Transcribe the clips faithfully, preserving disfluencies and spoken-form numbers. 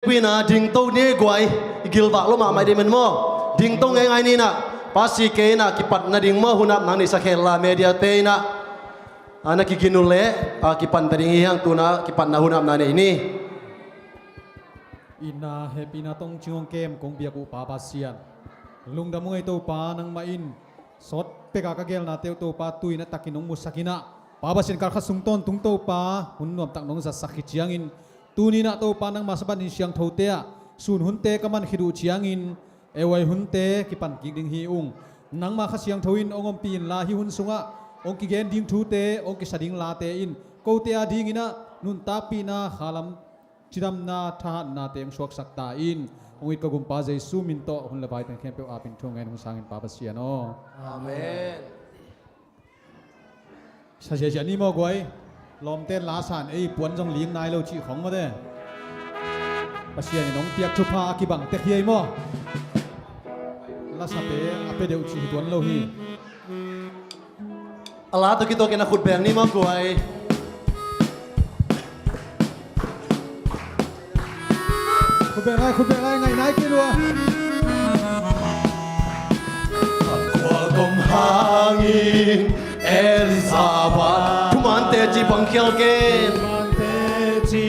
Kuina dingto ni guai, i gilvak lo mahmah ding man maw. Dingto ngeingai ni na, Pa C K ina kipatna ding maw, hunap nang neihsak hen la, mediate ina, a, na kigin uh leh, a, kipan ta ding hi hang, tuna kipatna hunapna nei ni. Ina hehpihna tawh hong cing hong kem kong biak uh Pa Pasian, lungdam ung ei Topa, nangmah in sawt peka ka gelnate uh Topa, tu-in a takin hong musak ina, Pa Pasian, kalkhat sung tawntung Topa, hun nuamtak nong zatsak khit ciangin, tuni-in ah Topa nangma Sabbath ni siangthote ah sun hunte ka man khit uh ciangin, ei huai hunte kipan kik ding hi ung. Nangma Kha Siangtho in hong ompih inla, hih hun sungah hong kigen ding thute, hong kisa ding late in kote a dingin ah nuntakpihna, khalam cidamna, thahatnate hong suaksak ta in. Hong it ka Gumpa Jesu min tawh hun le vai teng khempeuh apin thu ngen hong sangin Pa Pasian aw. Amen. Sa ziahziah ni maw guai. Lawmte in la san ei puan zong ling nai lo cih khong mawte. Pasian in hong piak thupha a kibang tek hi ei maw. Lasate a pia deuh cih hi tuan lo hi. A la tawh kituakin a khut beng ni maw guai. Khut beng lai, khut beng lai, ngaih nai kei lua. Kua gom hangin Elizabeth, thumante ci pangkhial ken. Thumante ci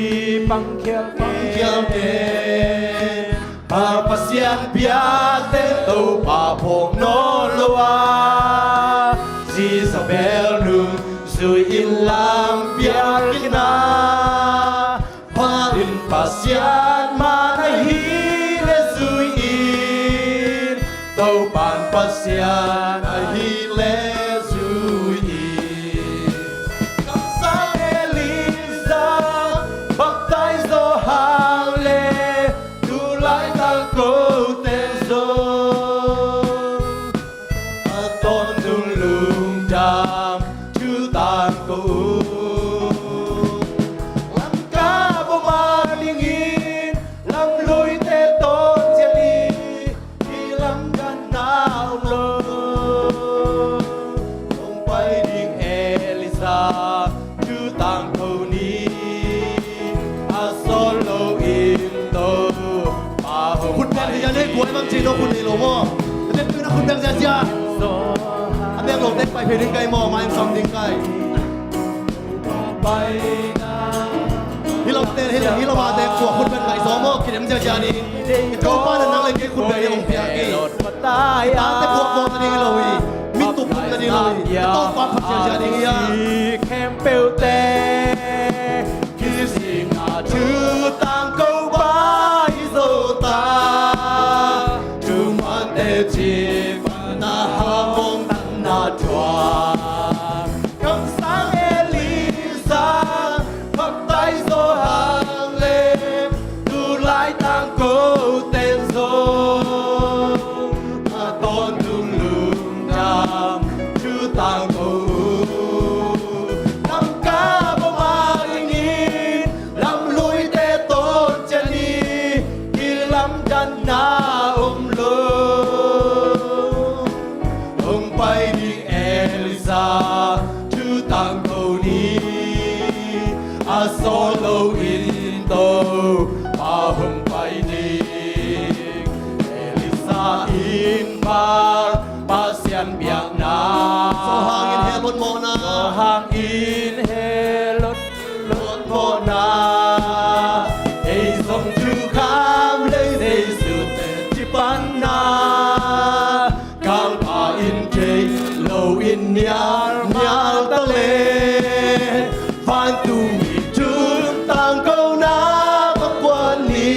pangkhial ken. Pangkhial ken. Pa Pasian biakte Topa phawk nawn lo a, Jezebel nungzui in lam biakinn a, Pa in Pasian man ahih leh zui in, Topa'n Pasian ahih leh zui in. Kamsang Elijah baptize zo hang leh, tu laitak kote zong a tawntung lungdam thu tangko uh. Lamkap om a dingin lamluite tawn ciat ni, kilamdanna om lo. Hong pai ding Elijah thu tangko ni, a sawt lo in Topa hong pai ding. Khut beng hi a, nei guai bang ci no, khut nei lo maw. Khut beng ziahziah. A beng lo teng pai phei ding kai maw, mai sam ding kai. Hih lamte, hih lam, hih lamte kua khut beng ngai zaw maw, kidem ziahziah ni. Topa na nang le kei khut beng ni hong piak hi. Tate buak buak na ding hi lo hi. Mit tup tup na ding hi lo hi. Topa phat ziahziah ding hi a. Khempeuhte kizing a thu tangko pai zo ta. Thumante ci pangkhial ken, hong tanna thuak. Kamsang Elijah baptize zo hang leh, tu laitak kote zong a tawntung lungdam thu tangko uh. Lamkap om a dingin lamluite tawn ciat ni, kilamdanna om lo. Hong pai ding Elijah thu tangko ni, a sawt lo in Topa hong pai ding. Elisha in Baal Pasian biakna, Zohang in Herod mawhna, Zohang in Herod mawhna, ei zong thukham lei Jesu te ci panna, kalpa in thei lo in nial nial ta leh, vantung mi thu tangkona va kuan ni,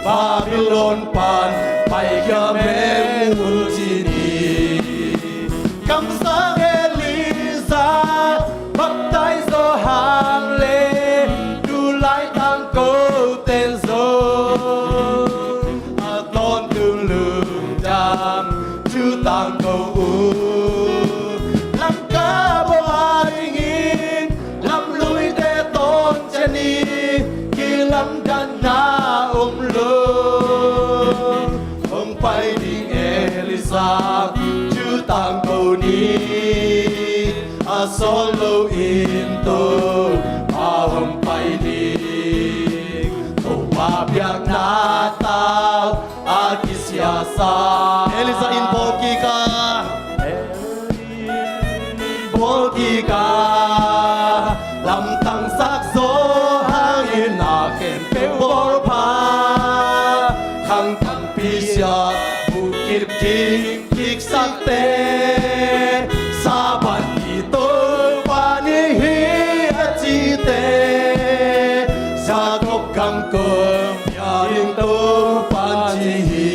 Babylon pan paikhia meng un ci ni. Kamsang Elijah baptize zo hang leh, tu laitak kote zong a tawntung lungdam thu tangko uh. Lamkap om a dingin lamluite tawn ciat ni, kilamdanna om lo. Hong pai ding Elisha thu tangko ni, a sawt lo in Topa hong pai ding. Topa a biakna tau a kisiasa. Elijah in bawl kik a, Elijah in bawl kik a, lamtang sak zo hangin a khempeuh bawl pha. Khang tampi sia, bukip ding kiksakte, Sabbath ni Topa ni hi a cite, Jakob gam kong bia ding Topa ci hi.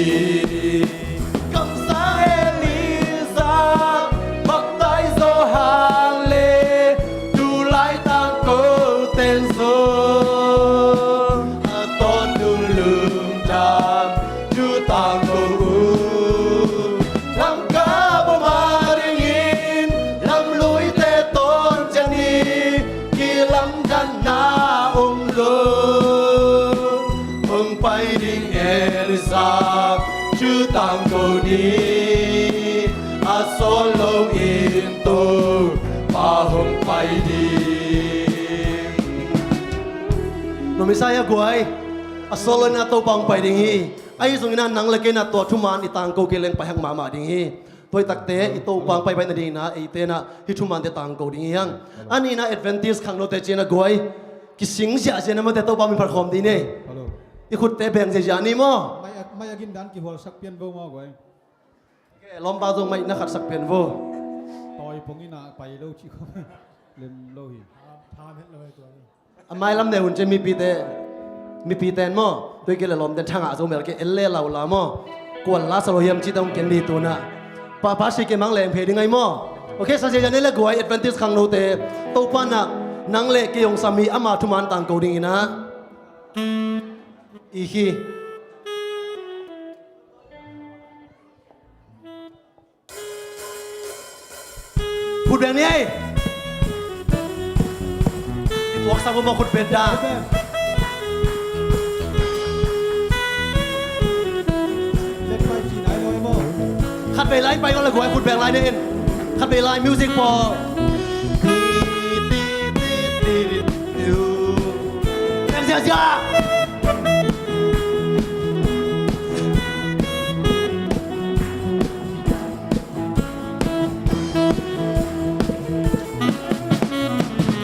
Kamsang Elijah baptize zo hang le, tu lai tangko ten zong a tawntung lungdam thu tangko uh. Lamkap om a dingin lamluite tawn ciang hi, kilamdanna om lo. Hong pai ding Elijah thu tangko ni, a sawl loin Topa hong pai ding. Nong Messiah guai, a sawl loin a Topa hong pai ding hi. Ahi zongin ah nang le kei in ah tua thuman i tangko kei leng pai hak mahmah ding hi. Tua hi takte i Topa hong paipai nadingin ah eite in ah hih thumante tangko ding hi hang. A nihna Adventist khangnote ci-in ah guai, kising ziahziah na mate Topa min phat khawm ding hi. Hello. I khutte beng ziahziah ni maw? Mai a, mai a gindan kihualsak pian vo maw guai? Lawmpa zong mai na khatsak pian vo. Tawi pong in ah pai lo cih khawm lem lo hi. A mailam ne hun ciang mipite, mipite in maw, tui kei le lawmte in thangah zo mel kei, en le lau la maw. Kuan la sa lo hiam cihte hong ken ni tu-in ah. Pa, pa si kei mang leng phei ding ahi maw. Ok, sa sia ne le guai Adventist khangnote, Topa in ah nang le kei hong sam hi, ama thuman tangko dingin ah. I hi. Khut beng ni ei. I tuaksak uh maw khut beng dan. Khat vei lai pai ko la guai khut beng lai ni in. Khat vei lai music pawl. Beng ziahziah.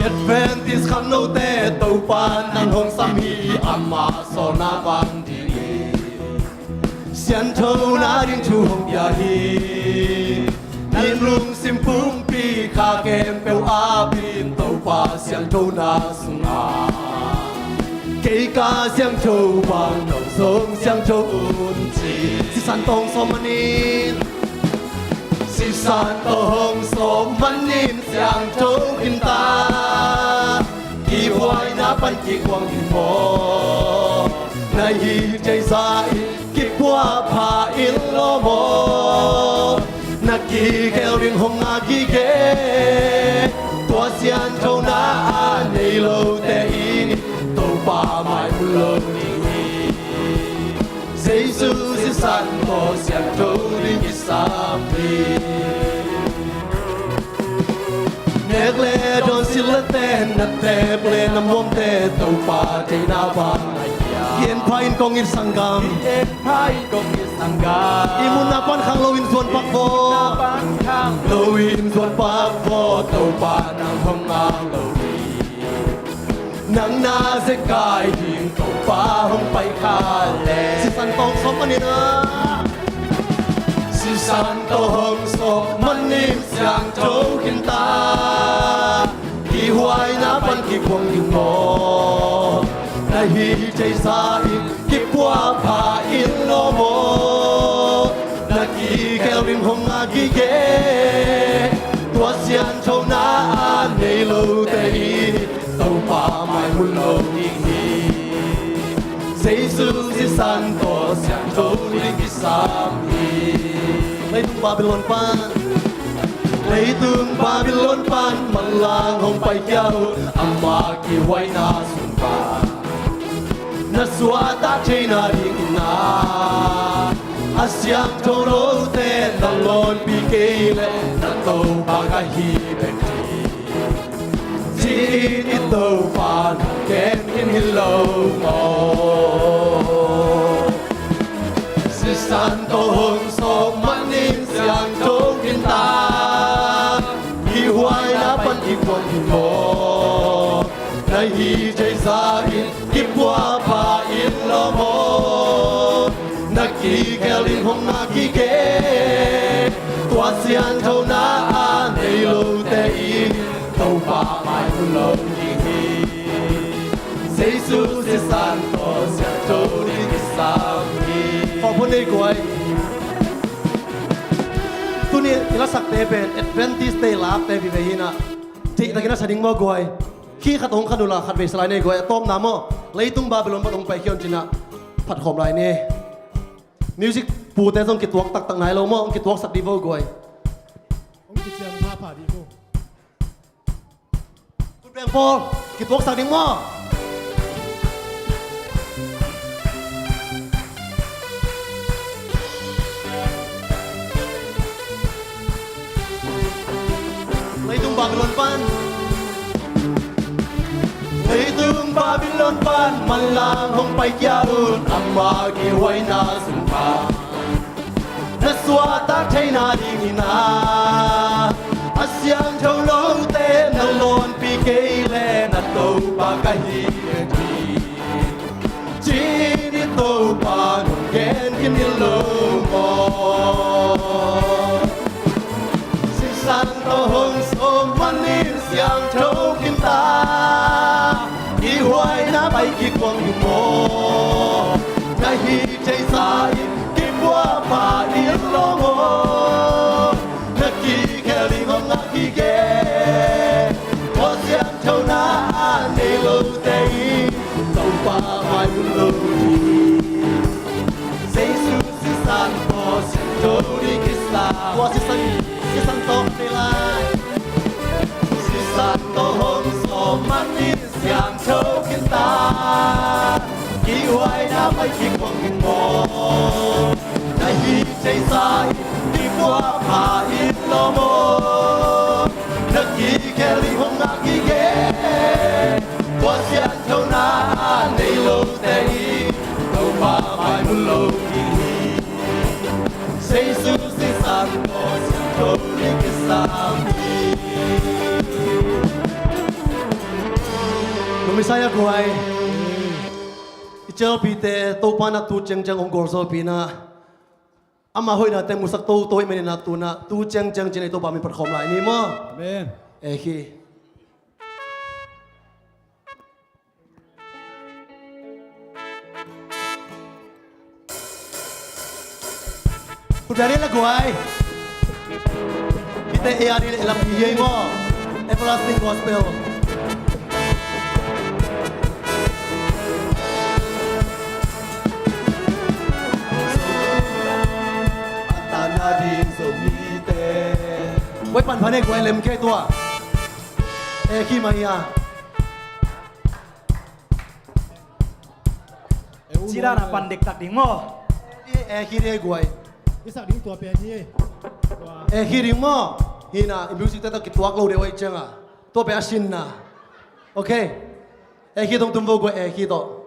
Adventist khangnote Topa nang hong sam hi, ama sawlna bang ding hi. Sianthona ding thu hong pia hi. Lim lungsim pumpi kha khempeuh a pin Topa sianthona sungah kei ka siangtho bang nong zong siangtho un ci. Sisan tawh hong sawm manin, sisan tawh hong sawm manin siangtho khin ta. Kihhuaina pan kikuang in maw, na hi thei sa in kipua pha in lo maw. Na kikhel ding hong ngak gige, tua sianthona a nei lote in Topa mai mun lo ding hi. Jesu sisan tawh siangtho ding kisam hi. Nek le dawn, sil le ten, na tep le na muamte Topa theihna bang a hia. Gen pha in kong it sanggam. Gen pha in kong it sanggam. I munna pan khang loin zuan pak vaw. I munna pan khang loin zuan pak vaw. Topa nang hong ngak lo hi. Nang na zekai ding Topa hong pai kha leh. Sisan tawh hong sawm manin ah. Sisan tawh hong sawm manin siangtho khin ta. Kihhuaina pan kikuang in maw, na hi thei sa in kipua pha in lo maw. Na kikhel ding hong ngak gige, tua sianthona a nei lote in Topa mai mun lo ding hi. Jesu sisan tawh siangtho ding kisam hi. Leitung Babylon pan, leitung Babylon pan manlang hong paikhia uh, ama kihhuaina sung pan na suahtak theihna dingin ah, a siangtho lote na lawnpih kei leh na Topa ka hi bek hi. Ci Cin i Topa nong gen khin hi lo maw? Sisan tawh hong sawm manin siangtho khin ta. Kihhuaina pan kikuang hi maw? Na hi thei sa in kipuahpha in lo maw? Na kikhel in hong ngak hi kei. Tua siangthona a nei lote in Topa mai hun lo ding hi. Jesu sisan tawh siangtho ding kisam hi. Khawm hun nei guai. Tuni i lasakte pen Adventist Day lakte vive hi na. Theihtakin a sa ding maw guai. Khi khat hong khan uhla khatvei sa lai nei guai. A tawpna maw, Leitung Babylon pan hong paikhia un ci na. Phat khawm lai ni. Music pute zong kituak taktak nai lo maw, hong kituaksak dih vo guai. Hong kiciam phapha dih vo. Khut beng pawl, kituaksak ding maw? Leitung Babylon pan. Leitung Babylon pan manlang hong paikhia un, ama kihhuaina sung pan na suahtak theihna dingin a, a siangtho lote na lawnpih kei leh na Topa ka hi ve ci. Cin i Topa nong gen khin hi lo maw? Sisan tawh hong sawm manin siangtho khin ta. Kihhuaina pai kikuang hi maw? Na hi thei sa in kipuahpha in lo maw? Na kikhel in hong ngak hi kei. Tua siangthona a nei lote in Topa mai hun lo ding. Jesu sisan tawh siangtho ding kisam. Tua sisan, sisan tawh nei lai. Sisan tawh hong sawm manin siangtho khin ta. Kihhuaina pai kikuang hi maw? Na hi thei sa in kipuahpha in lo maw? Na kikhel in hong ngak hi kei. Tua siangthona a nei lote in Topa mai hun lo ding hi. Jesu sisan tawh siangtho ding kisam hi. Nong Messiah guai. I cialpite Topa na tu ciangciang hong gualzawhpihna, ama hoihnate musak toto ahih manin a tu-in a tu ciangciang ci-in ei Topa min phat khawm lai ni maw? Amen. Ekhi. Khut beng ni la guai. Hihte A R D leh lam hi ei maw? Everlasting Gospel. Tua pan phan ei guai, lem kei tua. Ekhi mah hi a. Ci dan a pan dektak ding maw? Ekhi ding ei guai. I sak ding tua pen hi. Ekhi ding maw? Hi na, i music te tawh kituak lo deuh ahih ciangin tua pen a sinna. Ok. Ekhi tawh tung vo guai, ekhi tawh.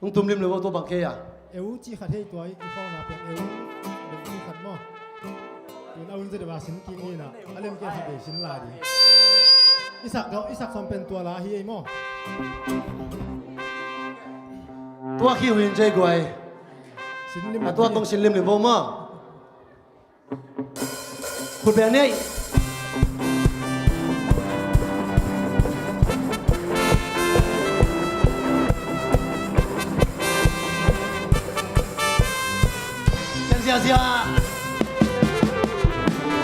Hong tum lim lo tua bang kei a. Eu ci khat hei tua i khawngna pen eu. Eu ci khat maw. Tun a un zet a sin kik ni na. A lem kei khat ei sin la ding. I sak gawh, i sak sawm pen tua la hi ei maw. Tua khi uh in ci ei guai. Sin lim. A tua tawh sin limlim vo maw. Khut beng ni. Ken ziazia.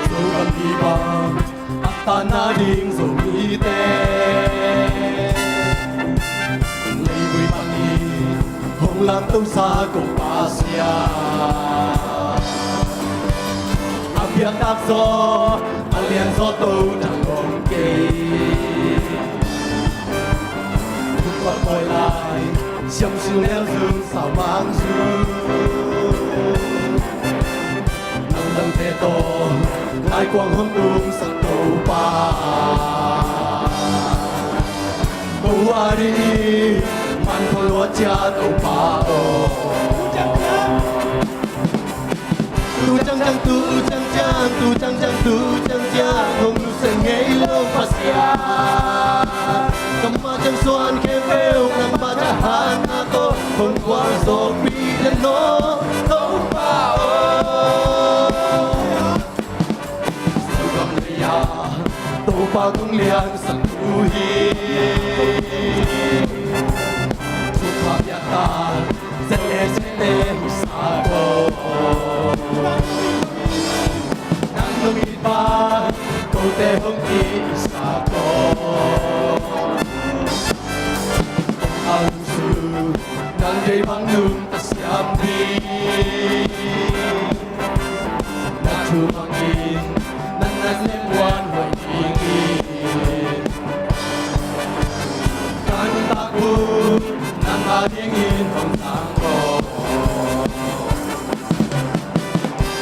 Zo kan hi bang, a tan a ding Zomite. Leivui panin hong lamtosa ko Pasian, a biaktak zaw a lianzaw to thang om kei. Thupat pawi lai, siam sil nel zung sau mang zung. Tawh ngaihkuang hong tumsak Topa, ko a ding man khualuat cia Topa aw. Tu ciangciang, tu ciangciang, tu ciangciang, tu ciangciang hong nusia ngei lo Pasian. Ka mah ciang suan khempeuh nangmah thahatna tawh hong gualzawhpih den aw Topa aw. Sugam lei-a Topa kong liansak uh hi. Thupha piakta zet le ziate hong sak aw. Nang nong it bang kote hong it sak aw. Kong a lungsim nang deih bang nungta siam ding. Na thu bangin nang na sem muanhuai ding hi. Ka nuntakna nang a dingin hong zang aw.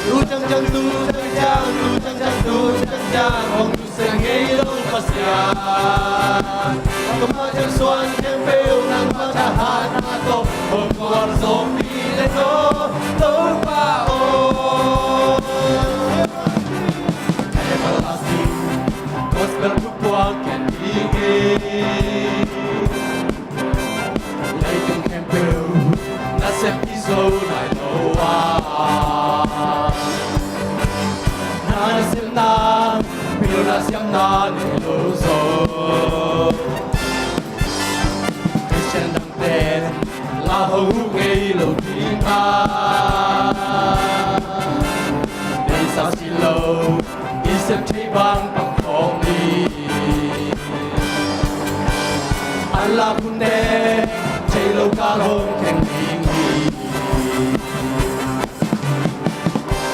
Tu ciangciang, tu ciangciang, tu ciangciang, tu ciangciang hong nusia ngei lo Pasian. Ka mah ciang suan khempeuh nangmah thahatna tawh hong gualzawhpih den aw Topa aw. Everlasting gospel thupuak ken ding hi. Leitung khempeuh nasep kizo nai lo a, na nasepna pilna siamna nei lo zaw. Khristian dangte la hong huh ngei lo ding a, deihsak si lo i sep thei bang pang khawng hi. An lak hunte thei lo kal hong kheng ding hi.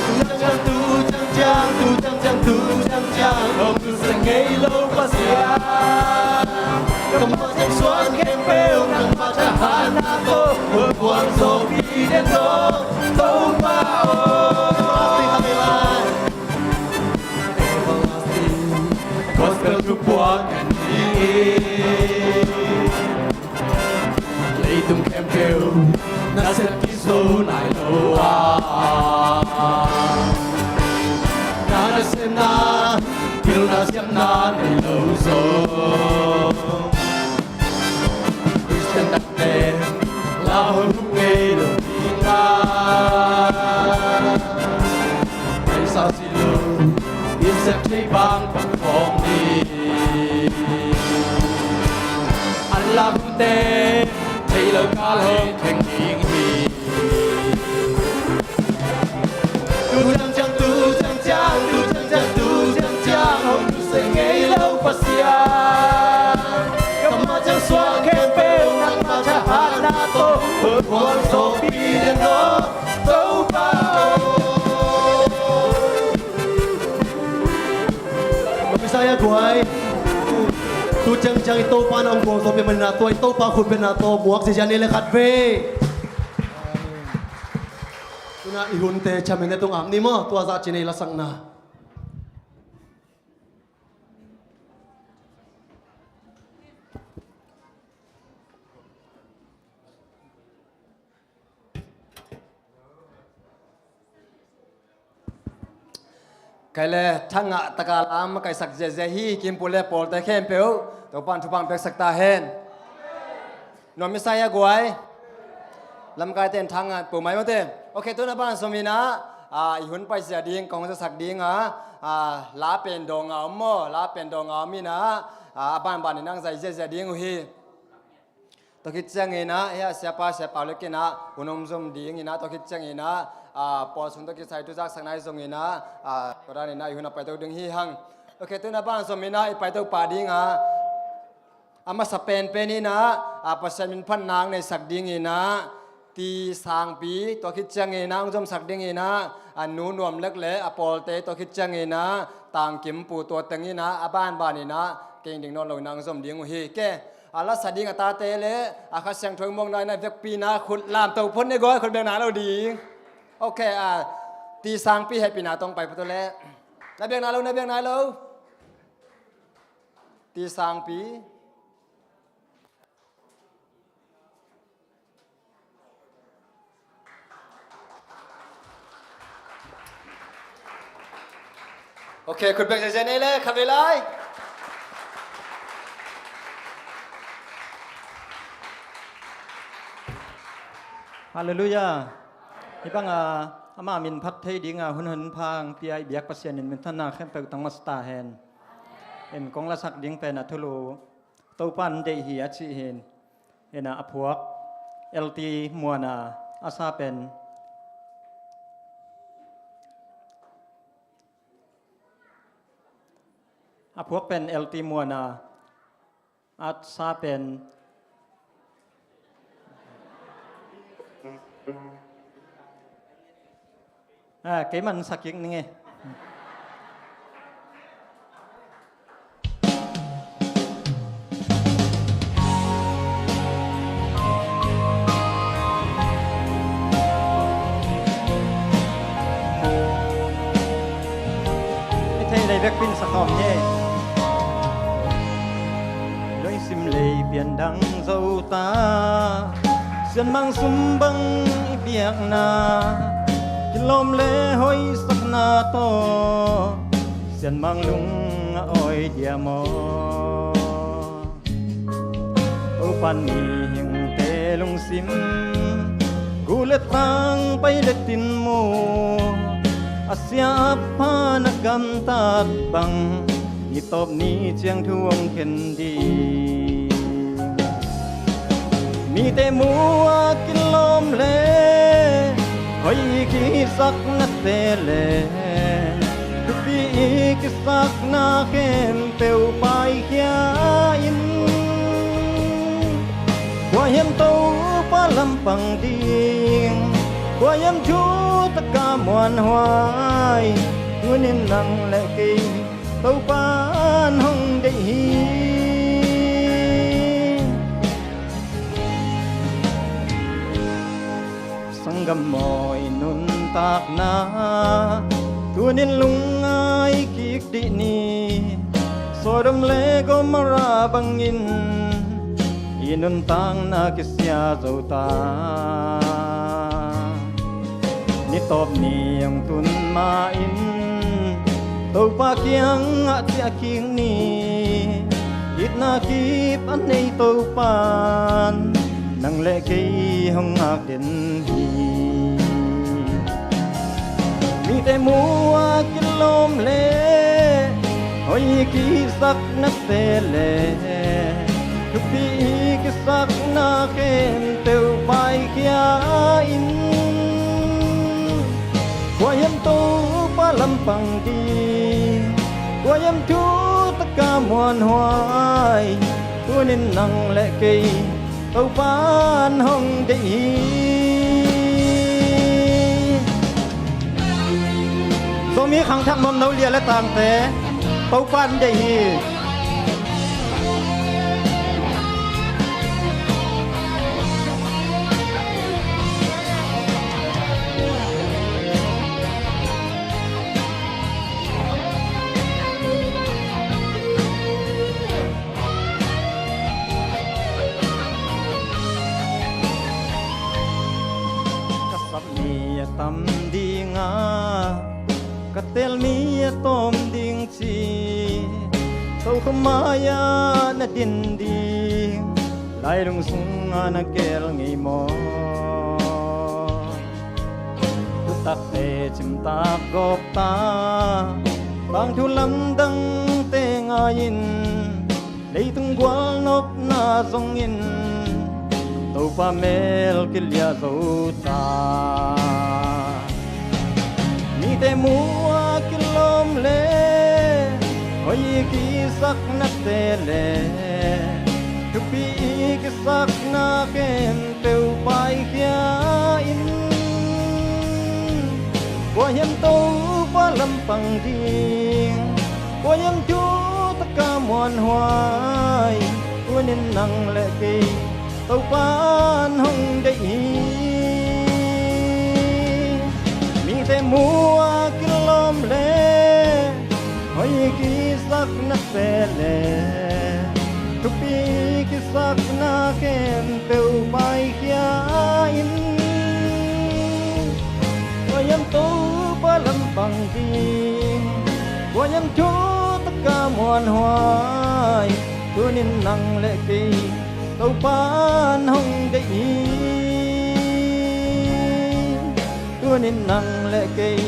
Tu ciangciang, tu ciangciang, tu ciangciang, tu ciangciang hong nusia ngei lo Pasian. Ka mah ciang suan khempeuh nangmah thahatna tawh hong gualzawhpih den aw Topa aw. Everlasting gospel thupuak ken ding hi. Leitung khempeuh nasep kizo nai lo a, na nasepna pilna siamna nei lo zaw. Khristian dangte la hong huh ngei lo ding a, deihsak si lo i sep thei bang pang khawng hi. An lak hunte thei lo kal hong kheng ding hi. Tu ciangciang, tu ciangciang, tu ciangciang, tu ciangciang hong nusia ngei lo Pasian. Ka mah ciang suan khempeuh nangmah thahatna tawh hong gualzawhpih den aw Topa aw. Messiah guai. Tu ciangciang i Topa na hong gualzawhpih manin ah tua i Topa khutbetna tawh muak ziazia ni le khat vei. Tu-in ah i hunte chairman-te tung ap ni maw, tua zah ci-in ei lasakna. Kei le thangah taka lam a kaisak ziazia hi. Kimpu le pawlte khempeuh Topa'n thupha piaksak ta hen. Nuam i sa hia guai? Lamkaite in thangah pumai mawte. Ok, tu-in a ban zom in ah, ah, i hun paizia ding kong zasak ding a, ah, la pen dawng a om maw, la pen dawng a om in ah, ah, a banban in ah hong zai ziazia ding uh hi. Tua khit ciangin ah hih a siapa, Sia Pau Lek in ah hun hong zom ding in ah, tua khit ciangin ah, ah, pawl sung tawh kisai thu zaksakna ahi zongin ah, ah, tua dan in ah i hun a paito ding hi hang. Ok, tu-in a ban zom in ah i paito pah ding a, a masa penpen in ah, ah, Pasian min phatna hong neisak ding in ah, Ti Sangpi, tua khit ciangin ah hong zomsak ding in ah, a nu Nuam Lek le a pawlte, tua khit ciangin ah Tang Kim Pu, tua teng in ah a banban in ah kei ding nawn lo in ah hong zom ding uh hi. Ke, a lasa ding a tate le a Kha Siangtho muakna in ah vekpi in ah khut lamto phot ni guai, khut beng na lo ding. Ok, a, Ti Sangpi hehpihna tawh pai phot uh leh. Na biak nai lo, na biak nai lo. Ti Sangpi. Ok, khut beng ziahziah ni le, khat vei lai. Halleluiah. Hih bang a, ama min phat thei ding a hun honpha hong pia i biak Pasian in minthanna khempeuh tang masa ta hen. In kong lasak ding pen a thulu Topa'n deih hi a cih hi. Hi a, a phuak L T Muana, a sa pen, a phuak pen L T Muana, a sa pen, a, kei man sa kik ning e. I theih lei bek pen sa khawm ni. Lungsim lei pian dang zo ta, sianmang sum bang i biakna, kilawm le hoihsakna tawh, sianmang lung a awi diam aw. Topa'n mihingte lungsim, gu le tang, pai le tin mu, a sia a pha na gamtat bang, ni tawp ni ciang thu hong khen ding. Mite mu a kilawm le hoih i kisaknate le thupi i kisakna khempeuh paikhia in, kua hiam Topa lampang ding, kua hiam thutak a muanhuai, tuni-in nang le kei Topa'n hong deih hi. Sanggam aw, i nuntakna tuni-in lungngai kik dih ni. Sodom le Gomorrah bangin i nuntakna kisia zo ta. Ni tawp ni hong tun ma-in Topa kiangah ciah kik ni. Itna kip a nei Topa'n nang le kei hong ngak den hi. Mite mu a kilawm le hoih i kisaknate le thupi i kisakna khempeuh paikhia in, kua hiam Topa lampang ding, kua hiam thutak a muanhuai, tuni-in nang le kei Topa'n hong deih hi. Zomi khangthak nuamno lia le tangte, Topa'n deih hi. Ka sap mi a tam ding a, ka teel mi a tawm ding ci, tokhom mai-ah na din ding, lailung sungah na geel ngei maw? Thutakte cimtak gawp ta, tangthu lamdangte ngai-in, leitung gualnopna zongin Topa mel kiliah zo ta. Mite mu a kilawm le hoih i kisaknate le thupi i kisakna khempeuh paikhia in, kua hiam Topa lampang ding, kua hiam thutak a muanhuai, tuni-in nang le kei Topa'n hong deih hi. Mite Mua kilawm le hoi kisakna se le thupi kisakna khempeuh paikhia in, tua hiam Topa lampang ding, tua hiam thutaka muanhuai, tunin nang le kei Topan hong deih hi. Tunin nang le kei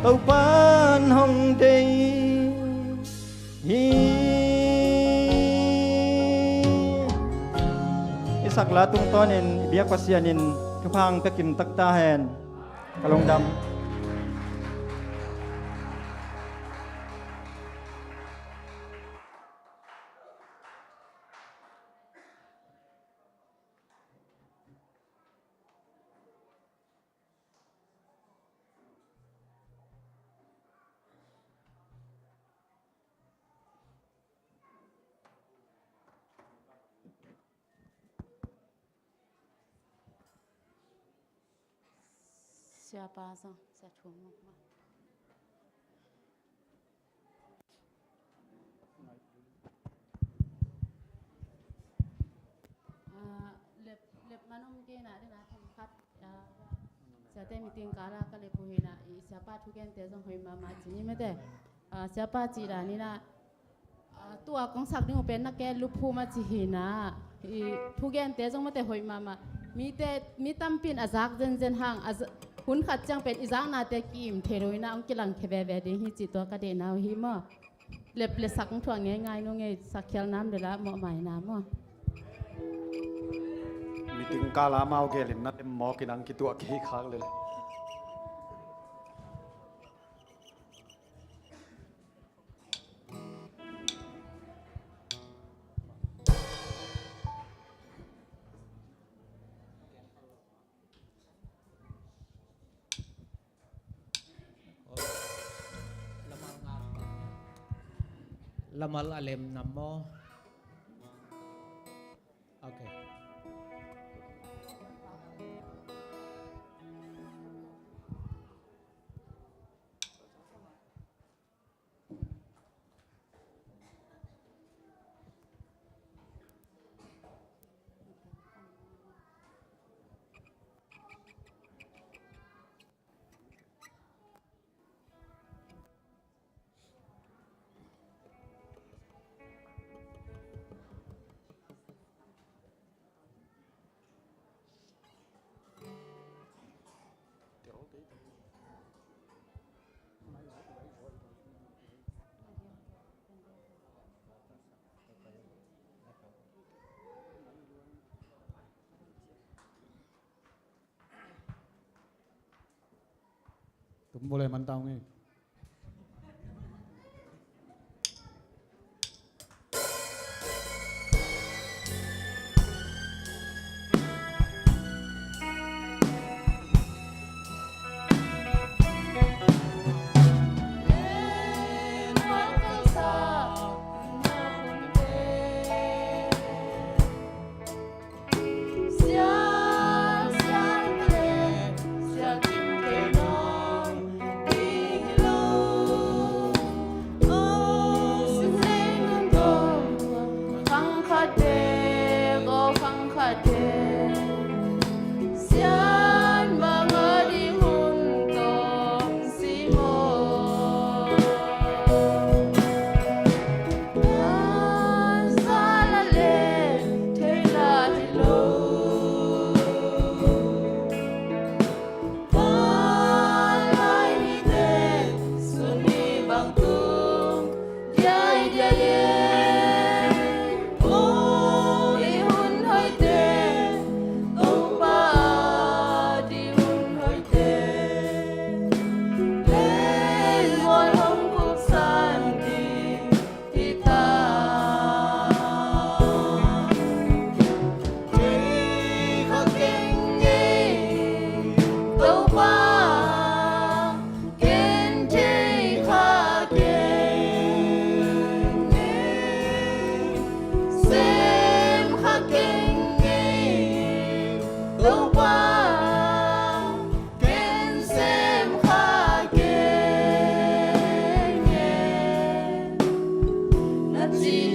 Topan hong deih hi. I sakla tungtawnin i biak Pasian in thupha hong pia kim taktak hen. Ka lungdam. Siapa zong, Sia Thum. Ah, lep, lep man om kei na, dena thong khat, ah, siate meeting kala ka lep uh hi na, i siapa thugente zong hoih mahmah ci ni mate. Ah, siapa ci dan ni na, ah, tua kong sak ding uh pen na ke lup hu ma ci hi na, i thugente zong mate hoih mahmah. Mite, mi tampi in a zak zenzen hang, a za-, hun khat ciang pen i zaknate ki-im thei lo hi na, hong kilangkhia veve ding hi ci tua ka deihna uh hi maw. Lep le sak hong thuah ngeingai nu ngei, sakkhial nam le la mawh mai na maw. Meeting kala amau gelin na lem mawk in ang kituah kei khak le le. Lamal a lem nam maw? Ok. Tum bole man tau ngi.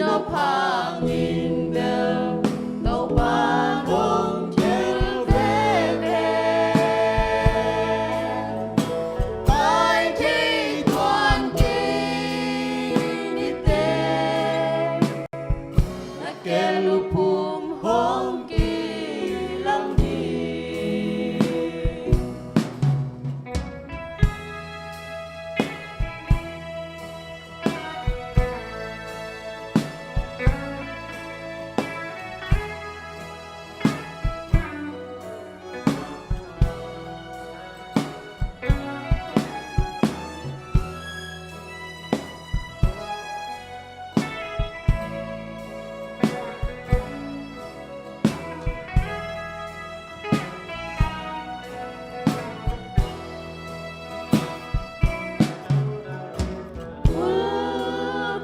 Hangin bel Topa'n hong tel veve. Pai thei tuan kei ni te, na kel luphum hong kilang hi.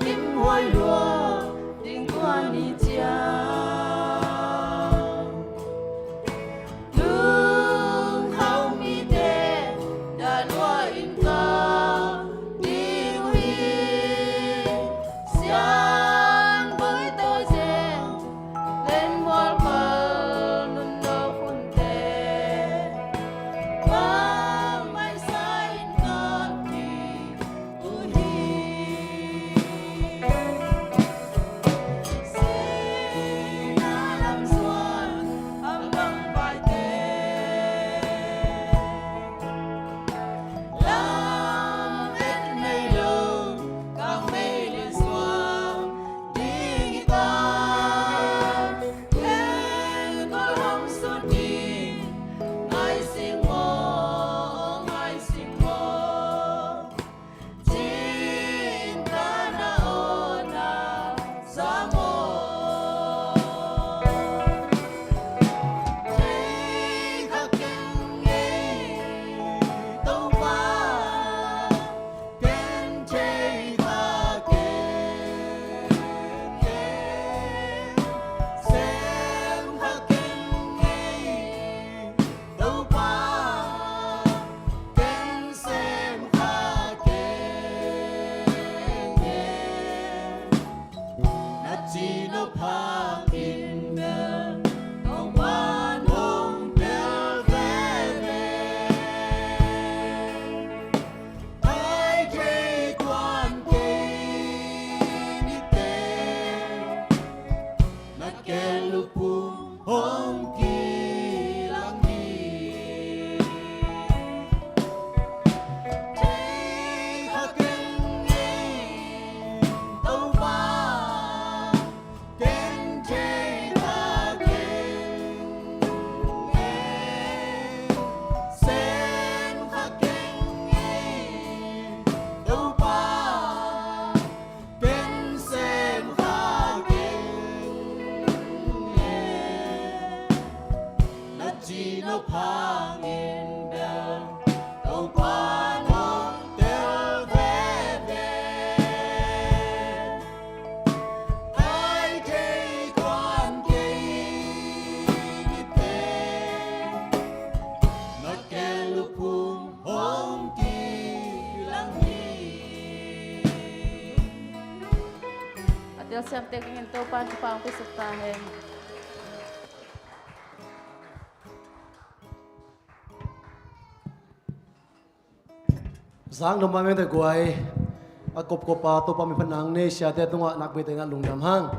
Kim huai lua, ding tua ni ciang. Lungkham mite, dah lua in ka ding uh hi. Siangtho i tawi zeng, len mual pal nun lo hunte, bang mai sa in ka ding uh hi. Sihna lam zuan a bang paite, lamet nei lo, kang mei le zuan ding hi ta. Ken kol hong sut ding, ngai sing maw, ngai sing maw. Cin ka na aw na za maw. Thei kha keng ei, Topa, ken thei kha keng ei. Sem kha keng ei, Topa, ken sem kha keng ei. Na cih nop hangin bel Topa'n hong tel veve. Pai thei tuan kei ni te, na kel luphum hong kilang hi. Thei kha keng ei, Topa, ken thei kha keng ei. Sem kha keng ei, Topa, ken sem kha keng ei. Na cih nop hangin bel Topa'n hong tel veve. Pai thei tuan kei ni te, na kel luphum hong kilang hi. A telsiam tek dingin Topa'n thupha hong pia suk ta hen. Zang dom mah mete guai. A kopkop a Topa miphatna nei siate tungah nakpi takin lungdam hang.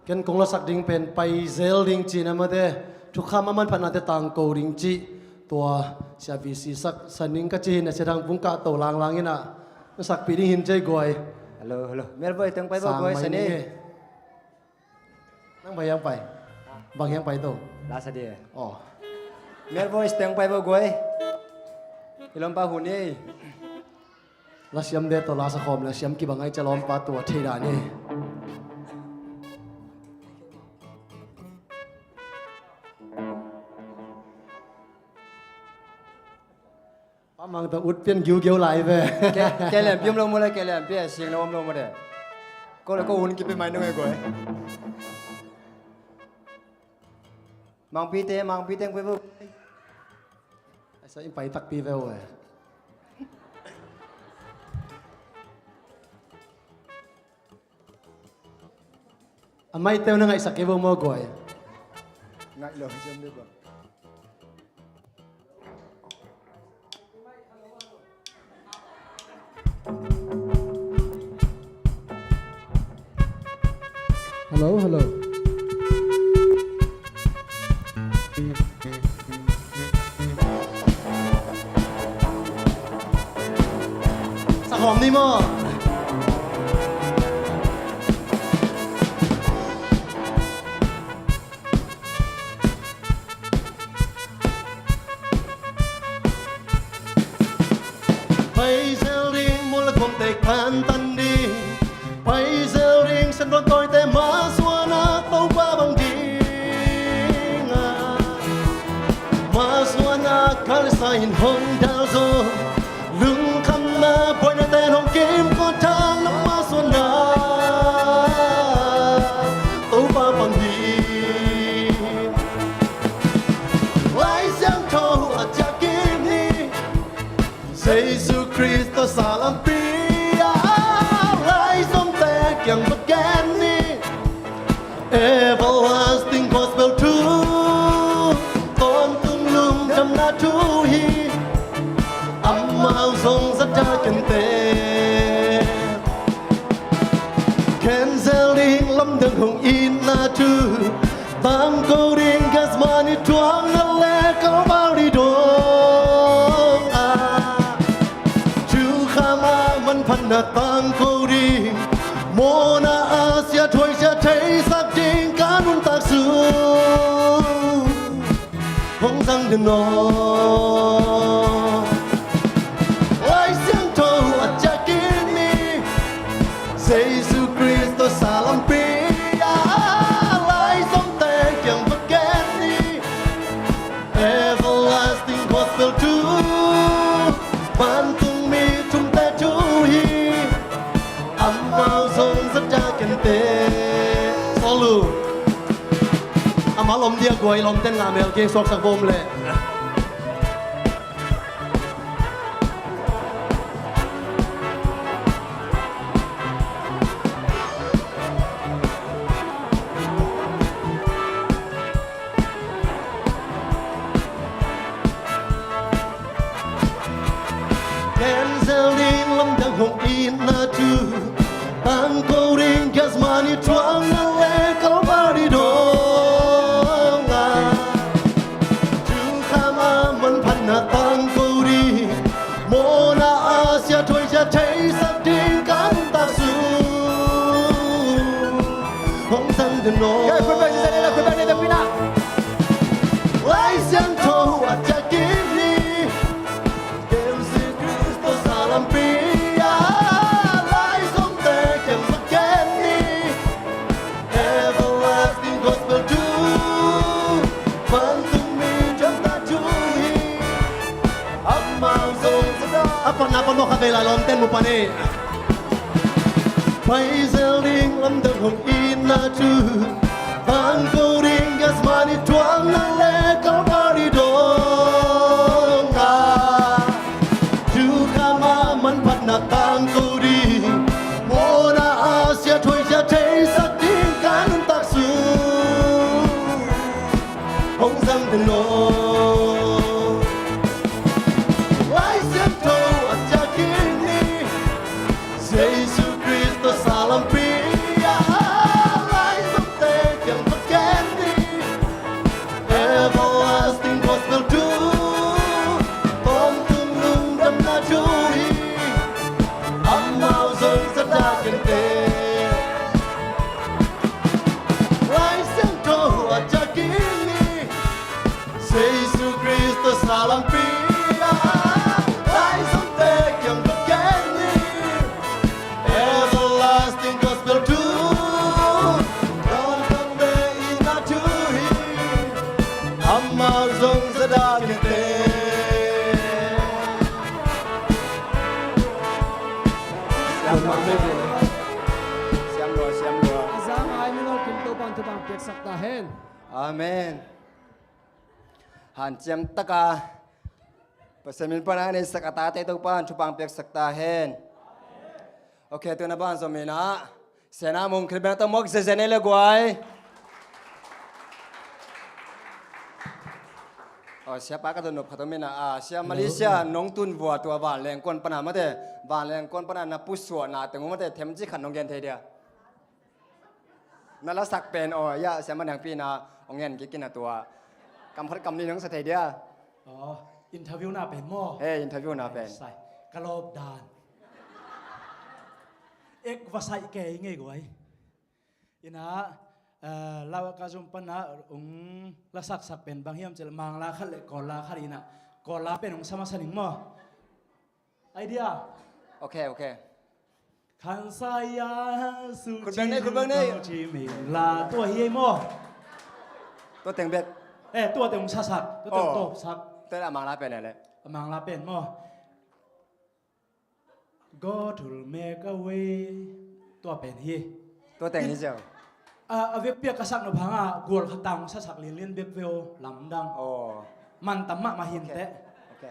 Ken kong lasak ding pen pai zel ding cihna mate, thukham a manphatnate tangko ding cih. Tua sia V C sak sa ning ka ci hi. Na sia dang bung kah to langlang in ah, na sakpih ding hi in cei guai. Hello, hello. Mel Voice teng pai vo guai, sa ni. Nang bang hiang pai? Bang hiang pai to? La sa dia. Oh. Mel Voice teng pai vo guai. I lawmpa hun hi. La siam de to, la sa khawm le siam kibang ai, ca lawmpa tua thei dan hi. Pa Mang tawh ut pian giugiau lai ve. Ke, ke lianpi om lo maw le, ke lianpi a sing lo om lo maw de. Ko le ko hun kipe mai nung e guai. Mangpite, Mangpite ang pe vo. Ai sa in pai takpi ve vo e. A maite uh na ngaihsak kei vo maw guai. Ngaih lo hi ciam deuh bang. Hello, hello. Sa hawm ni maw? Pai zel ding, mual le khuamte khantan ding. Pai zel ding, sianpuan tawite masuanna Topa bang ding a, masuanna Kha le sa in hong dal zo. Lungkhamna buainate hong kimkot thang na masuanna Topa bang hi. Lai Siangtho a ciah kik ni. Jesu Khrist tawh sa lampi ah laizomte kiang va gen ni. Everlasting Gospel thu, tawntung lungdamna thu hi. Amau zong zat dak inteh. Gen zel ding, lamdang hong itna thu, tangko ding Gethsemane thuakna le Calvary dong ah. Thukham ah manphatna tangko ding, mawhna ah siathuai siatheisak ding ka nuntak sung hong zang den aw. Lai Siangtho a ciah kik ni. Jesu Khrist tawh sa lampi ah laizomte kiang va gen ni. Everlasting Gospel thu, vantung mi thumte thu hi. Amau zong zat dak inteh. Sawl uh. Amah lom dia guai, lomten ngah mel kei, suaksak bawm leh. Gen zel ding, lamdang hong itna thu, tangko ding Gethsemane thuakna le Calvary dong ah. Thukham ah manphatna tangko ding, mawhna ah siathuai siatheisak ding ka nuntak sung hong zang den aw. Lai Siangtho a ciah kik ni. Jesu Khrist tawh sa lampi ah laizomte kiang va gen ni. Everlasting Gospel thu, vantung mi thuakna thu hi. Amau zong zat dak. A patna pan maw, kha vei lai, lomten mu pan hi. Pai zel ding, lamdang hong itna thu, tangko ding Gethsemane thuakna le Calvary dong ah. Thukham ah manphatna tangko ding, mawhna ah siathuai siatheisak ding ka nuntak sung hong zang den aw. Lai Siangtho a ciah kik ni. Jesu Khrist tawh sa lampi ah laizomte kiang va gen ni. Everlasting Gospel thu, tawntung lungdamna thu hi. Amau zong zat dak inteh. Lai Siangtho a ciah kik ni. Jesu Khrist tawh sa lampi ah laizomte kiang va gen ni. Everlasting Gospel thu, tawntung lungdamna thu hi. Amau zong zat dak inteh. Siam lua, siam lua. A za ngai mino kim Topa'n thupha piaksak ta hen. Amen. Hanciam taka Pasian min pan a neisak a tate Topa'n thupha piaksak ta hen. Ok, tuna banzom in ah Siana Mung khilbeng tawh muak zezen ei le guai. Aw, siapa ka dot nop khat om in ah, sia Malaysia nong tun vua tua vanleng kuan pana mate, vanleng kuan pana na pusuahna teng uh mate themci khat nong gen thei dia? Na lasak pen aw, ya, sia Maniangpi na hong gen kik in ah tua kam khat kam nih nong sa thei dia? Aw, interview na pen maw? He, interview na pen. Sai, ka lawp dan. Ek va sai kei ngei guai. Ina, eh, lau ka zum pana ung lasaksak pen bang hiam cil Mangla khat le Kawlla khat ina, Kawlla pen ung sama saning maw? Idea. Ok, ok. Khansaya su khutbeng nei, khutbeng nei. Ci min la tua hi ei maw? Tua teng bek. Eh, tua teng ung sasak, tua teng ung tawpsak. Tua la Mangla pen le. Mangla pen maw? Go to make a way. Tua pen hi. Tua teng hi ziau. A, a vekpi a ka sak nop hang a gual khat tang sasak lianlian bek ve aw, lamdang. Aw. Man tam mahmah hi inteh. Ok.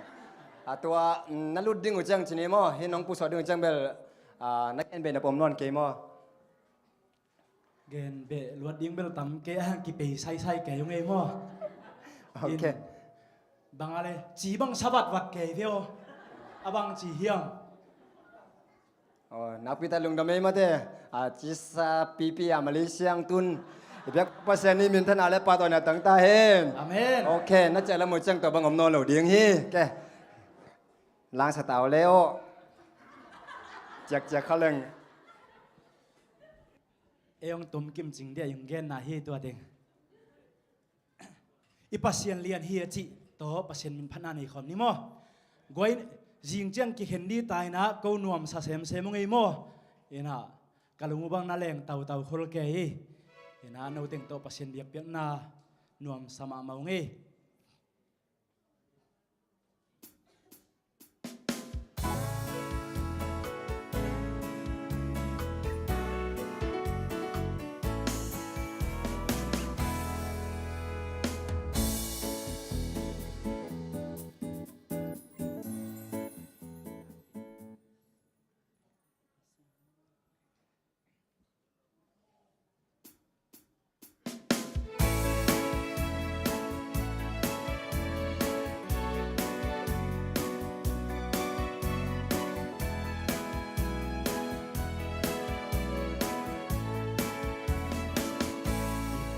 A tua, mm, na lut ding uh ciang ci ni maw, hi nong pusuah ding uh ciang bel, a, na gen beh na pom nawn kei maw? Gen beh luat ding bel tam kei a, kipei saisai kei ung ei maw? Ok. Bang a le, ci bang sa vatvat kei ve aw. A bang ci hiam? Aw, nakpi tak lungdam ei mate. A, ci sa pipi a Malaysia ang tun. I biak Pasian i minthanna le pahtawina tang ta hen. Amen. Ok, na ciah lam uh ciang tua bang om nawn lo ding hi. Ok. Langsa tau le aw. Ciakciak kha leng. Ei hong tum kim cing dia, hong genna hi tua teng. I Pasian lian hi a cih tawh Pasian min phatna nei khawm ni maw? Guai, zing ciang kikhen ding ta ina, ko nuamsa semsem ung ei maw? Ina, ka lung uh bang na leng tautau khol kei hi. Ina, no teng tawh Pasian biakpiakna nuamsa mahmah ung ei.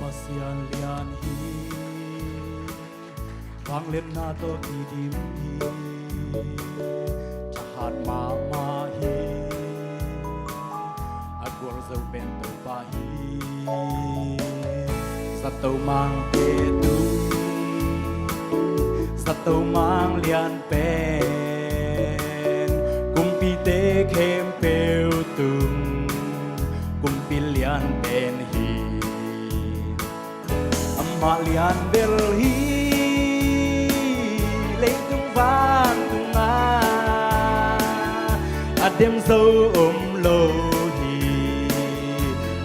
Pasian lian hi, vangliatna tawh kidim hi, thahat mahmah hi, a gualzo pen Topa hi. Zato mangte tung, zato mang lian pen, kumpite khempeuh tung, kumpi lian pen hi. Amah lian bel hi, leitung vantung ah a dem zo om lo hi.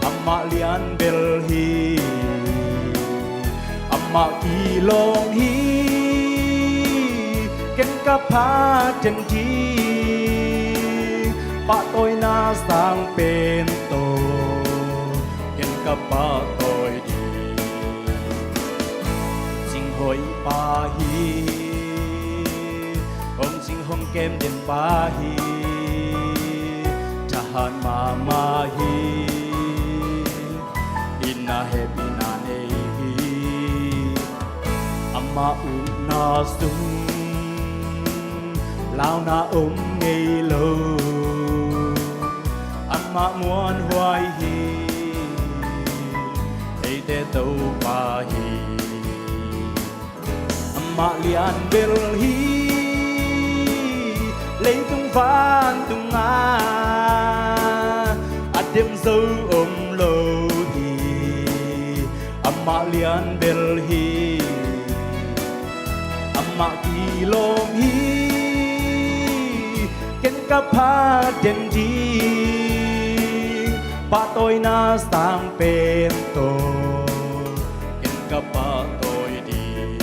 Amah lian bel hi, amah kilawm hi, ken ka phaten ding, pahtawina sang pen tawh ken ka pahtawi ding. Cing hoih pa hi, hong cing hong kem den pa hi, thahat mahmah hi, itna hehpihna nei hi. Amah upna sung launa om ngei lo, amah muanhuai hi, eite Topa hi. Amah lian bel hi, leitung vantung ah a dem zo om lo hi. Amah lian bel hi, amah kilawm hi, ken ka phaten ding, pahtawina sang pen tawh ken ka pahtawi ding.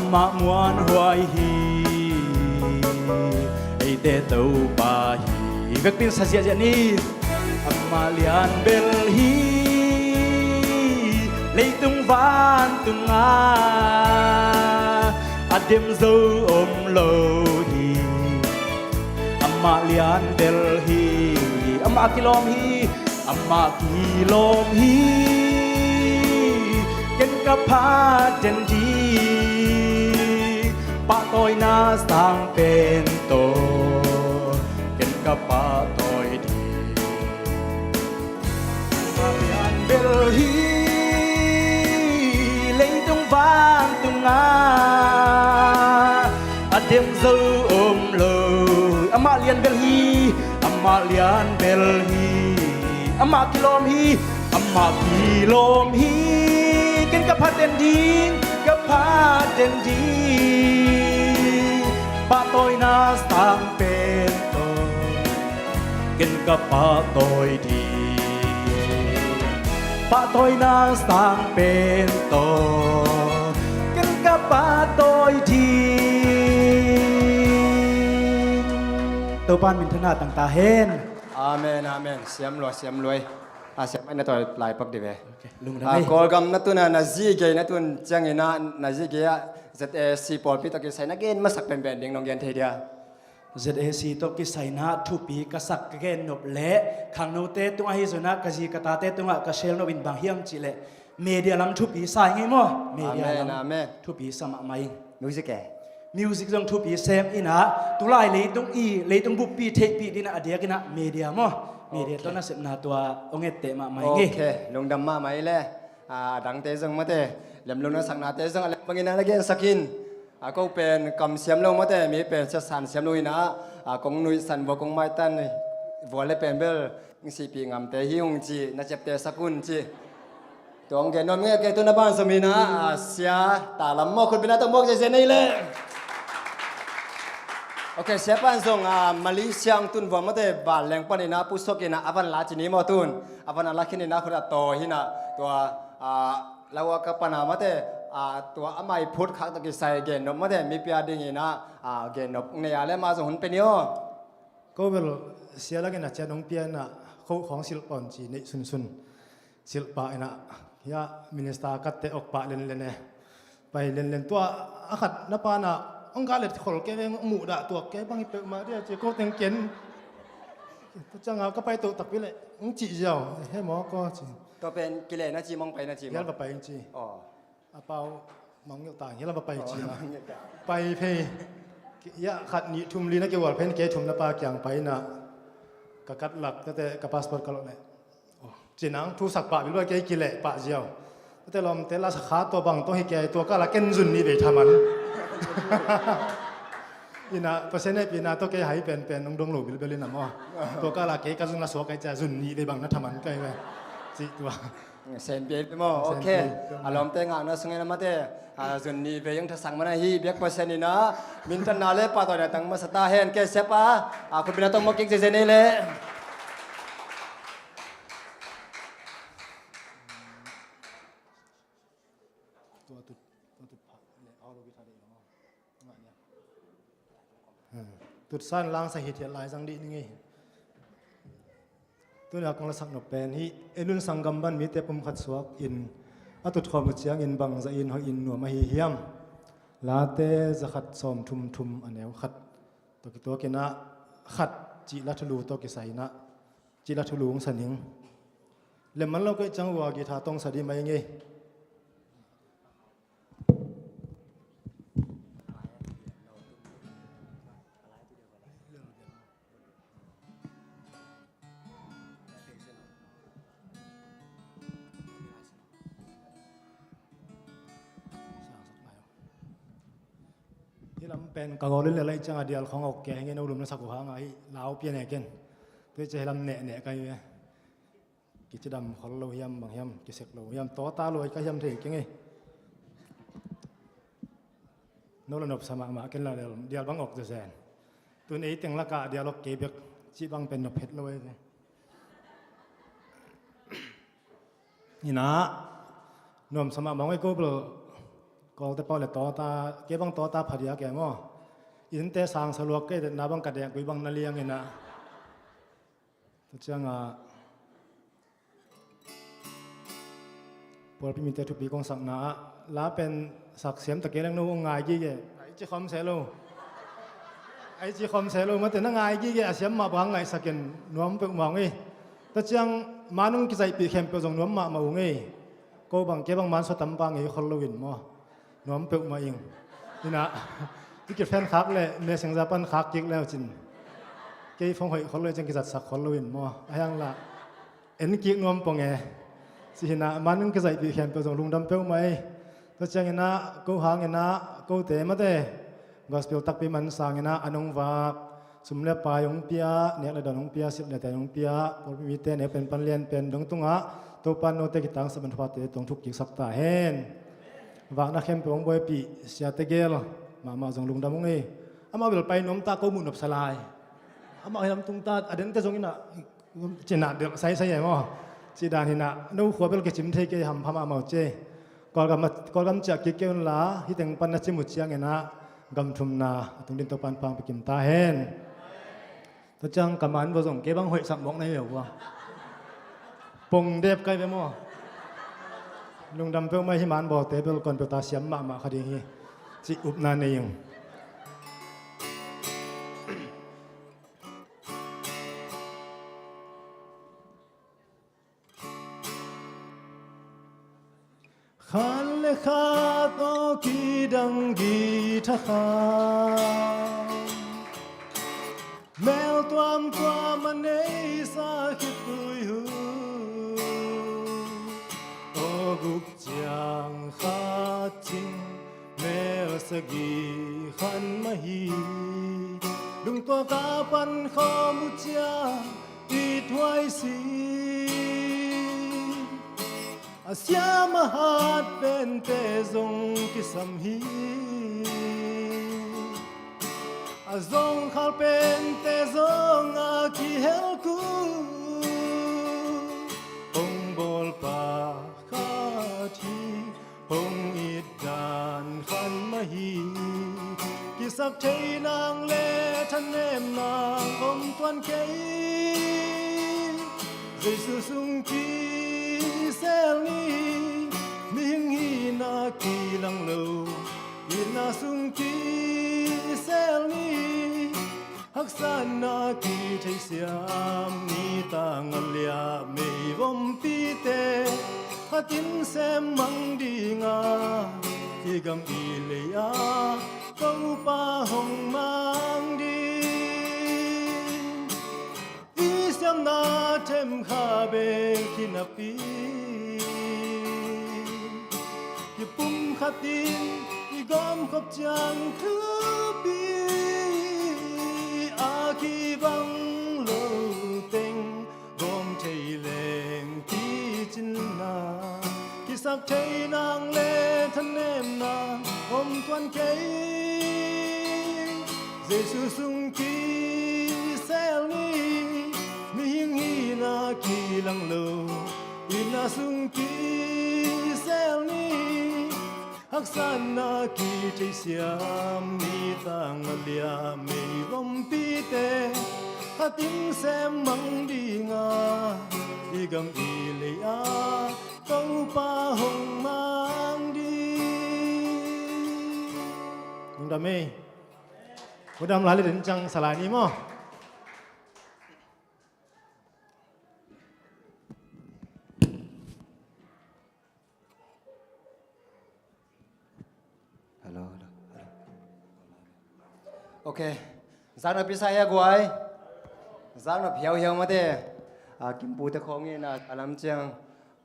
Amah muanhuai hi, eite Topa hi. Vekpi in sa ziahziah ni. Amah lianbel hi, leitung vantungah a dem zo om lo hi. Amah lianbel hi, amah kilawm hi, amah kilawm hi. Ken ka phat den ding, pahtawina sang pen tawh ken ka pahtawi ding. Amah lianbel hi, leitung vantungah a dem zo om lo. Amah lianbel hi, amah lianbel hi, amah kilawm hi, amah kilawm hi. Ken ka phat den ding, ka phat den ding, pahtawina sang pen tawh ken ka pahtawi ding. Pahtawina sang pen tawh ken ka pahtawi ding. Topa in minthanna tang ta hen. Amen, amen. Siam lua, siam lua. A siam ai na tawi lai pak di ve. Okay, lungdam ei. Kawlgam na tun a na zi gei na tun ciangin ah na zi gei ah Z A C pawlpi tawh kisai na gen masak penpen ding nong gen thei dia. Z A C tawh kisai na thupi ka sak ka gen nop leh khangnote tungah hi zongin ah ka zi ka tate tungah ka share nop in bang hiam cih leh media lam thupi sa ing ei maw? Media lam thupi sa mahmah ing. Music e? Music zong thupi sem in ah tulai leitung i leitung buppi theihpih ding in ah a diakin ah media maw? Media tawh nasepna tua hong etteh mahmah ing ei. Okay, lungdam mahmah ei le. A dangte zong mate lemlung na saknate zong a lem bangin ah na gensak in. A ko pen kam siam lo mate, mi pen siasan siam lo in ah, a kong nuihsan vua kong maitan vua le pen bel ing sihpih ngamte hi ung ci, na ciapteh sak un ci. Tua hong gen nuam ing ei. Kei tu na ban zom in ah, a sia ta lam maw, khutbetna tawh muak zezen ei le. Okay, sia pan zong a Malaysia hong tun vua mate, vanleng pan in ah pusuak in ah a van la ci ni maw tun. A van a la khin in ah khut a tawi hi in ah tua a Lau a ka pana mate, a, tua a maiphut khak tawh kisai gennop mate, mipi a dingin a, a, gennop nei a le amah zong hun pe ni aw. Ko bel sia lakin a ciat hong pia in a, ko khawng silh pawn ci neih sunsun. Silh pah in a, hia minister katte awk pah lenlen e. Pai lenlen tua a khat na pana hong ka let khol ke veng muhdah tuak ke bang hi peuhmah dia ci ko teng ken. Tua cianga ka pai toh takpi leh hong cih ziau he maw ko ci. Tua pen kile na ci mong pai na ci mong. Hial va pai ci. Aw. A pau mong ngilh ta hial va pai ci na. Pai phei. Ia khat nih thum li na kiual phen kei thum na pa kiang pai na. Ka kat lak tete ka passport ka loh leh. Aw. Ci nang thusak pah bilbel kei kileh pah ziau. Tete lawmte la sakha tua bang tawh hi kei tua kala ken zun nih vei thaman. Ina Pasian hehpihna tawh kei hai penpen nong dong lo bilbel ina maw. Tua kala kei ka zun la suak kai cia zun nih vei bang na thaman kai ve. Cih tua. Sen piai pe maw. Ok. A lawmte ngakna sungin a mate, a, zun nih vei ang thasak mana hi biak Pasian ina. Mintanna le pahtawina tang masa ta hen kei siapa. A khutbetna tawh mawk kik zezen ei le. Tua tut, tua tut pha le au lo bi tha de lo. Nga nia. Tutsan lang sa hi thiat lai zang dih ning ei. Tuna kong lasak nop pen hi, ei nun sanggam ban mite pum khat suak in a tutkhawm uh ciangin bangzah in hoih in nuam ahi hiam? Late zakhat sawm thum thum a neu khat tawh kituakin ah khat cih la thulu tawh kisai in ah cih la thulu hong sa ning. Lemman lo kei ciang ua guitar tawh hong sa dih mai ing ei. Hih lam pen ka gawl in le laih ciang a dial khawng a uk kei heng in a ulum na sak uh hang a hih lau pian e ken. Tua hi ciah hih lam neh neh ka hi ve. Kicidam khol lo hiam bang hiam, kisek lo hiam, tawta luai ka hiam thei keng ei. No la nopsa mahmah ken la dial, dial bang awk zezen. Tun ei teng lakah dial awk kei bek cih bang pen nop het lo ei ve. Ina nuamsa mahmah ei ko bel. Kawlte pau le tawta, kei bang tawta pha diak e maw. Innte sang sa luak kei, na bang ka dek gui bang na liang inah. Tua ciangah pawlpi mite thupi kong sakna ah la pen sak siam ta kei leng no hong ngai gige. Ai ci khawm seh lo. Ai ci khawm seh lo, mate na ngai gige a siam mah bang ngaihsakin nuam peuhmah ung ei. Tua ciang man hong kizaihpih khempeuh zong nuam mahmah ung ei. Ko bang kei bang man sua tam bang ngei khol loin maw. Nuam peuhmah ing. Inah i kiphen khak le messenger pan khak kik leu cin. Kei phone hoih khol lo ciang kizatsak khol loin maw. A hiang lah en kik nuam pong e. Ci hinah man hong kizaihpih khempeuh zong lungdam peuhmah ei. Tua cianginah ko hanginah kote mate gospel takpi man sanginah a nong vak sum le pai hong pia, nek le dawn hong pia, silh le ten hong pia, pawlpi mite nek pen pan lian pen dong tungah Topa note kitangsap man thuate tong thuk kiksak ta hen. Vakna khempeuh hong buaipih siate gel mahmah zong lungdam ung ei. Amah bel pai nuam ta, ko muh nopsa lai. Amah hiam tung ta, a dente zong inah cinah delh saisai e maw. Cih dan hinah no khua bel kicim thei kei hampha mahmah uh ci. Kawlgam, Kawlgam ciah kik kei unla hih teng pan na cim uh cianginah gam thumna a tung ding Topan pang pikim ta hen. Tua ciang ka man bawl zong kei bang hoihsak mawk na hi ve uh a. Pong dep kai ve maw. Lungdam peuhmah ei, hih man bawlte bel kon peuh ta siam mahmah kha ding hi. Cih upna nei ung. Khat le khat aw kidang guitar khat, mel tuamtuam a neisa khitui hu. Aw guk ciang khat cin mel sagih khan mah hi. Lungtuak a pan khawm uh ciang it huai si. A siam a hat pente zong kisam hi. A zong khal pente zong a kihel kul. Hong bawl pakhat hi. Hong it dan khan mah hi. Kisak thei nang le thanem nang om tuan kei. Jesu sung kisel ni. Mihing hihna kilang lo. Itna sung kisel ni. Haksatna kitheisiam ni. Tang a liah mei vompite khatin sem mang dinga i gam i lei-a Topa hong mang ding. I siamna themkha bek hi napi kipumkhatin i gawmkhop ciang thupi a kibang lo teng gawm thei leng kicin na. Kisak thei nang le thanem nang om tuan kei. Jesu sung kisel ni. Mihing hihna kilang lo. Itna sung kisel ni. Haksatna kitheisiam ni. Tang a liah mei vompite khatin sem mang dinga i gam i lei-a Topa hong mang ding. Lungdam ei. Lungdam lai le den ciang sa lai ni maw. Hello, hello, hello. Ok. Zakna pisa hia guai. Zakna phiauhiau mate. A kimpute khawng in a lam ciang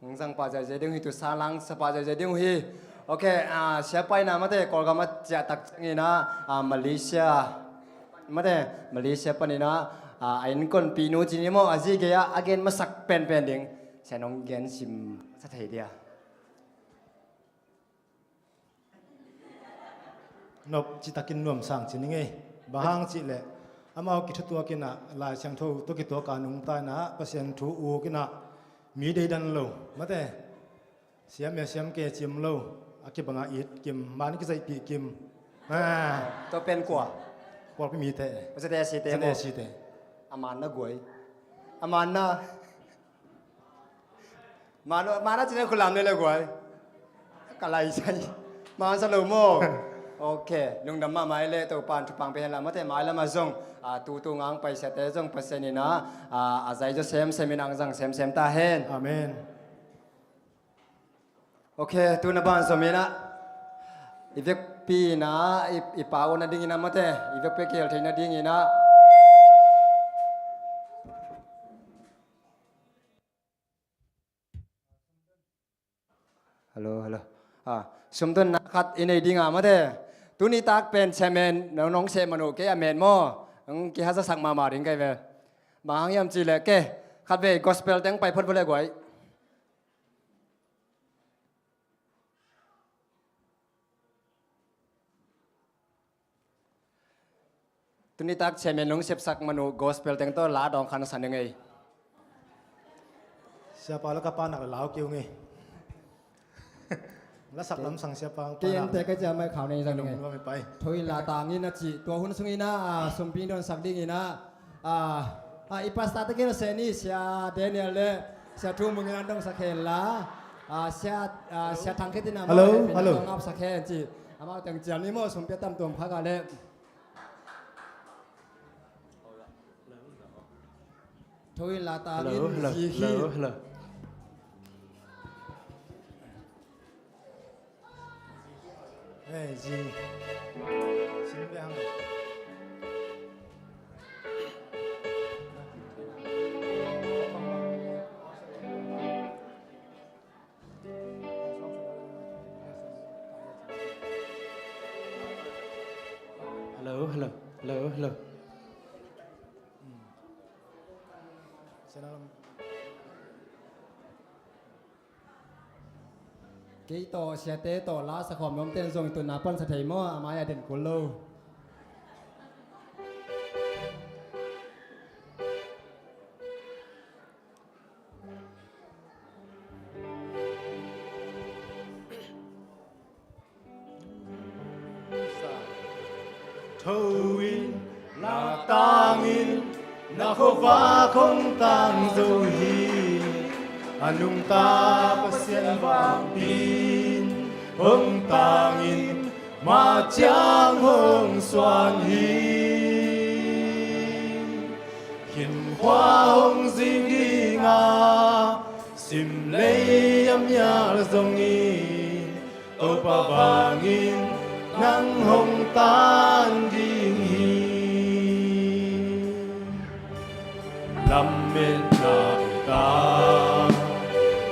hong zang pah ziahziah ding uh hi, tu sa lang sa pah ziahziah ding uh hi. Ok, a siapa in a mate Kawlgam a ciah tak ciangin a Malaysia mate Malaysia panin a a innkuanpihnu cih ni maw, a zi gei-ah a gen masak penpen ding sian hong gen sim sa thei dia. Nop citakin nuamsang ci ning ei. Bang hang cihleh amau kithutuak inah Lai Siangtho tawh kituak a nungta inah Pasian thu uk inah mi deidan lo mate siam e siam ke ciam lo A kibanga it kim, man kizaihpih kim. Ah. Tua pen kua? Pawlpi mite. Zate site maw? Zate site. A man na guai. A man na. Man, man na cine kulam le le guai. Ka lai sai. Man sa lo maw? Ok. Lungdam mahmah i le Topan thupang pen la mate mai lama zong. A tutu ngang paisiate zong Pasian ina. A, a zai zo semsem in ang zang semsem ta hen. Amen. Ok, tuna ban zom ina, i vekpi ina, i, i pau nading ina mate, i vekpi kel thei nading ina. Hello, hello. Ah, sumdonna khat i nei dinga mate. Tuni tak pen chairman nong, nong seh manu kei a men maw. Nong kihazasak mahmah ding kei ve. Bang hang hiam ci le kei. Khat ve gospel teng pai phot vua le guai. Tuni tak chairman lung sepsak manu gospel teng tawh la dawng khan san ding ei. Siapa la ka pa nak la lau kiu ngei. La sak lam sang siapa ang pa nak. Kei ente ka cia mai khau nei zang ding ei. Lung lua mi pai. Tho in la tang in a ci tua hun sung ina, ah, sumpi dong sak ding ina. Ah, ah, i pastor te kei na se ni, Sia Daniel le Sia Thu Mung in an dong sak hen la. Ah, Sia, ah, Sia Thang Khe tin a hello, hello. Dong ap sak hen ci. Amau teng cial ni maw sumpi tam tuam kha ka le. Tho in la ta hello, min hello, zi hi. Hello, hello. Hey, zi. Sim ve hang. Hello, hello, hello, hello. Kei tawh siate tawh la sakhawm nuam ten zong i tunna pansa thei maw? A mai-ah den kul lo. Tho in, la tang in, na khuavak hong tang zo hi. A nungta Pasian vangpi in hong tang in, mah ciang hong suan hi. Khinkhua hong zing ding a, simlei a mial zong in, Topa vangin nang hong tan ding hi. Lametna uta,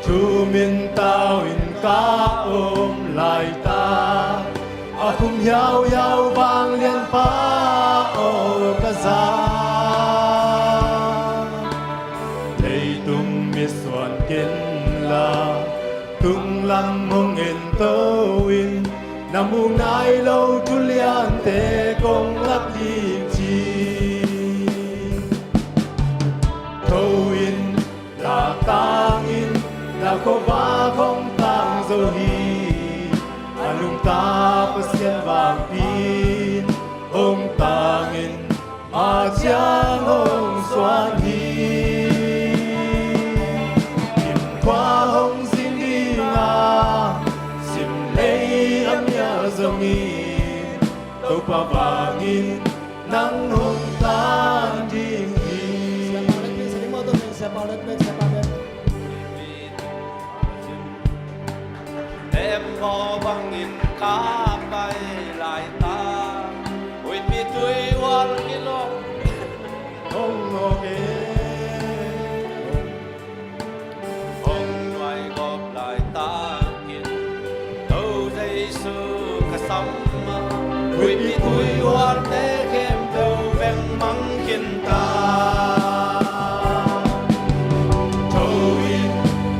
thu min tau in ka om laitak, a khum hiauhiau vanglianpa aw ka za. Leitung misuan ken la, tung lam hong en to in, na mu nai lo thu liante kong lak ding ci. Tho in, la tang in, na khuavak hong tang zo hi. A nungta Pasian vangpi in hong tang in, mah ciang hong suan hi. Khinkhua hong zing ding a, simlei a mial zong in, Topa vangin nang hong tan ding hi. Siapa let pek, siapa let pek, siapa let pek. Em maw bangin ka pai laitak, huipi tui ual kilawm hong ngawk e. Hong nuai gawp laitakin, to Jesu ka sam a, huipi tui ualte khempeuh veng mang khin ta. Tho in,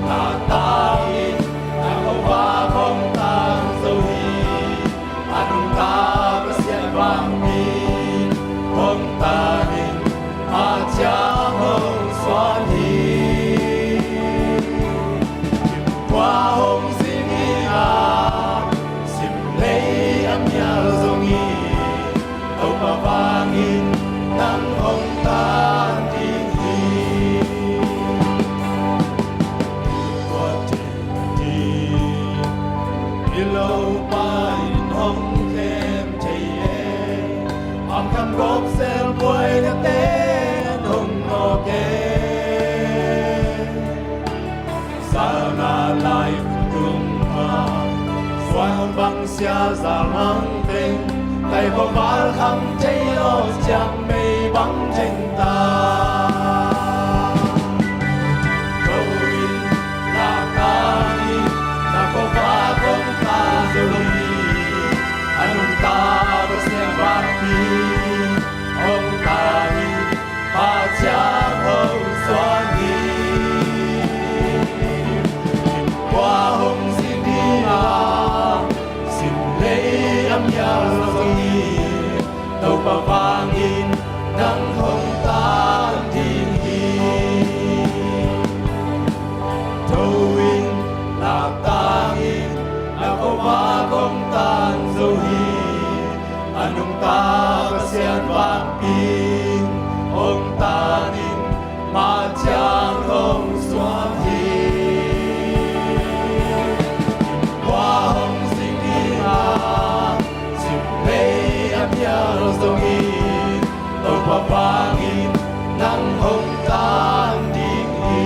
la tang in, na khuavak hong tang zo hi. A nungta Pasian vangpi in hong tan in, mah ciang hong suan hi. Khinkhua hong zing ding a, Sia za mang teng, tai ko val kham thei lo ciang mei bang teng ta. Ko in la ka hi, na ko va kong ta zo hi. A nung ta ko sia va pi, ong ta hi. Pa ciang hong suan hi. Tua hong sin hi a, sim lei a mial zong hi. Topa vangin nang hong tan ding hi. Tho in, lak tangin, na ko va kong tan zo hi. A nungta Pasian vangpi hong tanin, ma ciang hong suak hi. Hua hong sing hi a, sim lei a mial zong hi. Topa vangin nang hong tan ding hi.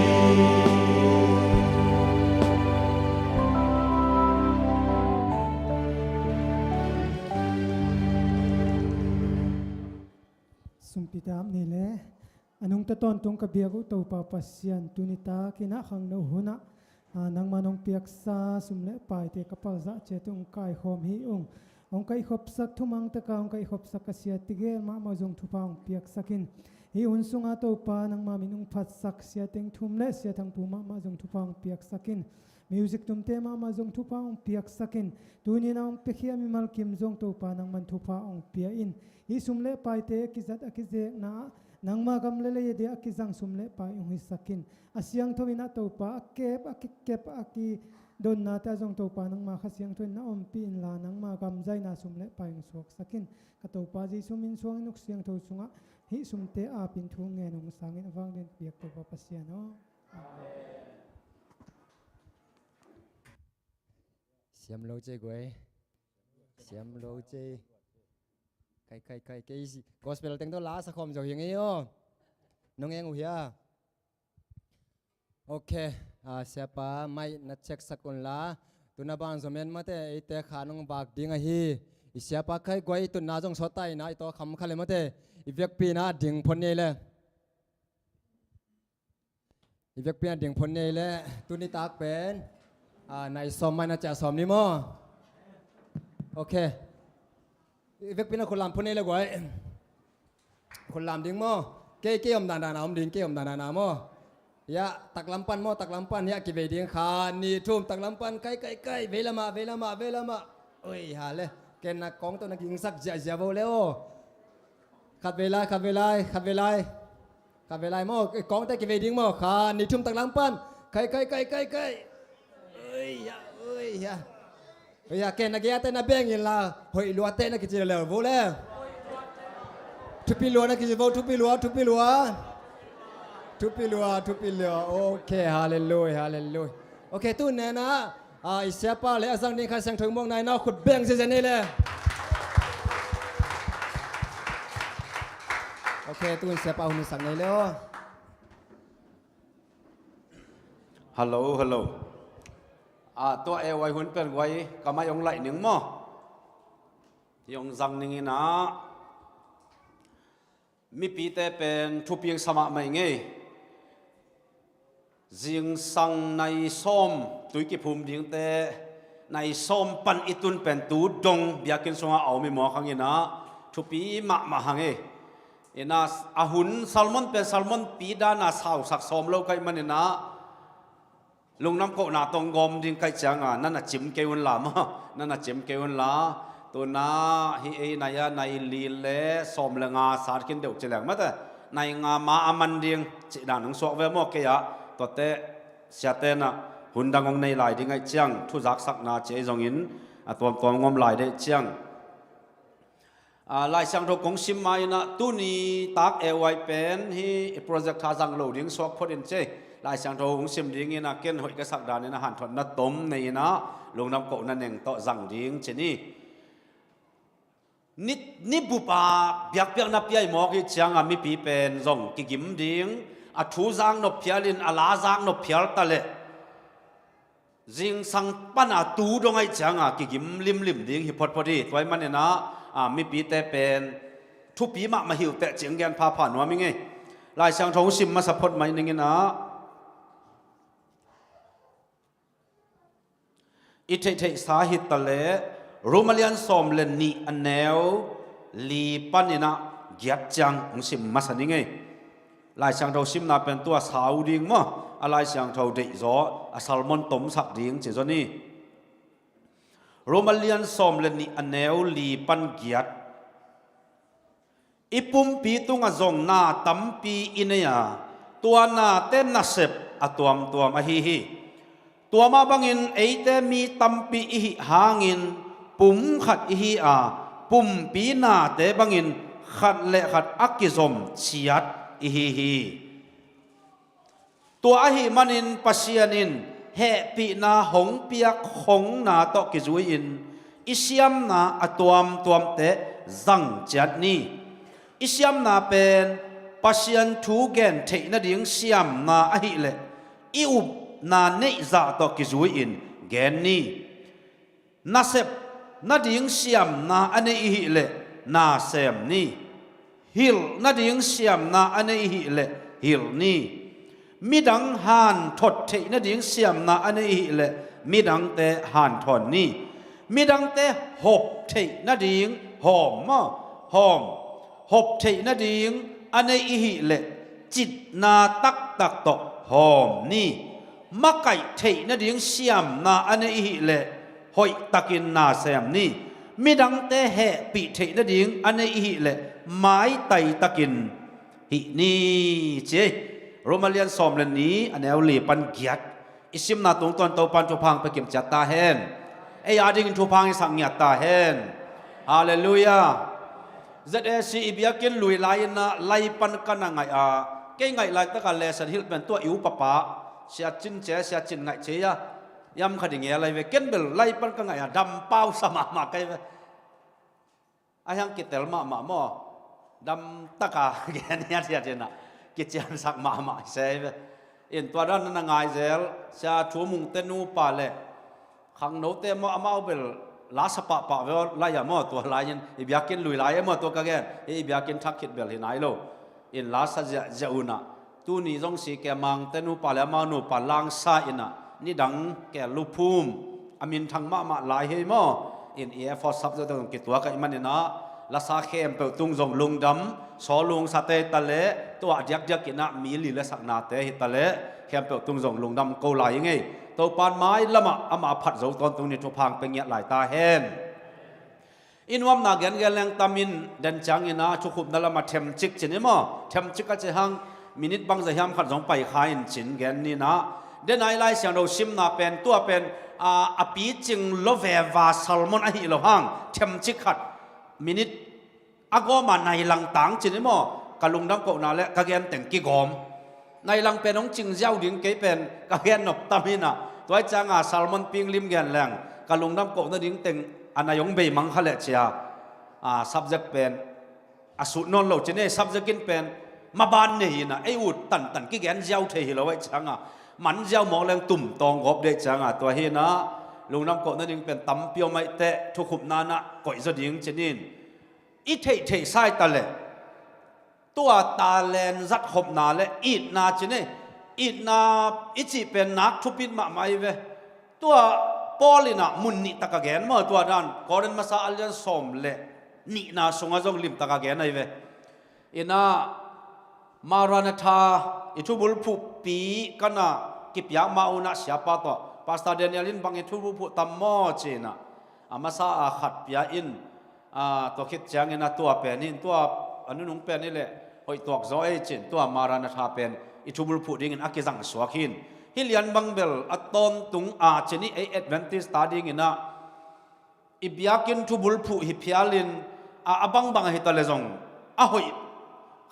Sumpi dam ni le, a nungta tawntung ka biak uh Topa Pasian, tuni takin ah khangno hunah, a, nangma nong piaksa sum le paite ka palzah ciat ung kaikhawm hi ung. Hong kaihkhopsak thumang taka hong kaihkhopsak ka sia tegel mahmah zong thupha hong piaksak in. Hih hun sunga Topa nangma min hong phatsak sia teng thum le sia thangpu mahmah zong thupha hong piaksak in. Music tumte mahmah zong thupha hong piaksak in. Tunin a hong piakhia mimal kim zong Topa nangman thupha hong pia in. Hih sum le paite a kizat a kizekna ah nangma gam le lei a dia a kizang sum le pai hong hisak in. A siangtho in ah Topa a kep a kikep a kidonnate ah zong Topa nangma Kha Siangtho in na ompih inla nangma gam zaina sum le pai hong suaksak in. Ka Topa Jesu min suangin uk siangtho sungah hih sumte apin thu ngen hong sangin a vanglian ka biak Topa Pasian aw. Amen. Siam lo cei guai. Siam lo cei. Kai, kai, kai, kei si gospel teng to la sa khawm zo hi ngei aw. Nong eng uh hia? Ok, a, siapa mai na check sak un la. Tuna bang zo men mate, eite kha nong vak ding ahi. I siapa khai guai tunna zong sawt ta ina, i taw kham kha le mate. I vekpi na ding phon nei le. I vekpi na ding phon nei le, tuni tak pen, a, nai sawm mai na cia sawm ni maw? Ok. I vekpi na khulam phon nei le guai. Khulam ding maw? Kei, kei om dan dan a om ding, kei om dan dan a maw? Ya, taklam pan maw, taklam pan, ya, kivei ding kha, ni thum, taklam pan, kai, kai, kai, vei lama, vei lama, vei lama. Oi, ha le. Ken na kong to na gingsak zia, zia vo le o. Khat vei lai, khat vei lai, khat vei lai. Ka vei lai maw, eh, kawngte kivei ding maw, kha, ni thum taklam pan. Kai, kai, kai, kai, kai. Oi, ya, oi, ya. Oi, ya, ken na gei a te na beng in la, hoih lua te na kici leu, vo le. Thupi lua na kici vo, thupi lua, thupi lua. Thupi lua, thupi lua. Ok, hallelujah, hallelujah. Ok, tu nena, a, i siapa le a zang ding Kha Siangtho i muang nai nau khut beng ziazia nei le. Ok, tu in siapa hun i sak nei le aw. Hello, hello. A, tua e wai hun pen wai ka mai ong laih ning maw. Hi ong zang ning ina. Mipite pen thupi sa mahmah ing ei. Zingsang nai sawm tui kiphum dingte, nai sawm pan i tun pen tu dong biakinn sungah a om i muak hang ina, thupi mahmah hang ei. Ina a hun sermon pen sermon pi dana sausak sawm lo ka hih man ina, Lungnam kohna tong gawm ding kaih cianga, nan a cim kei unla maw, nan a cim kei unla. Tuna hi ei nai a nai li le sawm le nga sat khin deuh ci leng mate. Nai nga ma a man ding cih dan hong suak ve maw kei ah. Tuate siate na hun dang hong nei lai ding aih ciang, thuzaksakna ci ei zongin a tuamtuam ngom lai dei ciang. A, Lai Siangtho kong sim ma ina tuni tak e wai pen hi i project kha zang lo ding suak phot in cei. Lai Siangtho hong sim ding ina ken hoih ka sak dan ina hanthotna tom nei ina lungdam kohna neng tawh zang ding ci ni. Ni, ni bupa biakpiakna piai mawk hi cianga mipi pen zong kigim ding, a thu zak nop phial in a la zak nop phial ta leh. Zingsang pana tu dong aih cianga kigim limlim ding hi photphot hi. Tua ahih maninah, a, mipite pen thupi mahmah hi uh teh cih gen phapha nuam ing ei. Lai Siangtho hong sim masa phot mai ninginah, i theihtheihsa hi taleh Rom a lian sawm le nih a neu li paninah giat ciang hong sim masa ning ei. Lai Siangtho simna pen tua sau ding maw, a Lai Siangtho deihzaw a sermon tomsak ding ci zaw ni. Rom a lian sawm le nih a neu li pan giat. I pumpi tungah zong na tampi i nei a, tua nate nasep a tuamtuam ahi hi. Tua mah bangin eite mi tampi i hih hangin pum khat i hi a, pumpi nate bangin khat le khat a kizom ciat i hi hi. Tua ahih manin Pasian in hehpihna hong piak hong na tawh kizui-in i siamna a tuamtuamte zang ciat ni. I siamna pen Pasian thu gen theih nading siamna ahileh i upna neih zah tawh kizui-in gen ni. Nasep nading siamna a nei i hih leh na sem ni. Hilh nading siamna a nei i hih leh hilh ni. Midang hanthot theih nading siamna a nei i hih leh midangte hanthawn ni. Midangte hop theih nading hawm maw, hawm, hop theih nading a nei i hih leh citna taktak tawh hawm ni. Makaih theih nading siamna a nei i hih leh hoihtakin na sem ni. Midangte hehpih theih nading a nei i hih leh maitai takin hih ni, ci ei. Rom a lian sawm le nih a neu li pan giat i simna tungtawn Topan thupha hong pia kimciat ta hen. Ei adingin thupha hong hisak ngiat ta hen. Halleluiah. Z A C i biakinn lui lai-inah lai pan ka na ngaih a, kei ngaih laitaka lesson hilh pen tua i upapa Sia Cin ce, Sia Cin ngaih ce a, yam kha ding e lai ve. Ken bel lai pan ka ngaih a, dam pau sa mahmah kei ve. A hiang kitel mahmah maw, dam taka gen hiathiat inah kiciansak mahmah hi se ve. In tua dan na ngai zel, Sia Thu Mung te nupa le khangnote maw, amau bel la sa pahpah ve aw, lai-ah maw, tua lai-in i biakinn lui lai-ah maw, tua ka gen hi, i biakinn thak khit bel hi nai lo. In la sa ziahziah unah, tuni zong si ke Mang te nupa le amau nupa langsa inah nidang ke luphum a minthang mahmah lai hi maw. In i effort sap zong kituak ahih maninah lasa khempeuh tung zong lungdam, saw lungsa te hi taleh, tua a diakdiak inah mi li le saknate hi taleh, khempeuh tung zong lungdam ko lai i ngei. Topan mai lamah amah a phat zo tawntung ni thupha hong pia ngiat lai ta hen. I nuamna gengen leng tamin den cianginah thukhupna lamah themcik ci ni maw, themcik a ci hang minit bangzah hiam khat zong paikha in cin gen ninah. Denai Lai Siangtho simna pen tua pen, a, a picing lo veva sermon ahi lo hang themcik khat minit a gawma nailang tang ci ni maw, ka lungdam kohna le ka gen teng kigawm. Nailang pen hong cing ziau ding kei pen ka gen nop tam hinah, tua ahih cianga sermon pinglim gen leng ka lungdam kohna ding teng a nai hong bei mang kha leh cia, a, subject pen a sut nawn lo ci ni, subject in pen maban nei hinah ei ut tantan kigen ziau thei hi lo ahih cianga man ziau mawk leng tum tawng gawp dih cianga, tua hinah lungdam kohna ding pen tampi om aih teh thukhupna nah koih zaw ding ci nin. I theihtheih sa hi taleh tua talent zatkhopna le itna ci ni. Itna i cih pen nak thupit mahmah hi ve. Tua Paul inah mun nih taka gen maw, tua dan Korin masa a lian sawm le nihna sungah zong lim taka gen ahi ve. Inah Maranatha i thubulphuhpi ka na kipiak ma unah siapa tawh Pastor Daniel in bang i thubulphuh tam maw ci inah a masa a khat pia in, a, tua khit ciangin a tua pen hin, tua a nunung pen hi leh hoih tuak zaw ei cin, tua Maranatha pen i thubulphuh dingin a kizang suak hin. Hih lian bang bel a tawntung a ci ni, ei Adventist ta dinginah i biakinn thubulphuh hi phialin, a, a bangbang ahi taleh zong a hoih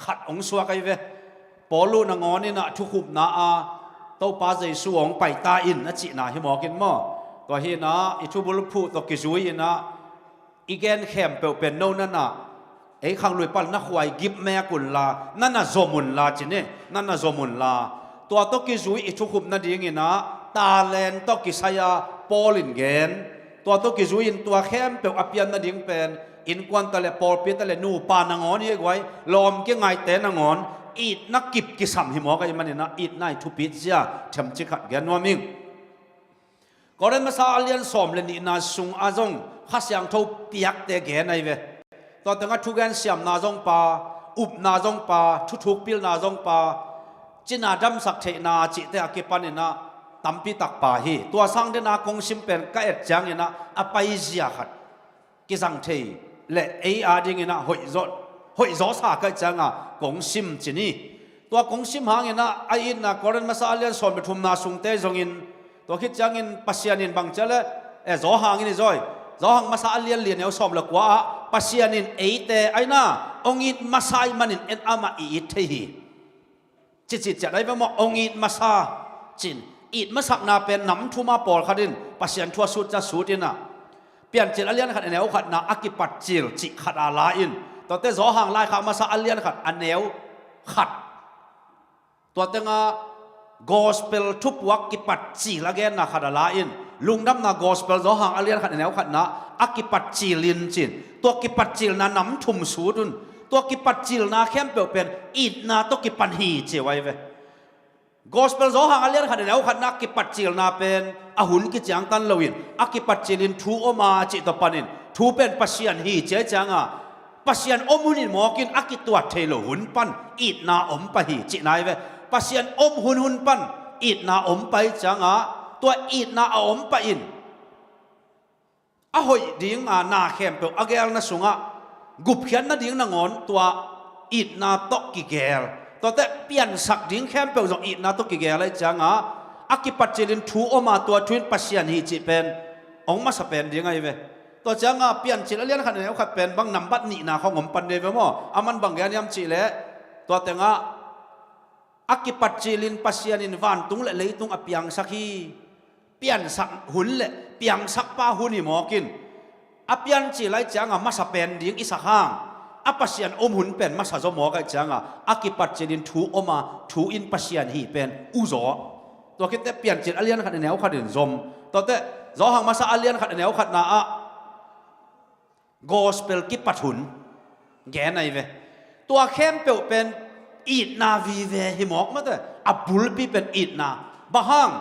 khat hong suak ahi ve. Paul uh nangawn inah thukhupna a Topa Jesu hong paita in a cihna hi mawk in maw. Tua hinah i thubulphuh tawh kizui inah i gen khempeuh pen no nanah ei khanglui pan na khuai gip mek unla, na na zom unla ci ni, na na zom unla. Tua tawh kizui i thukhup nadinginah talent tawh kisai-a Paul in gen, tua tawh kizui-in tua khempeuh a pian nading pen innkuan ta le pawlpi ta le nupa nangawn hi guai, lawm kingaite nangawn itna kip kisam hi mawk ahih manin ah itna i thupi zia themcik khat gen nuam ing. Korin masa a lian sawm le nihna sungah zong Kha Siangtho piakte gen ahi ve. Tua tengah thugen siamna zong pa, upna zong pa, thuthuk pilna zong pa, cina damsak theihna cihte a kipanin ah tampi tak pa hi. Tua sang dena kong sim pen ka et ciangin ah a paizia khat kizang thei le ei adingin ah hoih zaw, hoih zawsa ka hih cianga kong sim ci ni. Tua kong sim hangin ah a itna Korin masa a lian sawm le thumna sungte zongin, tua khit ciangin Pasian in bang cia le, eh, Zawhang in i zawi, Zawhang masa a lian lian neu sawm le kua ah Pasian in eite aina hong it masa ahih manin en amah i it thei hi. Cici ciat ahi ve maw, hong it masa cin, it masakna pen nam thuma pawlkhat in Pasian thu a sut cia sut in ah Piancil a lian khat a neu khatna a kipat cil cih khat a la in, tuate Zawhang laikhak masa a lian khat a neu khat, tua tenga gospel thupuak kipat cil a genna khat a la in, lungdamna gospel Zawhang a lian khat a neu khatna a kipat cil in cin, tua kipat cilna nam thum sut un. Tua kipat cilna khempeuh pen itna tawh kipan hi ci uh ahi ve. Gospel Zawhang a lian khat a neu khatna kipat cilna pen a hun kiciangtan loin a kipat cilin thu om a cih tawh panin thu pen Pasian hi ci ahih cianga Pasian om hun in mawkin a kituat thei lo hun pan itna om pah hi cihna hi ve. Pasian om hun hun pan itna om pah hi cianga tua itna a om pah in a hoih dinga na khempeuh a gelna sungah gupkhiat nading nangawn tua itna tawh kigel. Tuate piansak ding khempeuh zong itna tawh kigel ahih cianga a kipat cilin thu om a tua thu in Pasian hi cih pen hong masa pen ding ahi ve. Tua cianga Piancil a lian khat a neu khat pen bang nambat nihna khawng om pan dei ve maw? A man bang gen hiam cihleh tua tengah a kipat cilin Pasian in vantung le leitung a piangsak hi. Piansak hun le piangsakpa hun hi mawkin a piancil ahih cianga masa pen ding i sak hang a Pasian om hun pen masa zaw mawk ahih cianga a kipat cilin thu om a thu in Pasian hi pen u zaw. Tua khitte Piancil a lian khat a neu khat in zom. Tuate Zawhang masa a lian khat a neu khatna ah gospel kipat hun gen ahi ve. Tua khempeuh pen itna vive hi mawk mate, a bulpi pen itna. Bang hang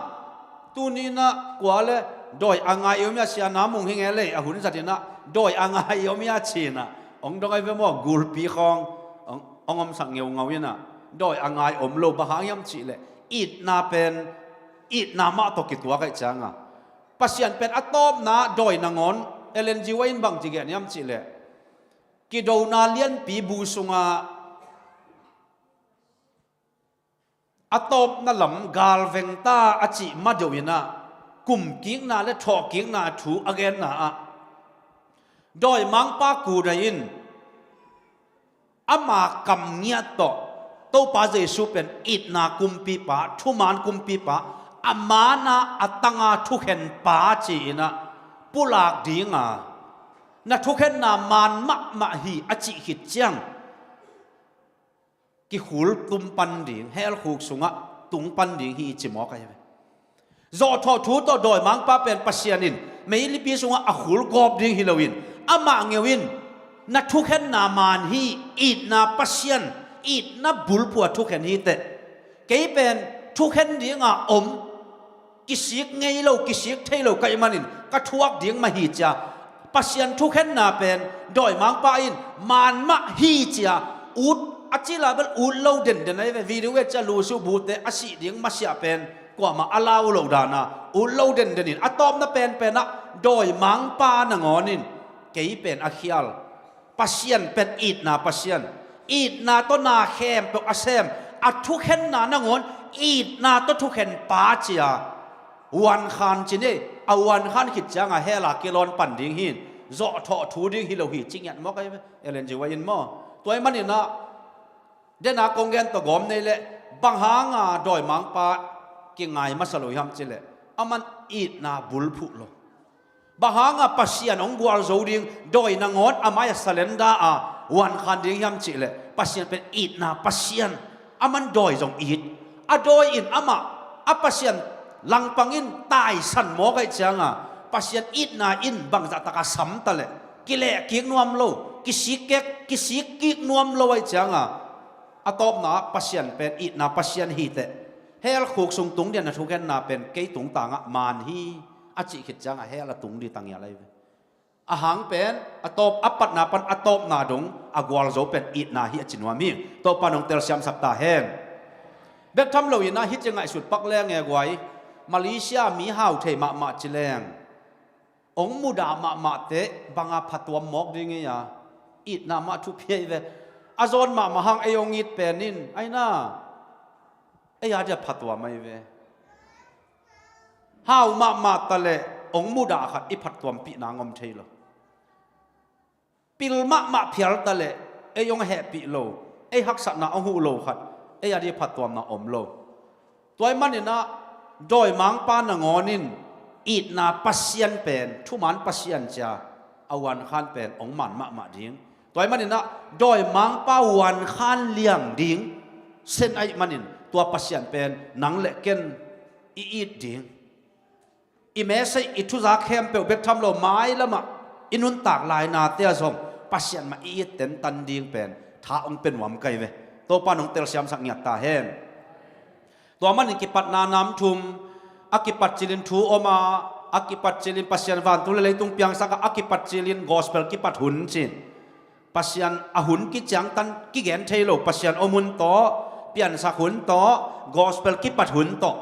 tuni inah kua le dawi a ngai i om ia, sia na mung hi nge lei a hun zatinah dawi a ngai i om ia cinah hong dong ahi ve maw? Gulpi khawng hong, hong omsak ngeungau inah dawi a ngai om lo. Bang hang hiam cihleh itna pen itna mah tawh kituak ahih cianga Pasian pen a tawpna dawi nangawn. Ellen G. White in bangci gen hiam cihleh kidona lianpi bu sunga a tawpna lam galvengta a cih madeuh inah kumkikna le thawhkikna thu a genna ah dawimangpa kudai in ama kam ngiat tawh Topa Jesu pen itna kumpipa, thuman kumpipa, a mana a tanga thukhenpa ci-inah pulak dinga na thukhenna man mahmah hi a cih khit ciang kikhul tum pan ding, hell khuk sungah tung pan ding hi i ci mawk ahi ve. Zawhthawh thu tawh dawimangpa pen Pasian in meilipi sungah a khul gawp ding hi loin amah ngeu in na thukhenna man hi, itna Pasian, itna bulphuh a thukhen hi teh. Kei pen thukhen dinga om, kisik ngei lo, kisik thei lo ka hih manin ka thuak ding mah hi cia Pasian thukhenna pen dawimangpa in man mah hi cia ut a cila bel ut lo denden ahi ve. Video et cia lusu bute a sih ding masiah pen kuamah a lau lo dana ut lo denden in a tawpna penpenah dawimangpa nangawn in kei pen a khial. Pasian pen itna Pasian, itna tawh na khempeuh a sem, a thukhenna nangawn itna tawh thukhenpa cia huankhan ci ni. A huankhan khit cianga hell a kilawn pan ding hi, zawhthawh thu ding hi lo hi ci ngiat mawk ahi ve. Ellen G. White in maw? Tua ahih maninah dena kong gen tawh gawm nei leh bang hanga dawimangpa kingai masa lo hiam cihleh aman itna bulphuh lo. Bang hanga Pasian hong gualzo ding dawi nangawn a mai-ah salenda a huankhan ding hiam cihleh Pasian pen itna Pasian, aman dawi zong it. A dawi in amah a Pasian Langpang in taisan mawk ahih cianga Pasian itna in bangzah taka sam taleh kileh kik nuam lo, kisik kek, kisik kik nuam lo ahih cianga a tawpna ah Pasian pen itna Pasian hi teh, hell khuk sung tung ding a thukhenna pen kei tungtangah maan hi a cih khit cianga hell a tung ding tangial ahi ve. A hang pen a tawp, a patna pan a tawpna dong a gualzo pen itna hi a ci nuam hi. Topa nong telsiamsak ta hen. Bek tham loin ah hih ci ngaihsut pak leng e guai. Malaysia mi hau thei mahmah ci leng, ong mudah mahmah teh banga phatuam mawk ding hi a, itna mah thupi ahi ve. A zawn mahmah hang ei ong it pen in aina, ei a dia phatuam ahi ve. Hau mahmah taleh ong mudah khat i phattuampih nang om thei lo. Pil mahmah phial taleh ei ong hehpih lo, ei haksatna ong huh lo khat ei a dia phattuamna om lo. Tua ahih maninah dawimangpa nangawn in itna Pasian pen, thuman Pasian cia a uankhan pen ong man mahmah ding. Tua ahih maninah dawimangpa uankhan liang ding sen ahih manin tua Pasian pen nang le ken i it ding. I message, i thuzak khempeuh bek tham lo, mailamah i nuntak lainate ah zong Pasian mah i it tentan ding pen tha ong pia nuam ka hi ve. Topa nong telsiamsak ngiat ta hen. Tua manin kipatna nam thum, a kipat cilin thu om a, a kipat cilin Pasian vantung le leitung piangsak a, a kipat cilin gospel kipat hun cin. Pasian a hun kiciangtan kigen thei lo, Pasian om hun tawh, piansak hun tawh, gospel kipat hun tawh,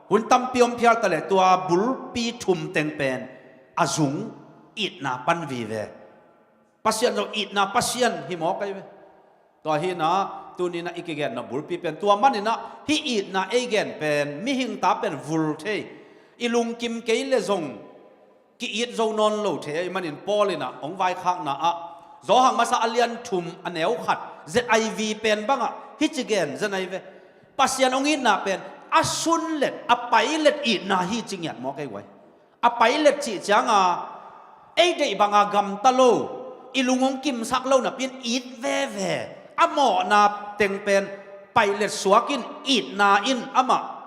hun tampi om phial taleh tua bulpi thum teng pen a zung itna pan vive. Pasian zong itna Pasian hi mawk ahi ve. Tua hinah tuninah i kigenna bulpi pen tua maninah hih itna ei gen pen mihing ta pen vul thei, i lungkim kei le zong ki-it zo nawn lo thei ahih manin Paul inah hong vaikhakna ah Johan masa a lian thum a neu khat Z I V pen bangah hih ci gen zen ahi ve. Pasian hong itna pen a sunlet, a pailet itna hi ci ngiat mawk ahi guai. A pailet cih cianga ei deih banga gamta lo, i lung hong kimsak lo napi in it veve. A mawhna teng pen pailet suak in, itna in amah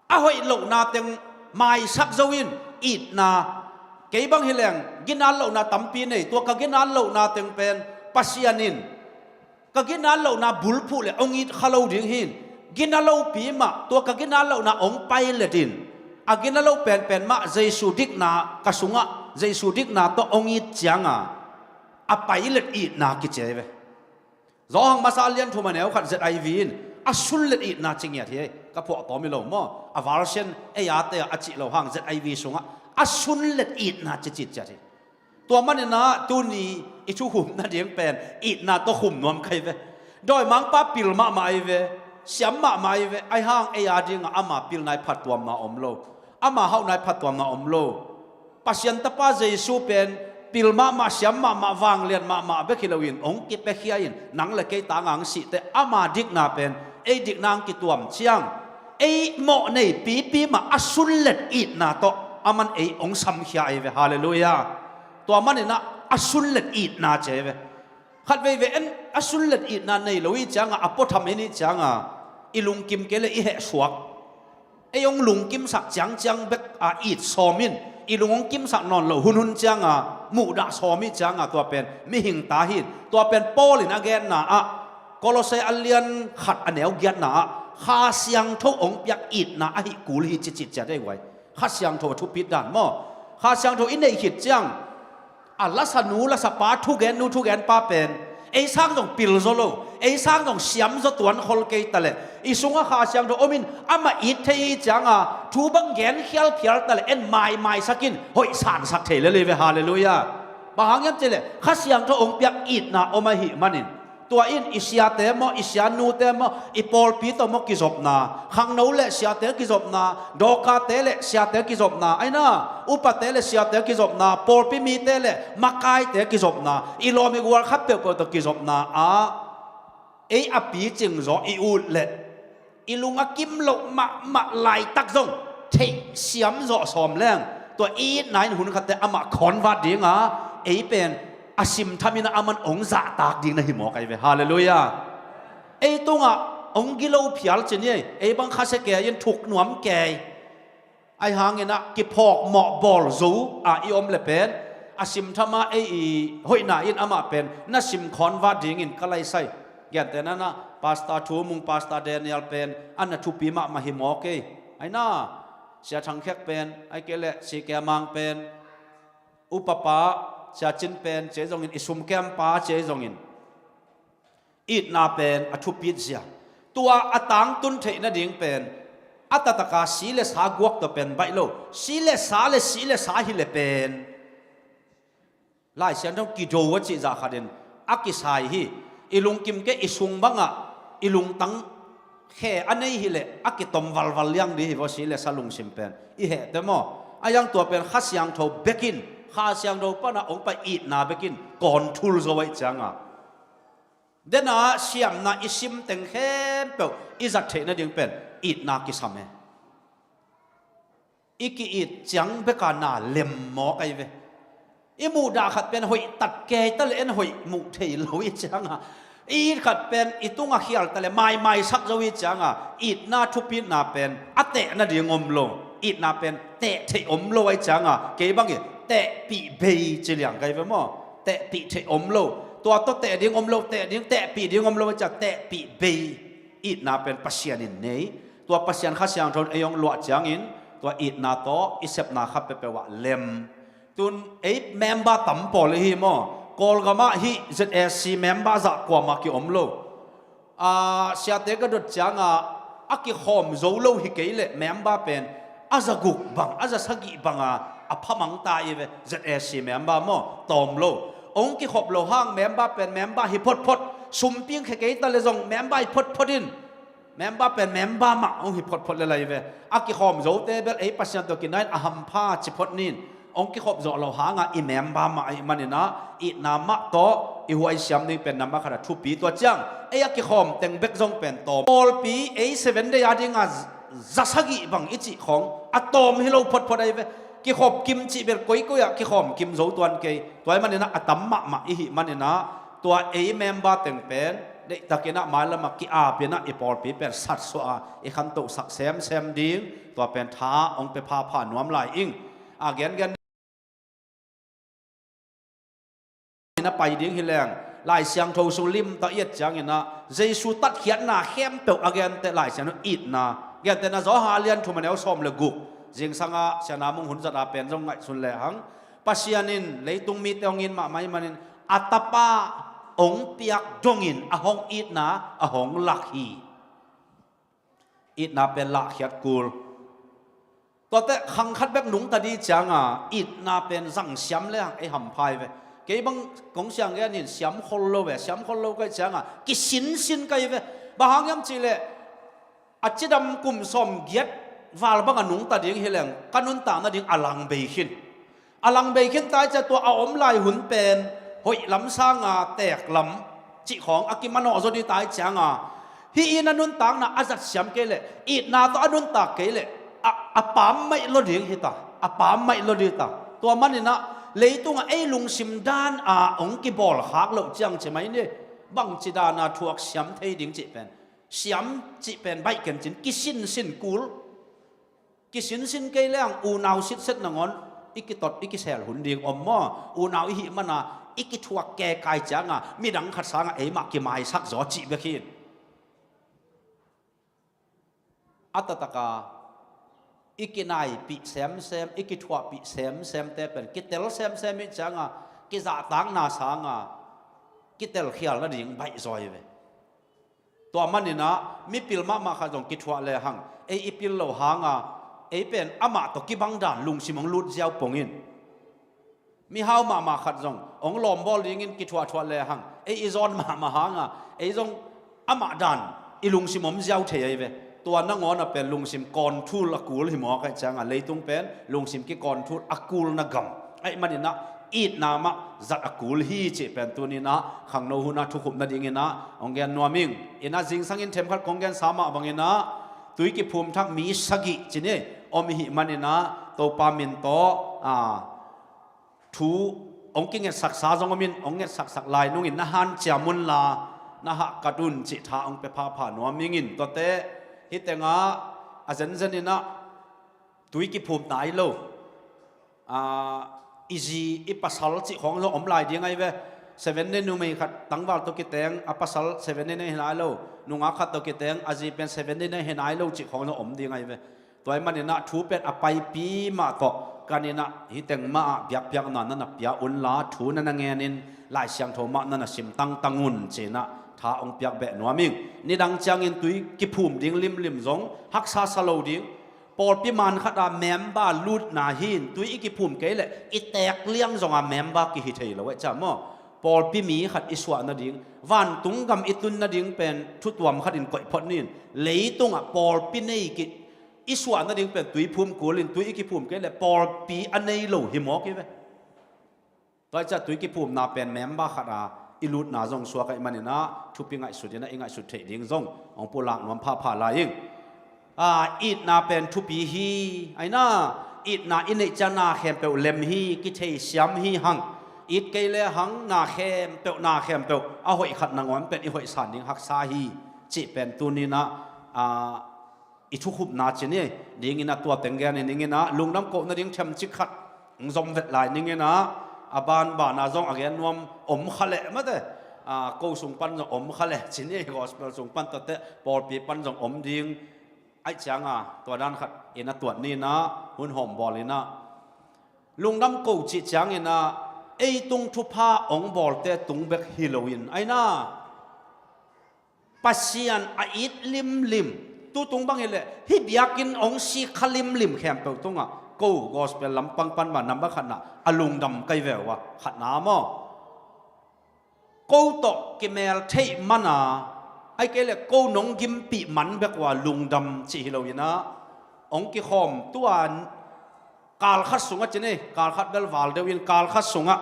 a hoih lohna teng maisak zo in, itna. Kei bang hi leng ginat lohna tampi nei, tua ka ginat lohna teng pen Pasian in ka ginat lohna bulphuh le hong it kha lo ding hi in, gina lopi mah tua ka ginat lohna hong pailet in, a gina lo penpen mah Jesu dikna ka sungah Jesu dikna tawh hong it cianga a pailet itna kici ahi ve. Johan masa a lian thum a neu khat Z I V in a sunlet itna ci ngiat hi. Ka phuahtawm hi lo maw? A version ei a te a cih lo hang Z I V sungah a sunlet itna ci citciat hi. Tua maninah tuni i thukhum nading pen itna tawh khum nuam ka hi ve. Dawimangpa pil mahmah ahi ve. Siam mahmah ahi ve. Ahi hang ei a dingah ama pilna i phattuamna om lo. Ama hauhna i phattuamna om lo. Pasian Tapa Jesu pen pil mahmah, siam mahmah, vanglian mahmah bek hi loin hong kipiakhia in nang le kei tanga hong sih teh ama dikna pen ei dikna hong kituam ciang ei mawh nei pipi mah a sunlet itna tawh aman ei hong samkhia ahi ve. Halleluiah. Tua maninah a sunlet itna ci ahi ve. Khat veivei en a sunlet itna nei lo i cianga a puatham en i cianga i lungkim kei le i hehsuak. Ei hong lungkimsak ciangciang bek a it sawm in, i lung hong kimsak nawn lo hunhun cianga muhdah sawm i cianga tua pen mihing ta hi in. Tua pen Paul in a genna ah Kolose a lian khat a neu giatna ah Kha Siangtho hong piak itna ahi kul hi cicit ciat ei guai. Kha Siangtho a thupit dan maw? Kha Siangtho i neih khit ciang a lasanu lasapa, thugennu thugenpa pen ei sang zong pil zaw lo, ei sang zong siam zaw tuan khol kei taleh i sungah Kha Siangtho om in amah it thei i cianga thu bang gen khial phial taleh en maimaisak in hoih sansak thei lel hi ve. Halleluiah. Bang hang hiam cihleh Kha Siangtho hong piak itna om ahih manin tua in i siate maw, i sianute maw, i pawlpi tawh maw kizopna, khangno le siate kizopna, dawkate le siate kizopna, aina upate le siate kizopna, pawlpi mite le makaite kizopna, i lawm i gual khat peuhpeuh tawh kizopna ah ei a picing zaw i ut leh i lung a kim loh mahmah laitak zong theih siam zawh sawm leng tua i itna in hun khatte amah khawnvat dinga ei pen a simthamin a aman hong zahtak ding na hi mawk ahi ve. Halleluiah. Ei tungah hong gilo phial cin hi ei, ei bang khasia kei in thuk nuam kei. Ahi hangin ah kiphawk mawh bawl zo a i om le pen a simtham ah ei i hoihna in amah pen na sim khawnvat dingin ka laisai. Gentehna in ah Pastor Thu Mung, Pastor Daniel pen a na thupi mahmah hi maw kei. Aina Sia Thang Khek pen, ai kei le Sia Kia Mang pen, Upapa Sia Cin pen, cia zongin i sumkempa cia zongin itna pen a thupit zia. Tua a tangtun theih nading pen a tataka si le sa guak tawh pen baih lo. Si le sa le si le sa hi le pen Lai Siangtho kido a cih zah khatin a kisai hi. I lungkim kei i sung bangah i lungtang khe a nei hi le a kitom valval liang dih hi vaw si le sa lungsim pen. I hehte maw? A yang tua pen Kha Siangtho bekin, Kha Siangtho pana ong pai itna bekin kawn thul zo aih cianga dena siamna i sim teng khempeuh i zat theih nading pen itna kisam e. I ki-it ciang beka na lem maw kai ve. I muhdah khat pen hoih tat kei ta le en hoih muh thei lo i cianga i it khat pen i tunga khial ta le maimai sak zo i cianga itna thupitna pen a teh nading om lo. Itna pen teh theih om lo aih cianga kei bang i tehpih bei ci liang kai ve maw? Tehpih theih om lo. Tua tawh teh ding om lo, teh ding, tehpih ding om lo aih cianga tehpih bei. Itna pen Pasian in nei. Tua Pasian Kha Siangtho in ei hong luah ciangin tua itna tawh i sepna kha peuhpeuh ah lem. Tun ei member tam pawl i hi maw? Kawlgam ah hih Z A C member zah kuamah ki om lo. A, siate ka dot cianga a kikhawm zo lo hi kei le member pen a za guk bang, a za sagih banga a phamang ta i ve. Z A C member maw? Tawm lo. Ong kikhop lo hang member pen member hi photphot. Sumping khe kei ta le zong member hi photphot in member pen member mah ong hi photphot le lai ve. A kikhawm zote bel ei Pasian tawh kinain a hampha ci phot nin. Ong kikhop zawh lo hanga i member mah aih maninah itna mah tawh i huai siam ding pen nambat khat a thupi. Tua ciang ei a kikhawm teng bek zong pen tawm. Pawlpi ei seven day a dinga za sagih bang i cih khong a tawm hi lo photphot aih ve. Kikhop kim cih bel koikoi ah kikhawm kim zo tuan kei. Tua aih maninah a tam mahmah i hih maninah tua ei member teng pen deihtakinah mailamah ki-apinah i pawlpi pen satsuah a i khantohsak semsem ding tua pen tha ong pe phapha nuam lai ing. A gengen na pai ding hi leng Lai Siangtho sung limtah i et cianginah Jesu tatkhiatna khempeuh a gente Lai Siangtho itna. Gentehna Johan lian thum a neu sawm le guk zingsangah Siana Mung hun zata pen zong ngaihsun lehang Pasian in leitung mite hong it mahmah ahih manin a tapa hong piak dongin a hong itna a hong lak hi. Itna pen lahkhiat kul. Tuate khang khat bek nungta dih cianga itna pen zang siam le hang ei hampha hi ve. Kei bang kong siang gen in siam khol lo ve, siam khol lo kai cianga kisinsin kai ve. Bang hang hiam cihleh a cidam kum sawm giat val banga nungta ding hi leng ka nuntak nading a lang bei khin. A lang bei khin tai cia tua a om lai hun pen hoih lam sanga teek lam cih khawng a kimanawh zaw dih tai cianga hih in a nuntakna a zat siam kei leh itna tawh a nuntak kei leh a, a pam maih lo ding hi ta, a pam maih lo ding ta. Tua maninah leitungah ei lungsim dan a hong kibawl khak loh ciang ci mai ni. Bangci dana thuak siam thei ding cih pen siam cih pen baih kencin kisinsin kul. Kisinsin kei leng unau sitset nangawn i kitot i kisel hun ding om maw? Unau i hih mana i kithuak kekai cianga midang khat sanga eimah kimaisak zaw cih bek hi. A tataka i kinaipih semsem, i kithuahpih semsemte pen kitel semsem ih cianga kizahtakna sanga kitelkhial nading baih zaw hi ve. Tua maninah mipil mahmah khat zong kithuah lehang ei i pil lo hanga ei pen amah tawh kibang dan lungsim hong lut ziau pongin. Mihau mahmah khat zong hong lawmbawl dingin kithuahthuah lehang ei i zawn mahmah hanga ei zong amah dan i lungsim om ziau thei ahi ve. Tua nangawn a pen lungsim kawnthul a kul hi mawk aih cianga leitung pen lungsim kikawnthul a kulna gam aih maninah itna mah zat a kul hi cih pen tuninah khangno hunah thukhupna dinginah hong gen nuam ing. Inah zingsangin themkhat kong gensa mah banginah tui kiphum thak mi sagih cini om ihih maninah Topa min tawh a thu hong kingetsaksa zong omin hong ngetsaksak lai nungin na hanciam unla na hahkat un cih tha hong pe phapha nuam ingin tuate hih tengah a zenzeninah Tui kiphum nai lo. Ah, i zi i pasal cih khawng zong om lai ding ahi ve. Seven Day numei khat tangval tawh kiteng a pasal Seven Day na hi nai lo. Nungak khat tawh kiteng a zi pen Seven Day na hi nai lo cih khawng zong om ding ahi ve. Tua ahih maninah thu pen a paipi mah tawh kaninah hih teng mah ah biakpiakna na na pia unla thu na na ngenin Lai Siangtho mah na na sim tangtang un cinah tha hong piak beh nuam ing. Nidang ciangin tui kiphum ding limlim zong haksa sa lo ding. Pawlpi man khat a member lutna hi in tui i kiphum kei leh i teek liang zong a member kihi thei lo eh ca maw? Pawlpi mi khat i suah nading, vantung gam i tun nading pen thutuam khat in koih phot ni in, leitungah pawlpi nei ki i suah nading pen tui phum kul in tui i kiphum kei leh pawlpi a nei lo hi mawk hi ve. Tua hi ciah tui kiphumna pen member khat a i lutna zong suak ahih maninah thupi ngaihsut inah i ngaihsut theih ding zong hong pulak nuam phapha lai ing. Ah, itna pen thupi hi. Aina, itna i neih ciang na khempeuh lem hi, kitheisiam hi hang. It kei le hang na khempeuh, na khempeuh a hoih khat nangawn pen i hoih san ding haksa hi cih pen tuninah, ah, i thukhupna ci ni dinginah tua teng gen i ninginah lungdam koh nading themcik khat hong zom vet lai ninginah a banbana zong a gen nuam om kha leh mate. Ah, ko sung pan zong om kha leh ci ni, gospel sung pan tawte pawlpi pan zong om ding. Aih cianga tua dan khat in a tuat ninah hun hawm bawl inah lungdam ko cih cianginah ei tung thupha hong bawlte tung bek hi loin aina Pasian a it limlim. Tutung bang hileh hih biakinn hong sik kha limlim khempeuh tungah ko gospel lampang pan mah number khatna a lungdam kai ve uh a khatna maw? Ko tawh kimel theih mana, aih kei leh ko nong gimpih man bek uh a lungdam cih hi loinah hong kikhawm tua kal khat sungah ci ni, kal khat bel val deuh in kal khat sungah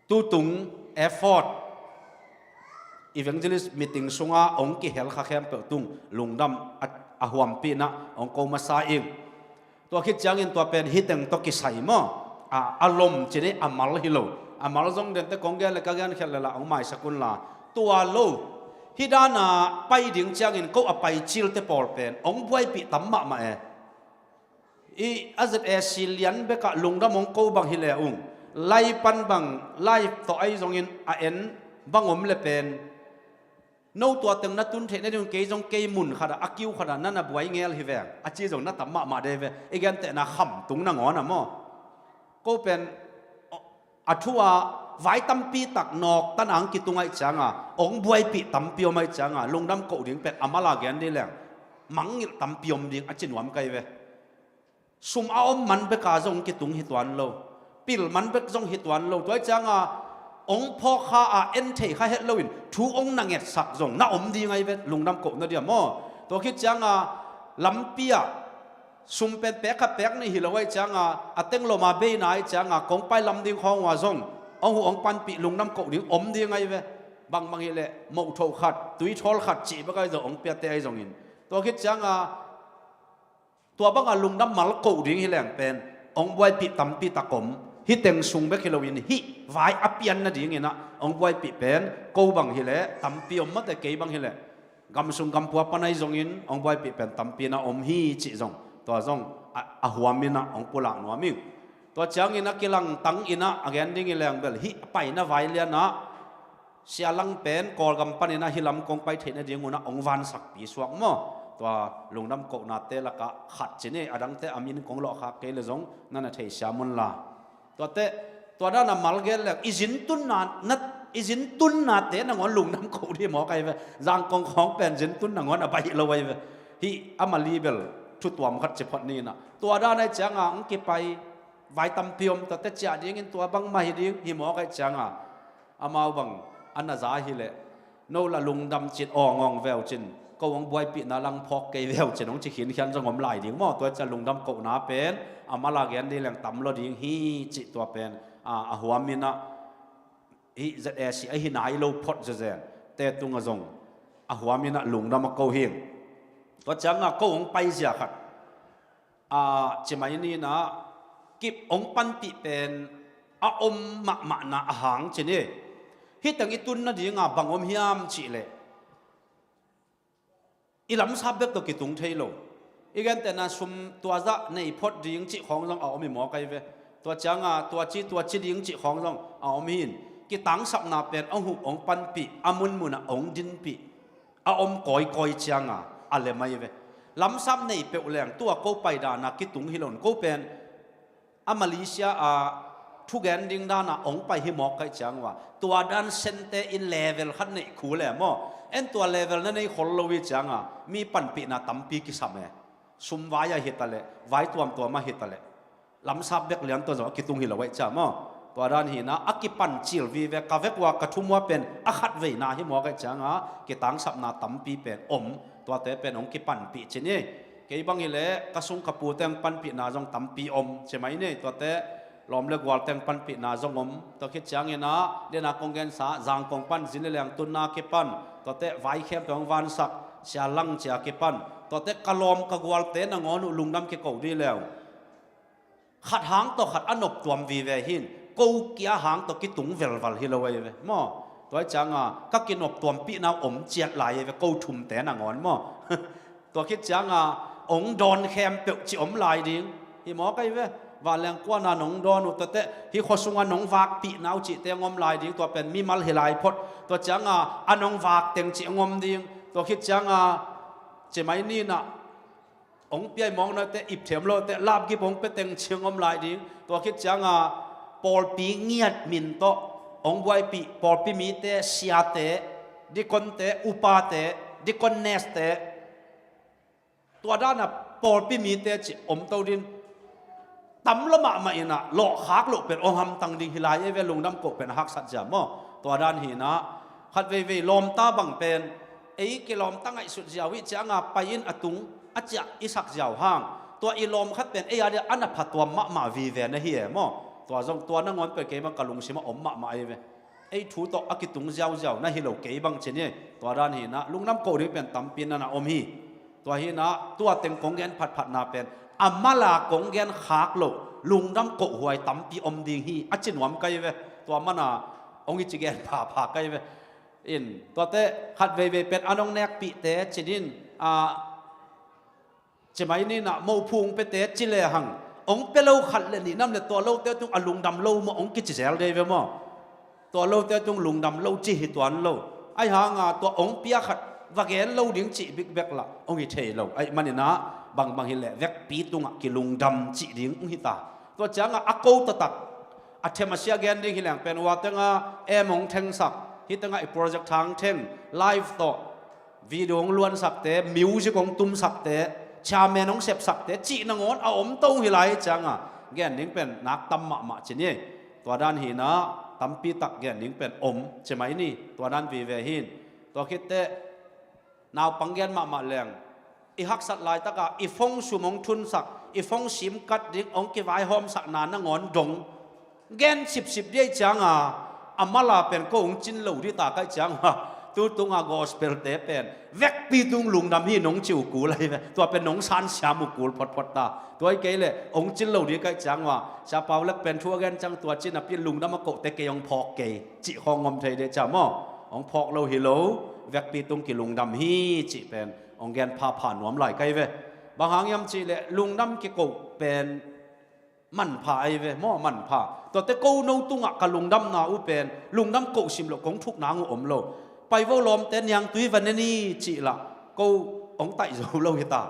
tutung effort evangelist meeting sunga hong kihel kha khempeuh tung lungdam a, a huampi inah hong ko masa ing. Tua khit ciangin tua pen hih teng tawh kisai maw? A, a lom ci ni, a mal hi lo. A mal zong dente kong gen le ka gen khial le lah hong maisak unla tua lo. Hih dana pai ding ciangin ko a pai cilte pawl pen hong buaipih tam mahmah e. I a Z A C lian bekah lungdam hong ko bang hi le ung, lai pan bang, lai tawh ahi zongin a en bang om le pen no tua teng na tun theih nading kei zong kei mun khatah a kiu khatah na na buai ngel hi veng a ci zong na tam mahmah de ve. I gentehna kham tung nangawn a maw? Ko pen a thu a vai tampi tak nawk tan ang kitung aih cianga hong buaipih tampi om aih cianga lungdam koh ding pen a mala gen dih leng mangngilh tampi om ding a ci nuam kai ve. Sum a om man beka zong kitung hi tuan lo. Pil man bek zong hi tuan lo. Tua aih cianga hong phawk kha a en thei kha het loin thu hong na ngetsak zong na om ding ahi ve lungdam koh na dia maw? Tua khit cianga lampi ah sum pen pek kha pek nih hi lo aih cianga a tengloma beina aih cianga kong pai lam ding khawng uh a zong hong huh hong panpih lungdam koh ding om ding ahi ve. Bangbang hileh mohthoh khat, tuithawl khat cih bek ahi zong hong piate ahi zongin tua khit cianga tua banga lungdam mal koh ding hi leng pen hong buaipih tampi tak om. Hih teng sung bek hi loin hih vai a pian nadinginah hong buaipih pen ko bang hileh tampi om mate, kei bang hileh gam sung gam pua pan ahi zongin hong buaipih pen tampi na om hi cih zong tua zong a, a huaminah hong pulak nuam ing. Tua ciangin a kilangtang inah a gen ding hi leng bel hih a paina vai lianah sia lang pen Kawlgam paninah hih lam kong pai theih nadingunah hong vansakpi suak maw? Tua lungdam kohnate lakah khat ci ni, a dangte a min kong lawhkhak kei le zong na na theisiam unla. Tuate tua dana mal gen leng i zintunna, i zintunnate nangawn lungdam koh dih maw kai ve. Zangkong khawng pen zintun nangawn a baih lo ahi ve. Hih a mali bel thutuam khat ci phot ninah tua dan aih cianga hong kipai vai tampi om, tuate ciah dingin tua bangmah hi ding hi maw kai cianga amau bang a na za hileh no la lungdam cin awngawng veu cin ko hong buaipihna lang phawk kei veu cin hong ci khinkhian zong om lai ding maw? Tua cia lungdam kohna pen a mala gen dih leng tam lo ding hi cih tua pen a, a huaminah hih Z A C ahi nai lo phot zezen te tungah zong a huaminah lungdam a ko hing. Tua cianga ko hong paizia khat a, cimai ninah kip hong panpih pen a om mahmahna a hang ci ni. Hih teng i tun nadinga bang om hiam cihleh i lamsap bek tawh kitung thei lo. I gentehna sum tua zah nei phot ding cih khawng zong a om hi mawk ahi ve. Tua cianga tua ci tua ci ding cih khawng zong a om hi in, kitangsapna pen hong huh hong panpih a munmunah hong dinpih a om kawikawi cianga a lem ahi ve. Lamsap nei peuh leng tua ko paidana kitung hi lo in ko pen a Malaysia a thugen ding dana hong pai hi mawk kaih ciang uh a, tua dan sente in level khat neih khu le maw, en tua level na nei khol lo hi cianga mi panpihna tampi kisam e. Sum vai ahi taleh, vai tuamtuam ahi taleh, lamsap bek lian tua zong a kitung hi lo aih cia maw. Tua dan hina a kipan cil vive, ka vek ua ka thum ua pen a khat veina hi mawk aih cianga kitangsapna tampi pen om. Tuate pen hong kipanpih cin hi. Kei bang hileh ka sung ka pu teng panpihna zong tampi om ci mai ni. Tuate lawm le gual teng panpihna zong om. Tua khit ciangina dena kong gensa Zangkong pan zin le liang tunna kipan, tuate vaikhem peng vansak Sia Lang cia kipan, tuate ka lawm ka gualte nangawn uh lungdam kiko dih leu. Khat hang tawh khat a noptuam vive hin ko kia hang tawh kitung velval hi lo ahi ve maw. Tua cianga ka kinoptuampihna om ciat lai ahi ve, ko thumte nangawn maw. Tua khit cianga hong dawn khempeuh ci om lai ding hi mawk ahi ve. Vanleng kuana nong dawn uh, tuate hi khuasunga nong vakpihna uh cihte hong om lai ding, tua pen mimal hi lai phot. Tua cianga a nong vak teng cih hong om ding. Tua khit cianga ci mai ninah hong piai mawk nate, ipthem lote, lapgip hong pe teng cih hong om lai ding. Tua khit cianga pawlpi ngiat min tawh hong buaipih pawlpi mite, siate, dikonte, upate, dikoneste, tua dana pawlpi mite cih om to din. Tam lo mahmah inah lawhkhak loh pen hong hamtang ding hi lai e ve, lungdam koh pen a haksat zia maw. Tua dan hinah khat veivei lawmta bang pen ei kilawmta ngaihsut zia uh ih cianga pai in a tung a ciah i sak zia uh hang, tua i lawm khat pen ei adia a na phatuam mahmah vive na hi e maw. Tua zong tua nangawn pen kei bang ka lungsimah om mahmah ahi ve. Ei thu tawh a kitung ziauziau na hi lo kei bang ci ni. Tua dan hinah lungdam koh ding pen tampi nana om hi. Tua hinah tua teng kong gen phatphatna pen a mala kong gen khak loh lungdam koh huai tampi om ding hi a ci nuam kai ve. Tua mana hong i ci gen phapha kai ve. In tuate khat veivei pen a nong nekpihte cinin a ci mai ninah mophung pete ci lehang hong pe lo khat le nih nam le tua lote tung a lungdam lo maw hong kici zel dei ve maw. Tua lote tung lungdam lo ci hi tuan lo. Ahi hanga tua hong pia khat va gen lo ding cih bikbek lah hong hi thei lo. Aih maninah bangbang hileh vekpi tungah kilungdam cih ding hong hi ta. Tua ciangah a ko taktak a them a sia gen ding hi leng pen ua tenga em hong thengsak, hi tengah i project thang theng, live tawh video hong luansakte, music hong tumsakte, chairman hong sepsakte cih nangawn a om to hi lai cianga gen ding pen nak tam mahmah ci ni. Tua dan hinah tampi tak gen ding pen om ci mai ni. Tua dan vive hin. Tua khitteh naupang gen mahmah leng i haksat laitaka i phone sum hong thunsak, i phone sim kat ding hong kivaihawmsakna nangawn dong gen sipsip dih aih cianga a mala pen ko hong cin lo dih ta kaih cianga tu tunga gospel te pen vekpi tung lungdam hi nong ci uh kul ahi ve. Tua pen nong sansiam uh kul photphot ta. Tua hi kei leh hong cin lo dih kaih cianga Sia Pau Lek pen thu a gen ciang tua cin a pi lungdam a kohte kei hong phawk kei cih khawng om thei deh cia maw. Hong phawk lo hi lo, vekpi tung kilungdam hi cih pen hong gen phapha nuam lai kai ve. Bang hang hiam cihleh lungdam kikoh pen manpha ahi ve maw, manpha. Tuate ko no tungah ka lungdamna uh pen lungdam koh sim loh kong thuk nang uh om lo. Paivo lawmte niangtui va ne ni cih lah ko hong taih zo lo hi ta.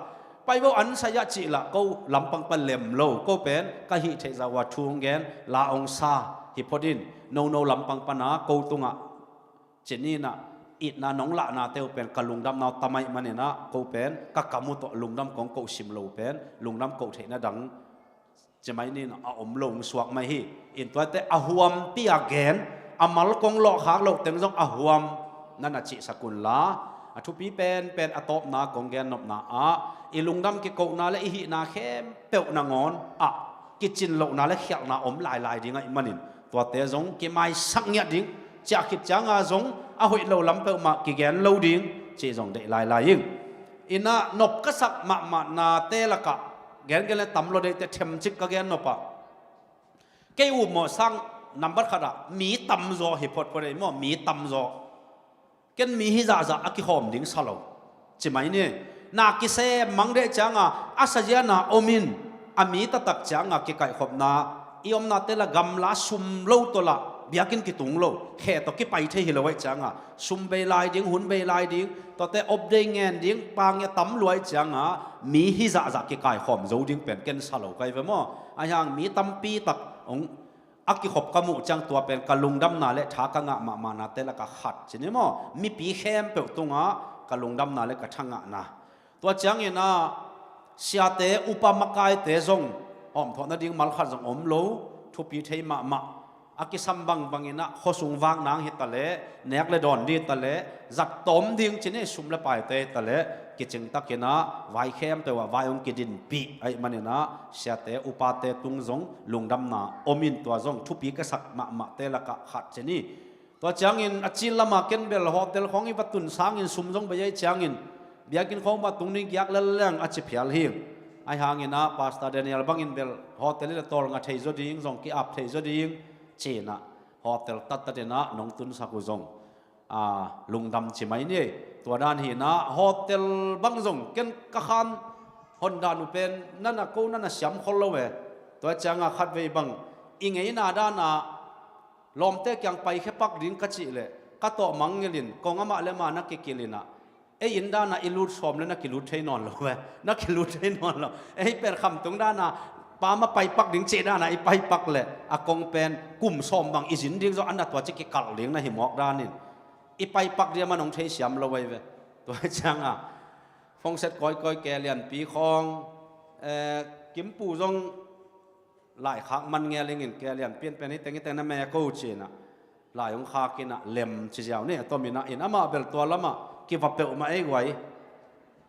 Paivo an sai ah cih lah ko lampang pan lem lo. Ko pen ka hih theih zah uh a thu hong gen, la hong sa hi phot in, nono lampang pana ko tungah ci ninah itna nong lahnate uh pen ka lungdamna uh tam aih maninah ko pen ka kam uh tawh lungdam kong koh sim lo uh pen lungdam koh theihna dang ci mai ninah a om lo hong suak mai hi. In tuate a huampi a gen, a mal kong lawhkhak loh teng zong a huam nana cihsak unla, a thupi penpen a tawpna kong gen nopna ah i lungdam kikohna le i hihna khempeuh nangawn ah kicin lohna le khialhna om lailai ding aih manin tuate zong kimaisak ngiat ding, ciah khit cianga zong a hoih lo lam peuhmah kigen lo ding cih zong deih lailai ing. Inah nop ka sak mahmah nate lakah gengen le tam lo deihte themcik ka gen nopah kei upmawh sang nambat khatah mi tamzaw hi photphot ei maw, mi tamzaw. Ken mi hi zahzah a kikhawm ding sa lo ci mai ni. Na kisem mang deh cianga a saziana om in, a mi taktak cianga kikaihkhopna, i omnate la gamla sum lo tawh la biakinn kitung lo, khe tawh kipai thei hi lo ahih cianga sum bei lai ding, hun bei lai ding, tuate op dei ngen ding, pang ia tam lua ahih cianga mi hi zahzah kikaikhawm zo ding pen ken sa lo kai ve maw? Ahi hang mi tampi tak hong a kikhop ka muh ciang tua pen ka lungdamna le tha ka ngah mahmahnate laka khat ci ni maw? Mipi khempeuh tungah ka lungdamna le ka tha ngahna. Tua ciangin ah siate upa makaite zong hawmthawh nading malkhat zong om lo, thupi thei mahmah. A kisam bangbangin ah khuasung vak nang hi taleh, nek le dawn ding hi taleh, zat tawm ding ci ni, sum le paite hi taleh, kicing takin ah vai khempeuh ah vai hong kidinpih ahih manin ah siate upate tung zong lungdamna om in, tua zong thupi ka sak mahmahte lakah khat ci ni. Tua ciangin a cil lama ken bel hotel khawng i va tun sangin sum zong bei ahih ciangin biakinn khawng mah tung ding giak lelleng a ci phial hi. Ahi hangin ah Pastor Daniel bangin bel hotel i la tawlnga thei zaw ding, zong ki-ap thei zaw ding ci-in ah hotel tattatin ah nong tunsak uh zong, a, lungdam ci mai ni. Tua dan hi-in ah hotel bang zong ken ka khan hon dan uh pen na na ko na na siam khol lo e. Tua cianga khatvei bang i ngeina dan ah lawmte kiang paikhia pak ding ka cih leh ka tawh mangngilh in kong amah le amah na kikilh in ah, ei inn dan ah i lut sawm le na kilut thei nawn lo ve, na kilut thei nawn lo. Ei pen khamtung dan ah pa mah pai pak ding cih dan ah i pai pak leh a kong pen kum sawm bang i zin ding zong a na tua ci kikalh ding na hi mawk danin i pai pak ding a man hong thei siam lo ahi ve. Tua cianga phone set kawikawi ke lianpi khawng, eh, Kimpu zong laikhak man ngel ingin ke lianpi in pen hi teng hi teng na me ko ci-in ah lai hong khak in ah lem ci ziau ni, a tomin ah in amah bel tua lamah kiva peuhmah ei guai.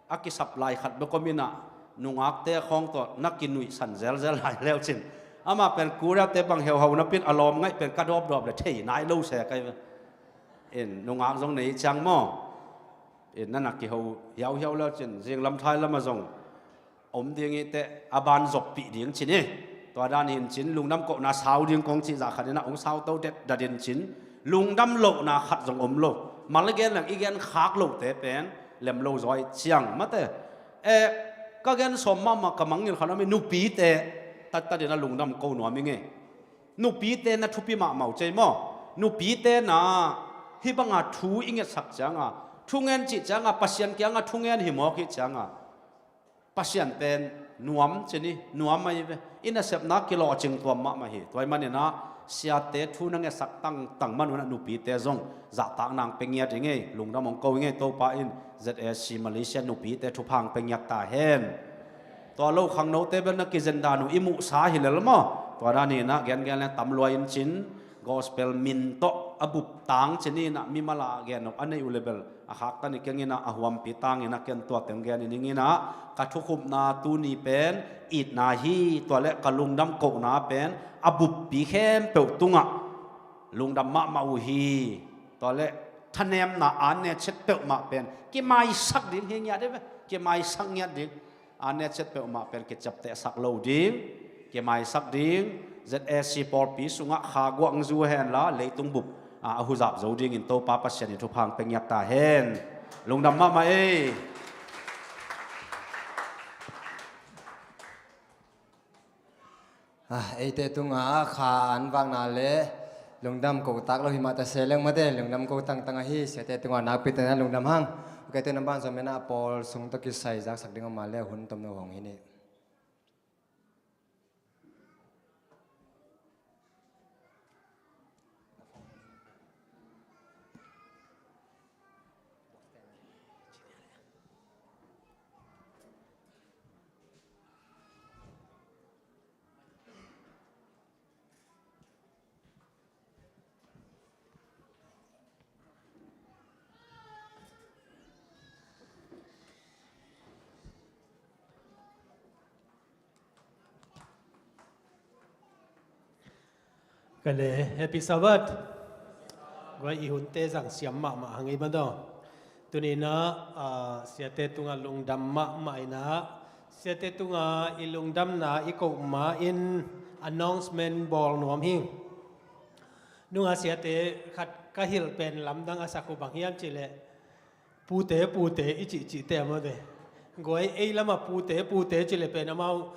A kisap lai khat bek om in ah nungakte khawng tawh na kinuihsan zelzel lai leu cin, amah pen Korea-te bang heuhau napi in a lawm ngaih pen ka dawpdawp le thei nai lo se kai ve. In nungak zong nei ciang maw? In na na kiho hiauhiau leu cin zinglam thai lamah zong om ding hi teh a ban zoppih ding ci ni. Tua dan hi-in cin lungdam kohna sau ding kong cih zah khat in ah hong sau to detdet in cin lungdam lohna khat zong om lo. Mal i gen leng i gen khak lote pen lem lo zaw ahih ciang mate. Eh, ka gen sawm mahmah ka mangngilh khat om hi, nupite tattat in ah lungdam ko nuam hi ngei. Nupite na thupi mahmah uh cei maw? Nupite na hih banga thu i ngetsak cianga, thungen cih cianga Pasian kianga thungen hi mawk hi cianga Pasian pen nuam ci ni, nuam ahi ve. I nasepna kilawhcing tuam mahmah hi. Tua ahih manin ah siate thu na ngetsak tangtang man un ah nupite zong zahtak nang pia ngiat hi ngei, lungdam hong ko hi ngei. Topa in Z A C Malaysia nupite thupha hong pia ngiat ta hen. Tua lo khangnote bel na kizen dan uh i muhsa hi lel maw? Tua dan hi-in ah gengen le tam lua in cin gospel min tawh a bup tang ci ni-in ah mimal a gen uh a neih uh le bel a khaktan hi keng in ah a huampi tang in ah ken tua teng gen in ing in ah ka thukhupna tuni pen itna hi, tua le ka lungdam kohna pen a buppi khempeuh tungah lungdam mahmah uh hi. Tua le thanemna a nechet peuhmah pen kimaisak ding hi ngiat hi ve, kimaisak ngiat ding. A nechet peuhmah pen kiciaptehsak lo ding, kimaisak ding. Z A C pawlpi sungah kha guang zu hen la leitung bup a, a huzap zo dingin Topa Pasian in thupha hong pia ngiat ta hen. Lungdam mahmah ei. Ah, eite tunga kha an vakna le lungdam ko tak lo hi mah ta se leng mate, lungdam ko tangtang ahi. Siate tunga nakpi takin lungdam hang. Ok, tu-in a ban zom in ah a pawl sung tawh kisai zaksak ding om mah le hun tomno hong hi ni. Ka le, Happy Sabbath. Guai, i hunte zang siam mahmah hang ei mah daw. Tuni-in ah, ah, siate tungah lungdam mahmah in ah, siate tungah i lungdamna i koh ma-in announcement bawl nuam hi. Nunga siate khat ka hilh pen lamdang a sak uh bang hiam cih leh, pute, pute i cihcihte a mawte. Guai ei lamah pute, pute ci le pen amau,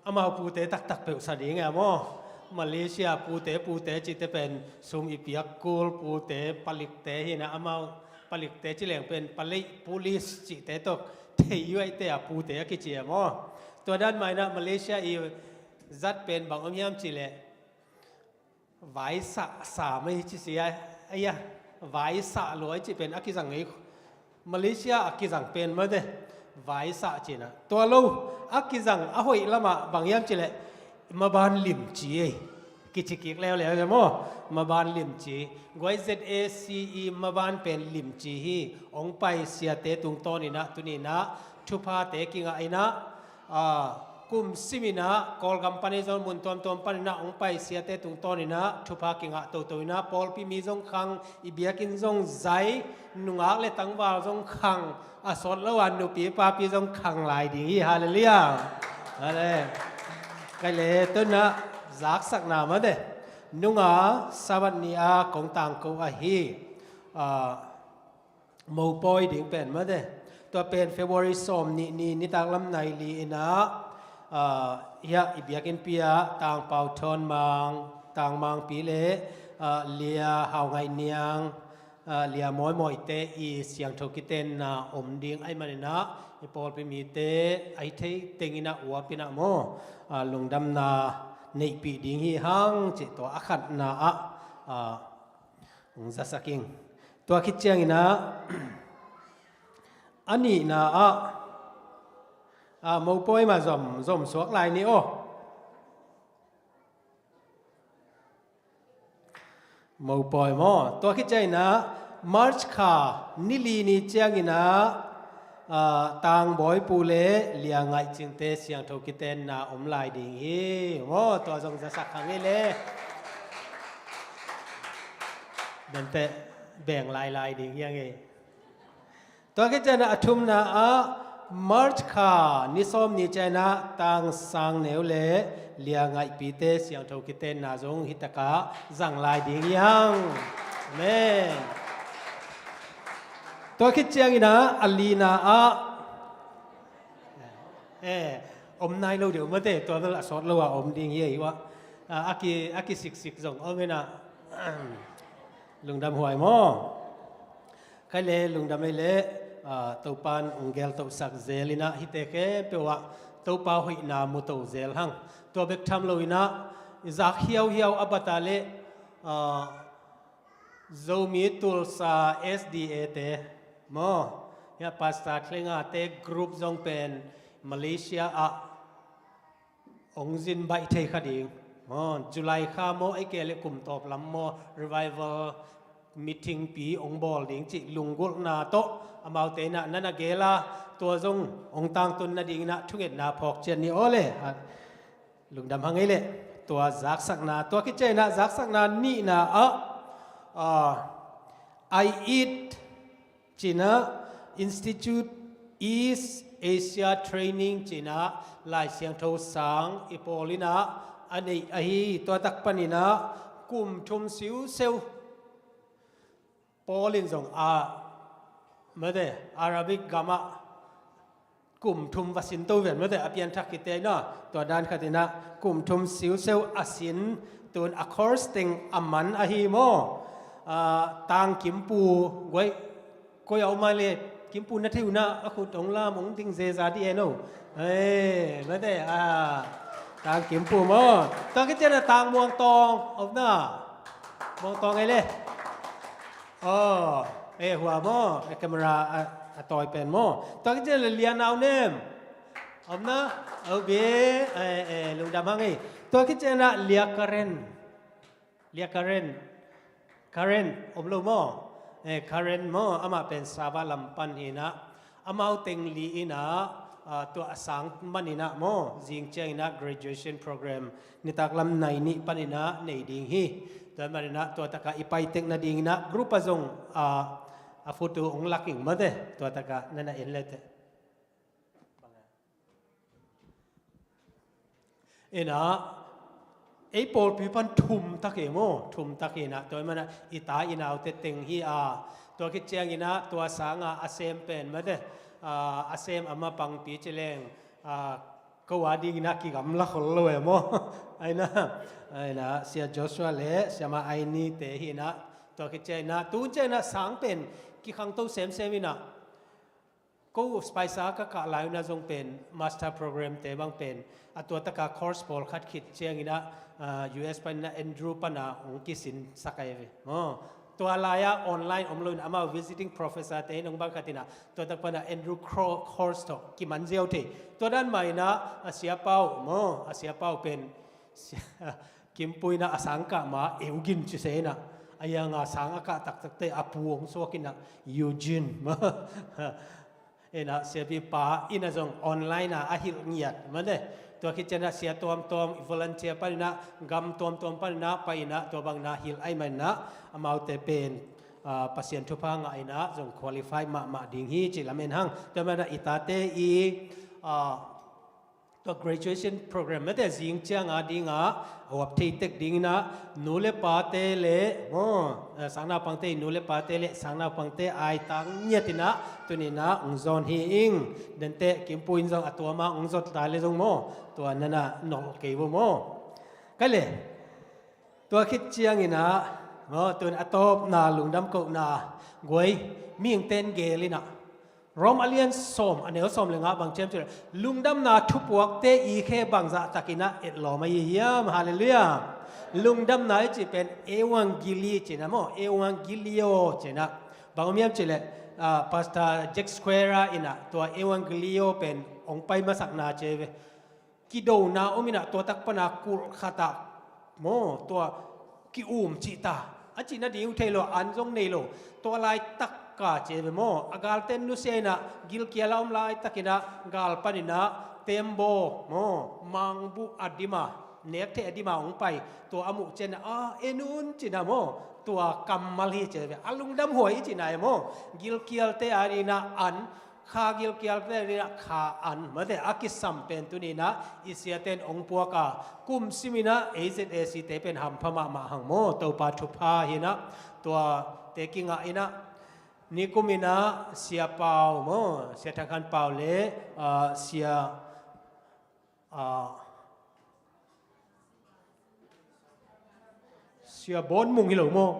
amau pute taktak peuh sa ding e maw. Malaysia pute, pute cite pen sum i piak kul pute, palikte hi na, amau palikte ci leng pen palik, pulis cite tawh thei uaite a pute a kici e maw. Tua dan mah inah Malaysia i zat pen bang om hiam ci leh, vaisah sa mai ci si a, aia, vaisah luai ci pen a kizang ngei. Malaysia a kizang pen mate, vaisah cina. Tua lo, a kizang a hoih lamah bang hiam ci leh, maban limci ei. Kici kik leuleu e maw, maban limci. Guai Z A C E maban pen limci hi. Ong pai siate tungtawn inah, tuni inah, thuphate kingah inah, aa, kum sim inah, Kawlgam pan ei zong mun tuamtuam pan inah ong pai siate tungtawn inah thupha kingah toto inah, pawlpi mi zong khang, i biakinn zong zai, nungak le tangval zong khang, a sawt lo a nupi papi zong khang lai ding hi. Halleluiah. Hale. Kai le tuna zaksakna mate. Nunga Sabbath ni a kong tangko ahi. Aa, mopawi ding pen mate. Tua pen February sawm nih ni, nitak lam nai li inah, aa, hiah i biakinnpi ah Tang Pau Thawn Mang, Tang Mangpi le, aa, Lia Hau Ngaih Niang, aa, Lia Mawi Mawite i siangtho kitenna om ding ahih man inah, i pawlpi mite a hi thei teng inah uap inah maw, aa, lungdamna neihpih ding hi hang cih tua a khatna ah, aa, hong zasak ing. Tua khit ciang inah, a nihna ah, a, mopawi mah zom, zom suak lai ni aw. Mopawi maw. Tua khit ciang inah, March kha ni li ni ciang inah, aa, Tang Bawi Pu le Lia Ngaih Cingte siangtho kitenna om lai ding hi. Maw, tua zong zasak hang ei le. Bente beng lailai ding hi hang ei. Tua khit ciang inah a thumna ah March kha ni sawm ni ciang inah Tang Sang Neu le Lia Ngaih Pite siangtho kitenna zong hi takah zang lai ding hi hang. Amen. Tua khit ciang inah a lina ah, eh, om nai lo deuh mate, tua bel a sawt lo a om ding hi ei uh ah. A, a ki, a kisiksik zong om inah, lungdam huai maw. Khai le lungdam ei le, aa, Topan ong geltohsak zel inah hite khempeuh ah Topa hoihna muto zel hang. Tua bek tham lo inah, i zak hiauhiau a bata le, aa, Zomi Tulsa S D A te maw, hiah Pastor Thlenga te group zong pen Malaysia ah ong zin baih thei kha ding. Maw, July kha maw, ei kei le kum tawp lam maw, revival meeting pi ong bawl ding cih lunggulhna tawh amaute inah na na gel a, tua zong ong tangtun nading inah thungetna phawk ciat ni aw le. Lungdam hang ei le. Tua zaksakna, tua khit ciang inah zaksakna nihna ah, ah, I E T cih inah Institute East Asia Training cih inah Lai Siangtho sang i pawl inah a neih ahi. Tua tak pan inah kum thum siuseu Paul in zong a, mate, Arabic gam ah kum thum va sin to ven mate, a pianthak khit teh inah, tua dan khat inah kum thum siuseu a sin, tun a course teng a man ahi maw. Ah, Tang Kimpu, guai, koi a om a le, Kimpu na thei uh na, a khut ong lam ong ding zeza di e no. Eh, mate, ah, Tang Kimpu maw. Tang khit ciang inah Tang Muang Tawng, om na. Muang Tawng ei le. Oh, eh, hua maw, eh, camera a, a tawi pen maw. Tua khit ciang inah Lia Nau Nem. Om na, oh, be, eh, eh, lungdam hang ei. Tua khit ciang inah Lia Karen. Lia Karen. Karen, om lo maw. Eh, Karen maw, amah pen Sabah lam pan hi inah. Amau teng li inah, ah, tua a sang man inah maw, zing ciang inah graduation program nitak lam nai nih pan inah nei ding hi. Tua man inah tua takah i pai tek nading inah group a zong, ah, a photo ong lak ing mate, tua takah na na en le teh. Inah, ei pawlpi pan thum tak hi maw, thum tak hi inah, tua hi manah i ta i naute teng hi a, tua khit ciang inah, tua sanga a sem pen mate, A sem ama pangpi ci leng, ko a dingin a kigamla khol lo e maw? Aina, aina Sia Joshua le Sia Ma Aini te hi ina, tua khit ciangina tun ciangina sang pen kikhangto semsem ina, ko spaisa ka kah lai una zong pen master program te bang pen a tua taka course pawlkhat khit ciangina, U S panina Andrew pana hong kisin sak ai ve maw? Tua lai-a online om loin amau visiting professor te in hong bang khatina tua tak pana Andrew course tawh kiman ziau thei. Tua dan maina a Sia Pau maw, a Sia Pau pen Kimpuina a sangkah ma eugin ci se ina, a yanga sang a kah taktakte a pu hong suak ina Eugene maw. Ina Sia Pi pa ina zong online a a hilh ngiat mate. Tua khit ciangina sia tuamtuam volunteer panina gam tuamtuam panina paina tua bangina hilh ai manina amaute pen Pasian thupha ngah ina zong qualify mahmah ding hi ci lamen hang. Tua mana i tate i tua graduation program mate zing cianga dinga a uap thei tek dingina nu le pate le maw, sangnaupangte i nu le pate le sangnaupangte aitang ngiatina tunina hong zawn hi ing. Dente Kimpuin zong a tuama hong zot ta le zong maw, tua nana nolh kei bo maw? Ka le tua khit ciangina maw, tun a tawpna lungdam kohna guai mihingten gel ina Rom a lian sawm a neu sawm le nga bang ciam cih leh lungdamna thupuakte i khe bangzah takina etlawm ahi hiam? Halleluiah. Lungdamna i cih pen evangeli cihna maw, evangelio cihna. Bang om hiam cih leh Pastor Jack Square ina tua evangelio pen hong pai masakna ci ve. Kidona om ina tua tak pana kulh khatah maw, tua ki-um cihta a cihna ding uh thei lo, an zong nei lo. Tua laitak ka ci ve maw, a galten nusia ina gilkial a om laitakina gal panina tembaw maw, mangbuh a dima, nek thei a dima hong pai. Tua a muh ciangina a en un cihna maw, tua kammal hi ci ve. A lungdam huai i cihna e maw, gilkialte a dina an kha gilkialte dina kha an mate a kisam pen tunina i siaten hong puaka kum simina A Z A C te pen hampha mahmah hang maw, Topa thupha hina tua te kingah ina nikum ina Sia Pau maw, Sia Thang Khan Pau le Sia Sia Bawn Mung hi lo maw?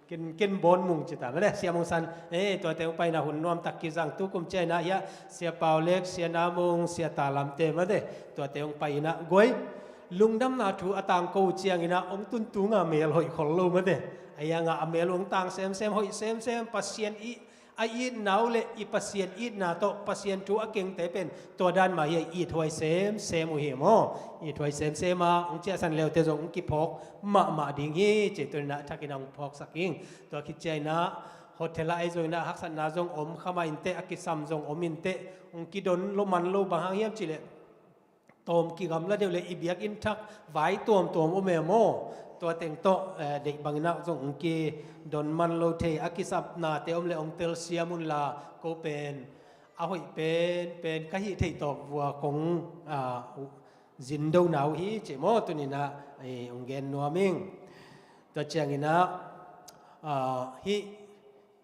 Ken, ken Bawn Mung cita mate, Sia Mung San. Tuate hong paina hun nuamtak kizang tu kum ciaina hia Sia Pau Lek, Sia Na Mung, Sia Ta Lam te mate, tuate hong paina guai. Lungdamna thu a tangko ciangina hong tuntunga mel hoih khol lo mate. A yanga a mel hong tang semsem, hoih semsem, Pasian i a itna uh le i Pasian itna tawh Pasian thu a kengte pen tua dan mah hi a, ithuai semsem uh hi maw? Ithuai semsem a hong ciahsan leute zong hong kiphawk mahmah ding hi ci tunina thakin a hong phawksak hing. Tua khit ciaina hotel ah ei zongina haksatna zong om khamah inteh, a kisam zong om inteh, hong kidon lo man lo bang hang hiam cih leh tawm kigamla deuh le i biakinn thak vai tuamtuam om e maw? Tua teng tawh deih bangin ah zong hong kidon man lo thei, a kisapnate om le hong telsiam unla ko pen a hoih penpen ka hih theih tawk vua kong zin dona uh hi ci maw? Tuninah hong gen nuam ing. Tua cianginah hih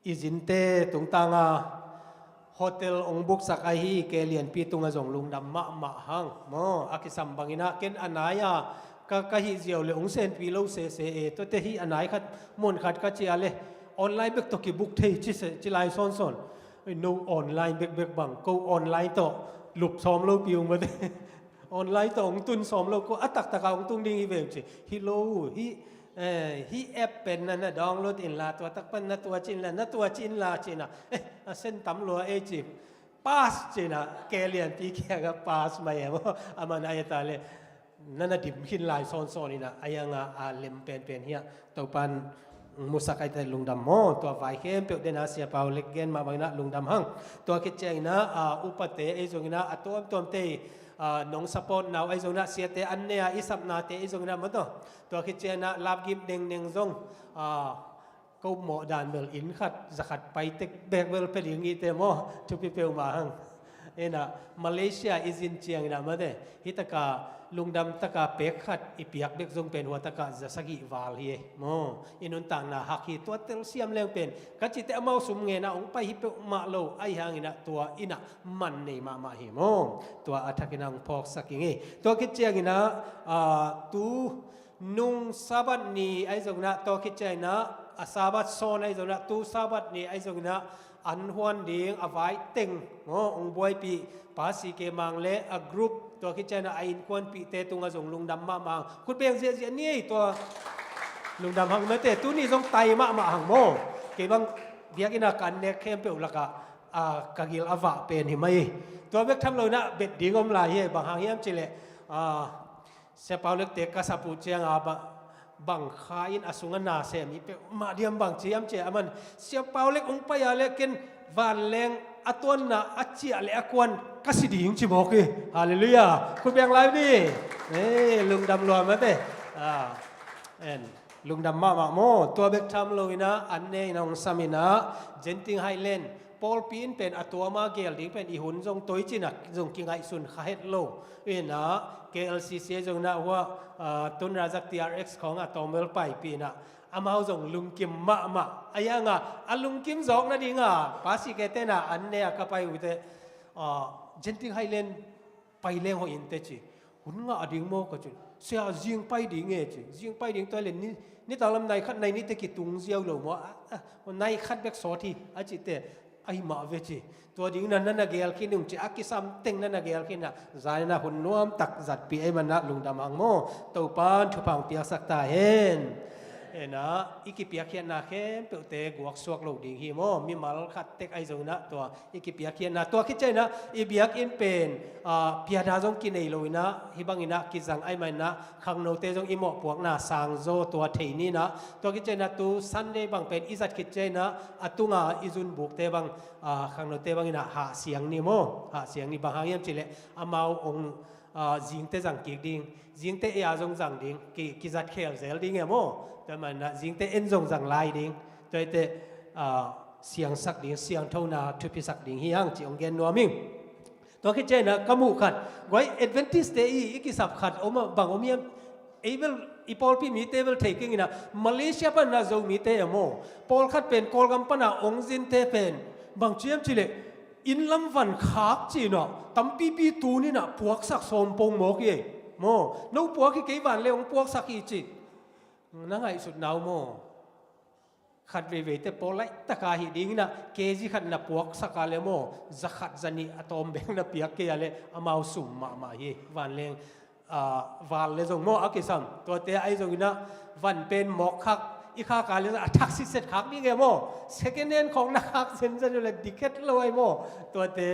i zinte tungtanga hotel hong buksak ahi Ke Lianpi tunga zong lungdam mahmah hang maw? A kisam banginah ken a nai-a ka, ka hih ziau le hong senpi lo sese e. Tuate hih a nai khat mun khat ka cia le online bek tawh kibuk thei ci lai sawnsawn. No online bekbek bang ko online tawh lup sawm lopi ung mate. Online tawh hong tun sawm lo ko a taktaka hong tung ding hi veng ci. Hi lo uh hih hih app pen na na download inla tua tak pan na tua ci inla, na tua ci inla cina. A sen tam lua ei ci. Pass cina, Ke Lianpi kianga pass mai e maw? Aman a eta le na na dim khin lai sawnsawn ina a yanga a lem penpen hiah Topan musak aite lungdam maw? Tua vai khempeuh dena Sia Pau Lek gen mah banginah lungdam hang. Tua khit cianginah upate ei zonginah a tuamtuamte nong support nau ei zonginah siate an ne-a i sapnate ei zonginah maw taw. Tua khit cianginah lapgip nengneng zong ko mawh dan bel inn khat zakhat paitek bek bel pia ding ite maw? Thupi peuhmah hang. Inah Malaysia i zin cianginah mate, hi taka lungdam taka pek khat i piak bek zong pen hua taka za sagih val hi e maw. I nuntakna hak hi, tua telsiam leng pen ka cite amau sum ngenah hong pai hi peuhmah lo, ahi hanginah tua inah man nei mahmah hi maw. Tua a thakinah hong phawksak ing e. Tua khit cianginah ah, tu nung Sabbath ni ahi zonginah, tua khit cianginah a Sabbath sawn ahi zonginah, tu Sabbath ni ahi zonginah an huan ding a vai teng maw, hong buaipih Pa C K Mang le a group, tua khit cianginah a innkuanpihte tungah zong lungdam mahmah hang. Khut beng ziahziah ni ei, tua lungdam hang mate, tuni zong tai mahmah hang maw. Kei bang biakinn ah ka an nek khempeuh lakah ah, ka gil a vah pen hi mai. Tua bek tham loinah bet ding om lai hi, bang hang hiam cihleh ah, Sia Pau Lek te ka sap uh cianga ba, bang kha in a sungah na sem i peuhmah diam bang ci hiam cia, aman Sia Pau Lek hong pai a le ken vanleng a tuanna a ciah le a kuan ka si ding ci mawk hi. Halleluiah. Khut beng lai ni. Ei, lungdam lua mate. Ah, en. Lungdam mahmah maw. Tua bek tham loinah an ne inah hong saminah Genting Highland pawlpi in pen a tuama gel ding pen i hun zong toi cinah zong kingaihsun kha het lo. Inah K L C C zonginah hua ah, tun razak T R X khawngah tawmel paipih inah amau zong lungkim mahmah. A yanga a lungkim zawk nadinga Pa C K tenah an ne a ka pai uhte ah, Genting Highland pai leng hoih inteh ci. Hun ngah ding maw ka ci. Sia, zing pai ding e ci. Zing pai ding tua le ni, nitak lam nai khat nai nihte kitung ziau lo maw. Ah, ah, nai khat bek sawt hi a cite ahi mah ve ci. Tua ding na na na gel khin ung ci, a kisam teng na na gel khin na. Zan inah hun nuam tak zatpih ei manah lungdam hang maw. Topan thupha hong piaksak ta hen. Inah i kipiakkhiatna khempeuhte guaksuak lo ding hi maw. Mimal khat tek ahi zonginah tua i kipiakkhiatna, tua khit cianginah i biakinn pen ah, piada zong kinei loinah hih banginah kizang ahi maninah khangnote zong i mawhpuakna sangzaw tua thei ninah, tua khit cianginah tu Sunday bang pen i zat khit cianginah a tunga i zunbukte bang ah, khangnote banginah hahsiang ni maw. Hahsiang ni, bang hang hiam cihleh amau hong ah, zingte zang kik ding, zingte ei a zong zang ding, ki, kizat khel zel ding e maw. Tua maninah zingte en zong zang lai ding. Tua eite ah, siangsak ding, siangthona thuphisak ding hi hang ci hong gen nuam ing. Tua khit cianginah ka muh khat, guai Adventist te i, i kisap khat om a, bang om hiam, ei bel i pawlpi mite bel thei kenginah Malaysia paninah Zomite e maw. Pawlkhat pen Kawlgam pana hong zinte pen bang ci hiam cihleh inn lam van khak cinah tampipi tuninah puaksak sawm pong mawk hi ei maw. No puak hi kei, vanleng hong puaksak hi ci. Na ngaihsutna uh maw. Khat veiveite pawl laihtaka hih dinginah K G khat na puaksak a le maw, za khat za nih a tawm bek na piak kei a le amau sum mahmah hi. Vanleng ah, val le zong maw a kisam. Tuate ahi zonginah van pen mawk khak i khak a le zong a thak sitset khak ding e maw. Second hand khawng na khak zenzen uh le dikhet lo ahi maw. Tuate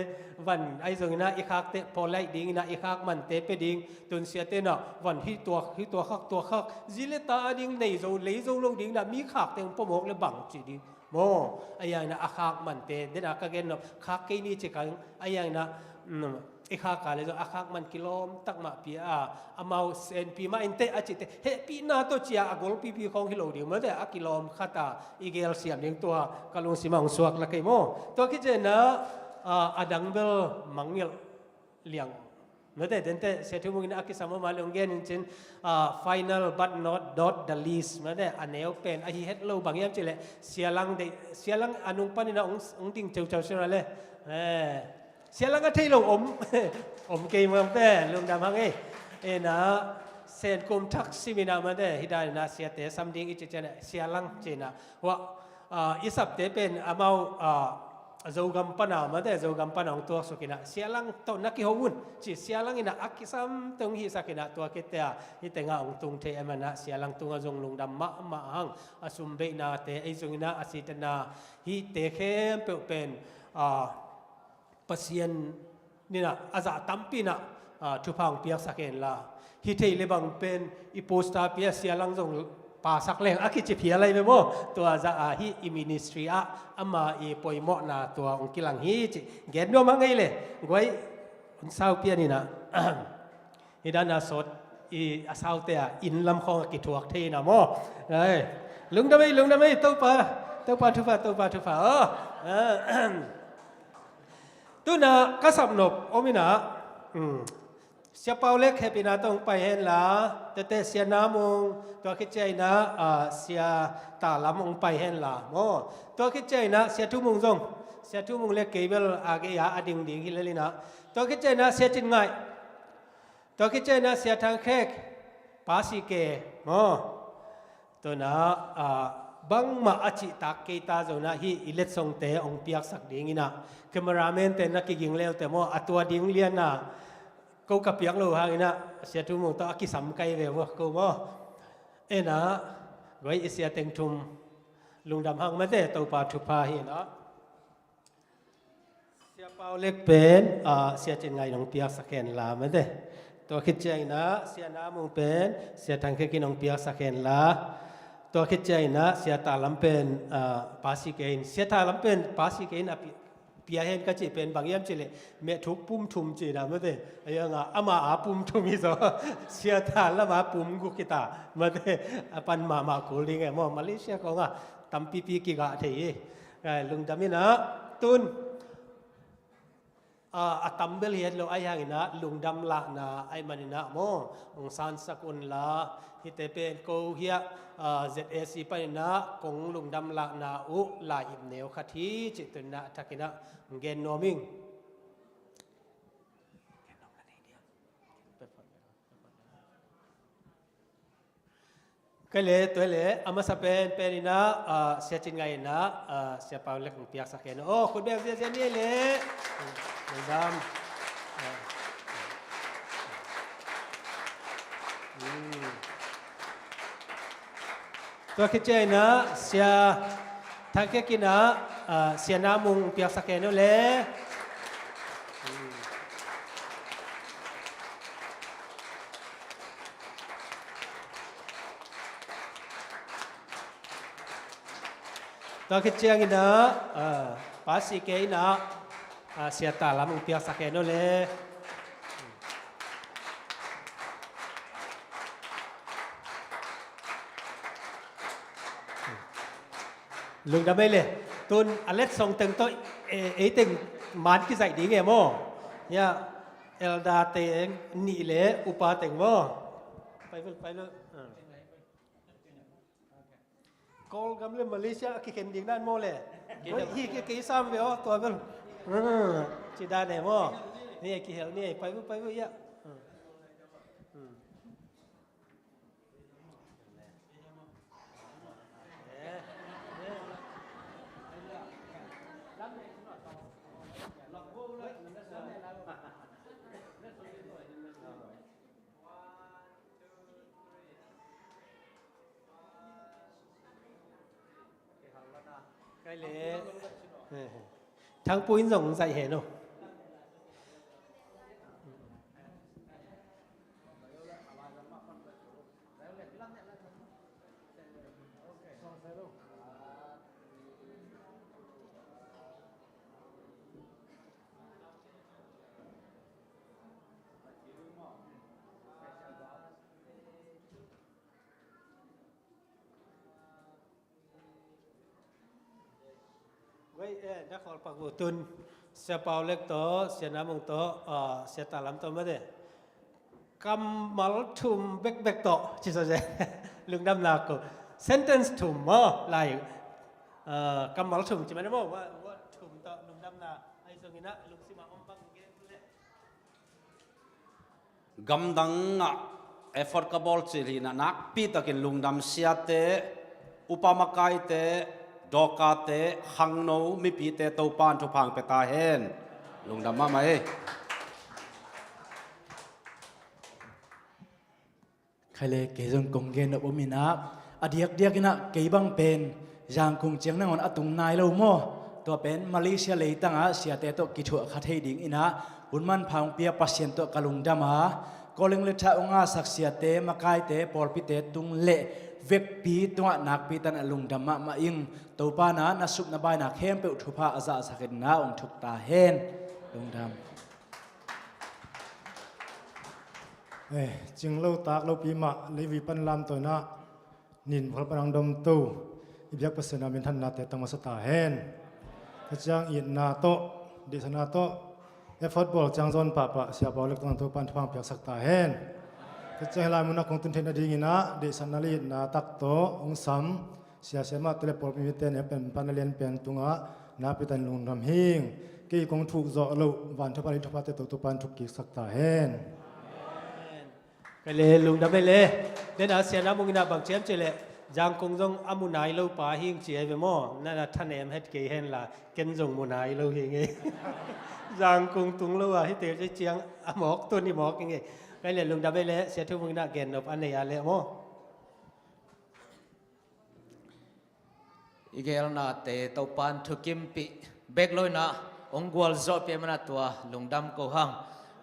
van ahi zonginah i khakte pawl laih dinginah i khak mante pe ding. Tunsia tenah van hih tua, hih tua khak, tua khak, zi le ta a ding nei zo, lei zo lo dinginah mi khakte hong pua mawk le bang ci ding maw. A yanginah a khak mante, dena ka gennop khak kei ni ci kang, a yanginah mm, i khak a le zong a khak man kilawm tak mah pi a, amau senpi mah inteh a cite, hehpihna tawh cia a golpipi khawng hi lo ding mate, a kilawm khata i gelsiam ding tua ka lungsimah hong suak la kei maw. Tua khit cianginah ah, a dang bel mangngilh liang. Mate, dente, Sia Thu Mung in a kisam a mah le hong gen in cin, ah, final but not dot the least. Mate, a neu pen ahi het lo bang hiam cihleh Sia Lang deih, Sia Lang a nung paninah hong, hong ding ceuceu sira le. Eh, Sia Lang a thei lo om, om kei mah mate, lungdam hang ei. Inah Sen Kum Thak siminah mate, hih daninah siate sam ding i ci cianah Sia Lang cinah hua ah, i sapte pen amau ah, Zogam pana mate, Zogam pana hong tuaksukinah Sia Lang tawh na kiho un ci, Sia Lang inah a kisam tawh hong hihsakinah tua khit teh ah hih tengah hong tung thei a manah Sia Lang tungah zong lungdam mahmah hang. A sumbeihnate ei zonginah a sitena hihte khempeuh pen ah, Pasian ninah a zah tampi inah ah, thupha hong piaksak henla, hi thei le bang pen i poster pia Sia Lang zong pasak leng a kici phial lai ve maw. Tua zah ah hih i ministry ah ama i poimawhna tua hong kilang hi ci gen nuam hang ei le. Guai, hun sau pian inah hih dana sawt i a saute ah inn lam khawng a kithuak thei inah maw. Lungdam ei, lungdam ei, Topa, Topa thupha, Topa thupha aw. Tuna ka sapnop om inah, um, Sia Pau Lek hehpihna tawh hong pai henla, tete Sia Namung, tua khit ciah inah, ah, Sia Talam hong pai henla maw. Tua khit ciah inah Sia Thumung zong, Sia Thumung le kei bel a gei-a a ding ding hi lel inah. Tua khit ciah inah Sia Cin Ngaih, tua khit ciah inah Sia Thang Khek, Pa Si Ke maw. Tuna, ah, bangmah a cihtak kei ta zong inah hih i letsongte hong piaksak ding inah, cameraman te na kiging leute maw, a tua ding lian a ko ka piak lo hang inah Sia Thumung tawh a kisam kai ve vua ko maw. Ena, guai i sia teng thum lungdam hang mate, Topa thupha hi inah. Sia Pau Lek pen, ah, Sia Cin Ngaih in hong piaksak henla mate. Tua khit ciang inah Sia Namung pen Sia Thang Khek in hong piaksak henla. Tua khit ciang inah Sia Talam pen, ah, Pa Si Ke in, Sia Talam pen Pa Si Ke in a pi-, pia hen ka cih pen bang hiam cih leh meh thuk pum thum cih na mate. A iang a ama a pum thum hi zaw. Sia Talam a pum guk hi ta mate. A pan mahmah kul ding e maw, Malaysia kong a tampipi kigah thei hi. Ai, lungdam inah tun, ah, a tam bel hi het lo, ahi hang inah lungdam lahna ahih man inah maw, hong sansak unla, hihte pen ko hiah, ah, Z A C pan inah kong lungdam lahna uh lai ip neu khat hi cih tun inah a thak inah gen nuam ing. Kei le, tua le, a masa pen, pen inah, ah, Sia Cin Ngaih inah, ah, Sia Pau Lek hong piaksak hen. Oh, khut beng ziazia ni le. Lungdam. Ah. Hmm. Tua khit ciang inah, Sia Thang Khek inah, ah, Sia Namung piaksak hen uh le. Hmm. Tua khit ciang inah, ah, Pa Si Ke inah, ah, Sia Talam hong piaksak hen uh le. Lungdam ei le. Tun a letsong teng tawh, eh, ei teng man kizaih ding e maw. Ya, elder teng nih le upa teng maw. Pai vul, pai vul. Ah. Kawlgam le Malaysia a kikhen ding dan maw le. Kei hi, kei, kei sam ve aw, tua bel. Hmm, ci dan e maw. Ni kihel ni, pai vul, pai vul, ya. Hmm. Hmm. Kai le. Thangpu in zong zaih hen uh. Wei, eh, na khawl pak uh tun, Sia Pau Lek tawh, Sia Namung tawh, ah, Sia Talam tawh mate. Kammal thum bekbek tawh, ci so ze. Lungdamna ko. Sentence thum maw, lai. Ah, kammal thum ci mane maw, word, word thum tawh, lungdamna. Ai zong inah, lungsim a om bang gen le. Gamdang ah effort ka bawl cil hi inah nakpi takin lungdam siate, upa makaite, dawkate, khangno mipite Topa'n thupha hong pia ta hen. Lungdam mahmah hi. Khai le, kei zong kong gen nop om inah, a diakdiak inah kei bang pen Zangkung ciang nangawn a tung nai lo maw. Tua pen Malaysia leitangah siate tawh kithuah kha thei ding inah hun manpha hong pia Pasian tawh ka lungdam a, kawleng le tha hong ngahsak siate, makaite, pawlpite tung le vekpi tungah nakpi takin a lungdam mahmah ing. Topa'n na sup na baina khempeuh thupha a zahsak inah hong thuk ta hen. Lungdam. Eh, cinglo tak lopi mah Levi pan lamto inah, nin bukhol pan ang domto i biak Pasian a minthannate tang masa ta hen. Ka ciang itna tawh, deihsakna tawh, Effort bawl ciang zawn pahpah Sia Pau Lek tungah Topan thupha piaksak ta hen. Tua ciang hi lai munah kong tun theih nadingin ah deihsakna le itna tak tawh hong sam Sia Sem ah tele pawlpi mite ne pen pan a lian pen tungah na pitan lungdam hing. Kei kong thuk zawh loh van thupha le thupha te tawh Topan thuk kiksak ta hen. Ka le lungdam e le. Den a Sia Na Mung in ah bang ciam ci le, Zangkung zong a mu nai lo pa hing ci e ve maw? Na na thanem het kei hen la, ken zong mu nai lo hing e. Zangkung tung lo a hite ci ciang a mawk tun i mawk hing e. Ka le lungdam e le, Sia Thu Mung in ah gen nop a nei a le maw? I gelnate Topan thukimpih bek lo in ah hong gualzawhpih a mana tua lungdam ko hang.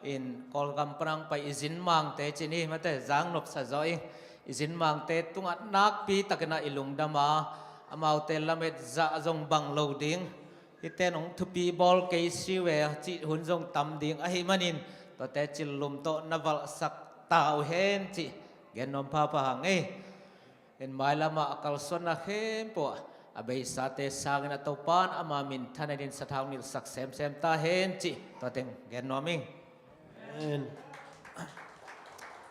In Kawlgam panang pai i zin mangte ci ni mate, zang nopsa zaw ing. I zin mangte tungah nakpi takin ah i lungdam a, amaute lamet zah zong bang lo ding. Hiten hong thupi bawl kei si ve cih hun zong tam ding ahih manin, tuate cillum tawh na valhsak ta uh hen cih gen nuam phapha hang ei. In mailamah a kalsuanna khempeuh ah a beisate sangin a Topan ama minthan in sathau nilhsak semsem ta hen cih tua teng gen nuam ing. Amen.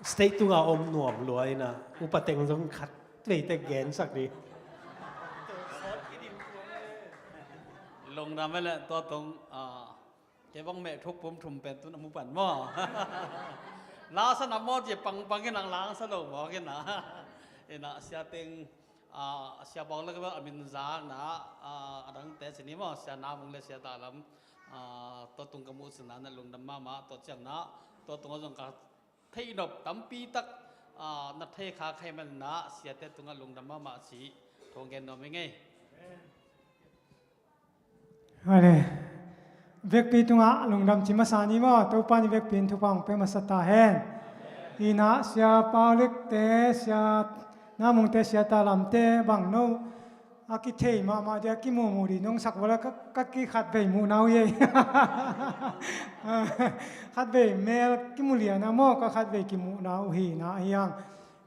Stage tungah om nuam lua in ah upa teng zong khat veite gensak dih. Lungdam e le tua tong, ah, kei bang meh thuk pum thum pen tun a mu pan maw? Lasa na maw ci pangpang in ang langsa lo maw kei na. In ah Sia teng, ah, Sia Pau Lek a min zakna, ah, a dangte ci ni maw, Sia Na Mung le Sia Ta Lam, ah, tua tung ka muh cina na lungdam mahmah, tua ciang na tua tung a zong ka theih nop tampi tak, ah, na thei kha kha ahih manin ah siate tungah lungdam mahmah ci thong gen nuam ing ei. Ale, vekpi tungah lungdam ci masa ni maw, Topan i vekpi in thupha hong pia masa ta hen. In ah Sia Pau Lek te, Sia Na Mung te, Sia Ta Lam te bang no a kithei mahmah dia, kimuhmuh dih nong sak vala ka, ka kikhatvei muhna uh hi ei. Khatvei mel kimu liana maw, ka khatvei kimuhna uh hi na hiang.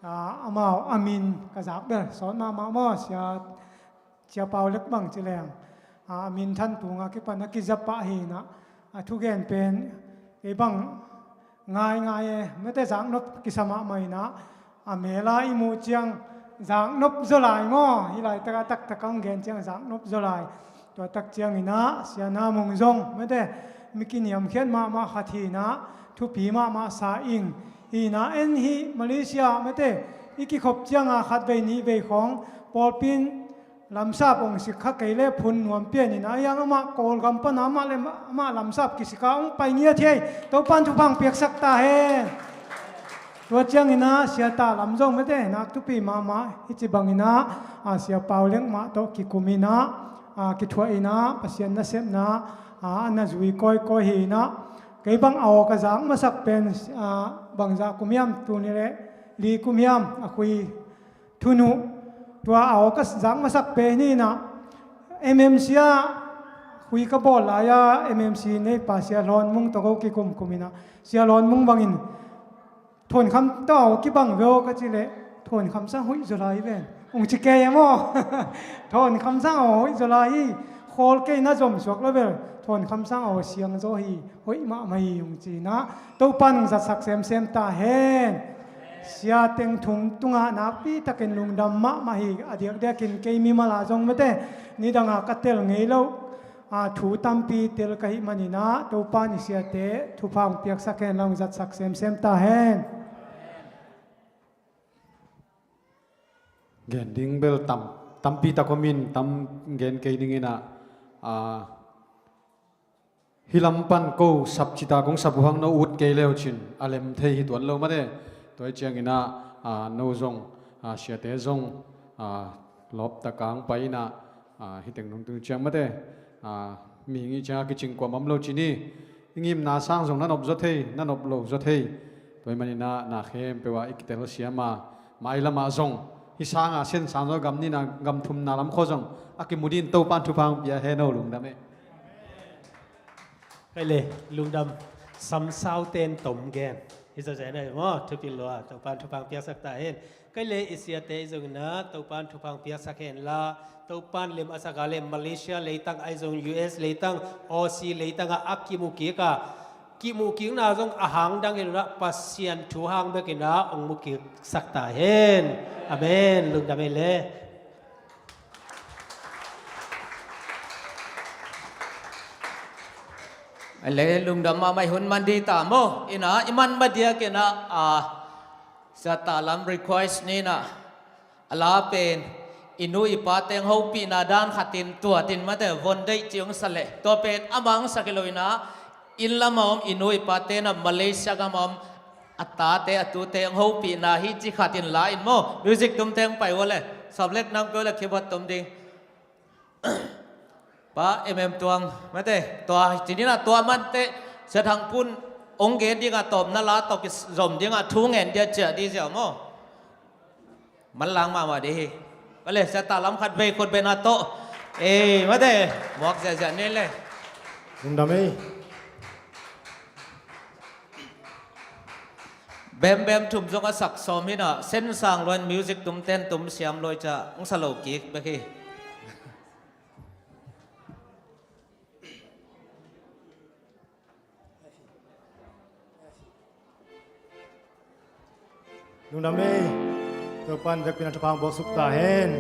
Ah, amau a min ka zak bel sawt mahmah maw, Sia Sia Pau Lek bang ci leng, a, a minthan tunga kipan a kizapah hi na, a thugen pen kei bang ngaingai e, mete zaknop kisa mahmah hi na, a mela i muh ciang zaknop zaw lai maw, hi laitak a taktak a hong gen ciang zaknop zaw lai. Tua tak ciangin ah Sia Na Mung zong mete mi kiniamkhiat mahmah khat hi na, thupi mahmah sa ing hi na, en hi Malaysia mete i kikhop cianga khatvei nihvei khawng pawlpi in lamsap hong sik kha kei le phun nuam pian in a, hiang amah Kawlgam pana amah le amah lamsap kisik a hong pai ngiat hi ei. Topan thupha hong piaksak ta hen. Tua ciangin ah Sia Ta Lam zong mete nak thupi mahmah hi ci bangin ah, a, Sia Pau Lek mah tawh kikum in ah, a, kithuah in ah Pasian nasepna, a, a na zui kawikawi hi in ah, kei bang a aw ka zak masak pen, a, bangzah kum hiam, tul nih le li kum hiam, a khui thun uh, tua a aw ka zak masak pen hi in ah, M M C ah khui ka bawl lai-a M M C neipa Sia Hlawn Mung tawh ko kikumkum in ah, Sia Hlawn Mung bangin Thawn Kham tawh aw kibang ve aw ka ci leh, Thawn Kham sang hoih zaw lai ven, hong ci kei e maw? Thawn Kham sang aw hoih zaw lai hi. Khawl kei na zom suak lo bel, Thawn Kham sang aw siang zaw hi. Hoih mahmah hi hong ci in ah, Topan hong zatsak semsem ta hen. Sia teng thum tungah nakpi takin lungdam mahmah hi. A diakdiakin kei mimal ah zong mete nidangah ka tel ngei loh, a, thu tampi tel ka hih manin ah, Topan i siate thupha hong piaksak hen la, hong zatsak semsem ta hen. Gen ding bel tam, tampi tak om in, tam gen kei dingin ah, a, hih lam pan ko sap cita kong sap uh hang no ut kei leu cin a lem thei hi tuan lo mate. Tua hi ciangin ah, a, no zong, a, siate zong, a, lawp tak a hong pai in ah, a, hih teng nung tung ciang mate, a, mihing i ciang a kicing kuam om lo cin hi. I ngimna sang zong na nop zaw thei, na nop lo zaw thei. Tua hi manin ah na khempeuh ah i kitel siam a, mailam ah zong hih sang a sen sang zaw gam nihna gam thumna lam khua zong a kimu dingin Topan thupha hong pia hen aw, lungdam e. Kei le lungdam, samsau ten tom gen hi zaw zen e maw, thupi lua, Topan thupha hong piaksak ta hen. Kei le i siate i zong in ah Topan thupha hong piaksak hen la, Topan lim a sak a le Malaysia leitang ahi zong U S leitang, Aussie leitang ah a kimu kik a kimuh kikna zong a hang dang hi lo in ah, Pasian thu hang bekin ah hong mu kiksak ta hen. Amen. Lungdam ei le. Ei le, lungdam mahmah ei, hun man ding ta maw. In ah i man mah diakin ah, a, Sia Talam request ni in ah, a la pen i nu i pate hong hopihna dan khatin tua ding mate, von deih ci hong sa leh, tua pen amah hong sak hi lo in ah, inn lamah om i nu i pate in ah, Malaysia gamah om a tate a tute hong hopihna hi ci khatin la in maw. Music tumte hong pai uh a le, sawm lek nam keu le keyboard tum ding. Pa Em Em Tuang mate, tua ci ni in ah, tua mah teh Sia Thang Pun hong gen ding ah, tawpna la tawh kizom ding ah, thu ngen dia ciah ding ziau maw. Manlang mahmah ding hi. Ka le, Sia Talam khat vei khut beng a tawh. Ei mate, muak ziahziah ni le. Lungdam ei. Bembem thum zong a sak sawm hi in ah, sen sang lua in music tumte'n tum siam lua ciang hong sa lo kik bek hi. Lungdam ei. Topa'n vekpi in ah thupha hong buak suk ta hen.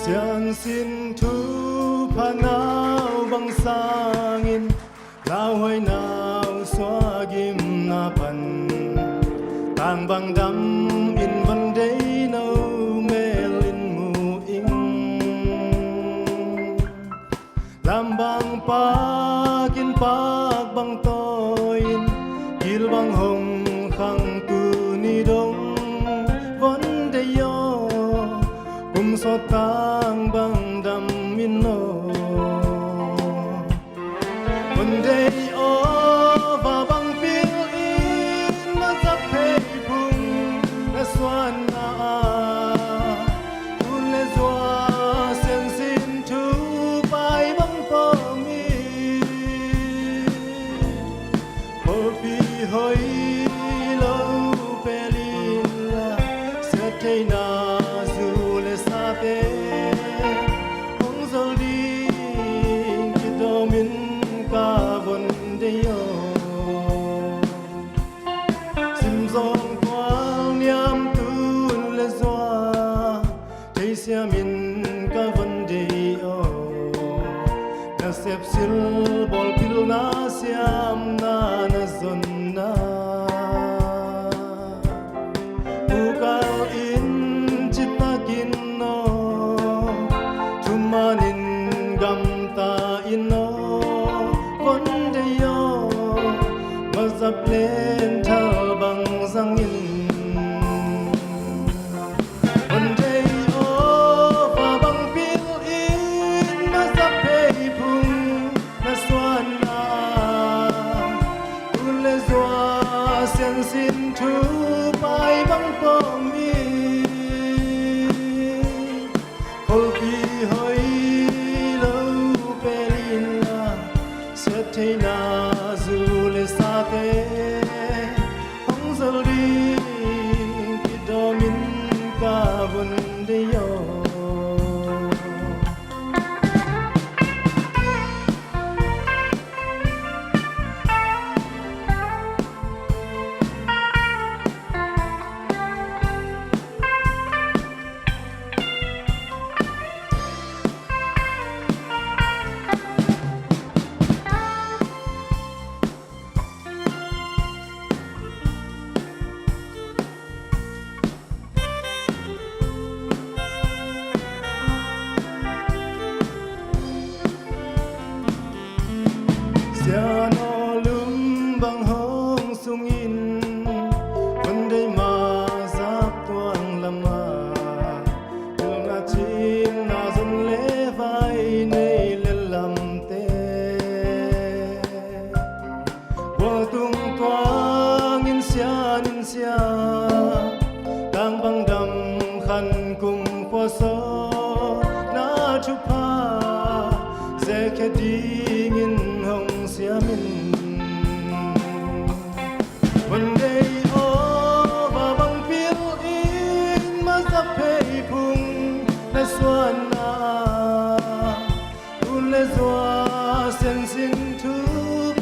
Siansin thupha nau bang sangin, lauhuai nau suahgimna pan, tang bang dam in von deih, no mel in mu ing. Lam bang pak in, pak bang tawi in, gil bang hong khang, tuni dong von deih aw, kum sawt tang bang dam in aw. Von deih aw, va bang pil in, mazap phei phung na suanna ah, tun le zua siansin thu pai bang pawm in. Pawlpi hoih lo pelin la, siattheihna zu le sate hong zol ding kidawm in, ka von deih aw. Sim zawng kual niam tun le zua theisiam in ka von deih aw. Nasep silbawl pilna siamna na zonna, ukal in citak in aw, thuman in gamta in aw, von deih aw, mazap lenthal bang zang in. Von deih aw, va bang pil in, mazap phei phung na suanna ah, tun le zua siansin thu pai bang pawm in. Pawlpi hoih lo pelin la, siattheihna zu le sate dingin hong siam in. One day over bang pil in masa phei phung na suan na, tu le zua siansin thu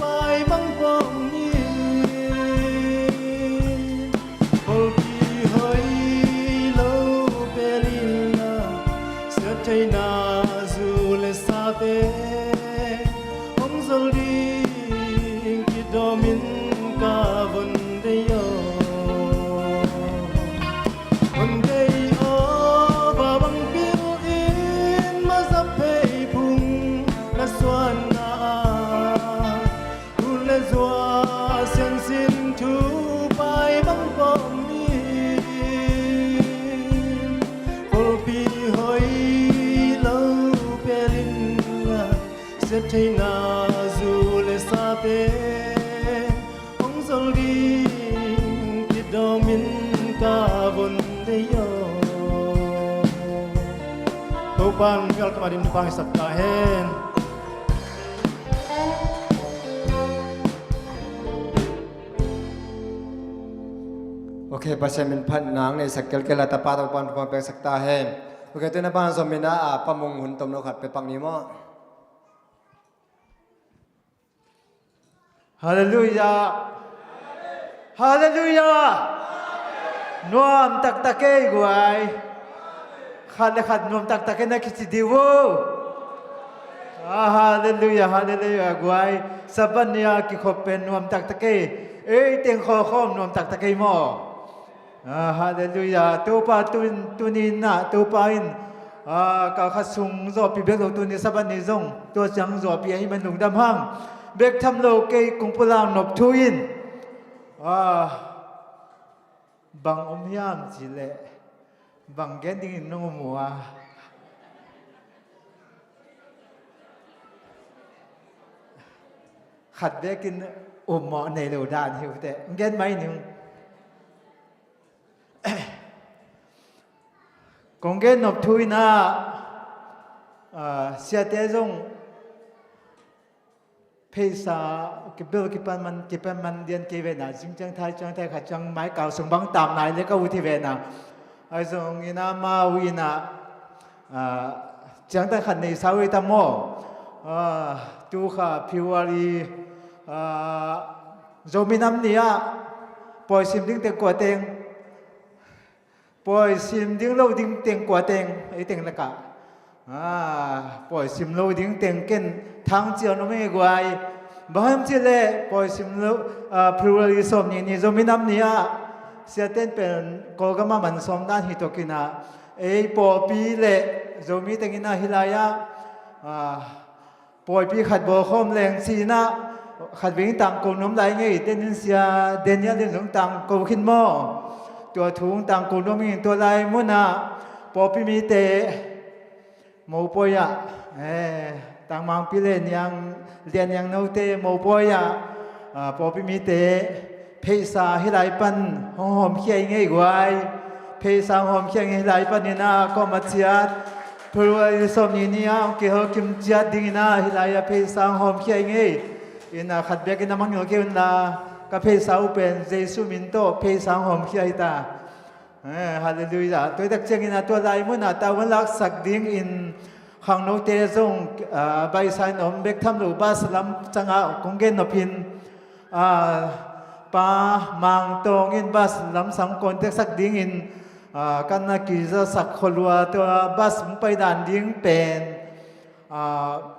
pai bang pong in. Pawlpi hoih lo pelin a, siat theihna zu le sate hong zol ding kidawmin ka von dei aw. Von dei aw, va bang pil in masa phei phung na suan na, tu le zua siansin thu pai bang pawm in. Pawlpi hoih lo pelin a, siat theihna zu le sate hong zol ding kidawmin ka von dei aw. Topa'n mial tuma din thupha hong hisak ta hen. Ok, Pasian min phatna hong neisak kelkel a, tapa tawh pan pang peksak ta hen. Ok, tuna pan zom ina a pamung hun tomno khat pe pak ni maw. Halleluiah. Halleluiah. Nuam taktak ei guai. Khat le khat nuam taktak ei na kici dih uh. Ah, halleluiah, halleluiah guai. Sabbath ni a kikhop pen nuam taktak ei. Ei teng khawkhawm nuam taktak ei maw. Ah, halleluiah. Topa tun, tuni in ah, Topa in, ah, kal khat sung zawhpih bek lo, tuni Sabbath ni zong tua ciang zawhpih ahih man lungdam hang. Bek tham lo kei kung pulang nop thu in. Ah, bang om hiam cih leh bang gen dingin nong om uh a. Khat bekin ummawh nei lo dan hi uh teh. Hong gen mai ning. Kong gen nop thu in ah, ah, siate zong pheisa kibil kipan man, kipan man dian kei ve na, zing ciang thai, ciang thai khat ciang mai kau sung bang tam nai le ka ut hi ve na. Ahi zongin ah amau in ah, ah, ciangtan khat nei sa uh hi tam maw. Ah, tu kha February, ah, Zomi Nam Ni ah pawi sim ding teng kua teng, pawi sim ding lo ding teng kua teng, ei teng lakah. Ah, pawi sim lo ding teng ken thang ciang om ei guai. Bang hiam cih leh pawi sim lo, ah, February sawm nih ni Zomi Nam Ni ah siaten pen Kawlgam ah man sawm dan hi tawh kin ah, ei pawlpi le Zomi teng in ah hih lai ah, ah, pawipi khat bawl khawm leng ci-in ah, khat veng tangko nuam lai ngei, tenin Sia Daniel in zong tangko khin maw. Tua thu hong tangko nuam ing. Tua lai mun ah pawlpi mite mopawi ah, eh, Tangmangpi le Niang, Lian Niang note mopawi ah, ah, pawlpi mite pheisa hih lai pan hong hawmkhia ing ei guai. Pheisa hong hawmkhia ing ei, hih lai panin ah kawm a ciat, February sawm nih ni ah hong kihawlkim ciat dingin ah hih lai ah pheisa hong hawmkhia ing ei. In ah khat bekin a mangngilh kei un la, ka pheisa uh pen Jesu min tawh pheisa hong hawmkhia hi ta. Eh, halleluiah. Tua hi tak ciangin ah tua lai mun ah tavuan laksak dingin khangnote zong, ah, baihsa in om, bek tham lo bas lam ciangah kong gen nop hi. Ah, Pa Mang Tawng in bas lamsang contact sak dingin, ah, kan na kizasak kholua tua bas hong pai dan ding pen, ah,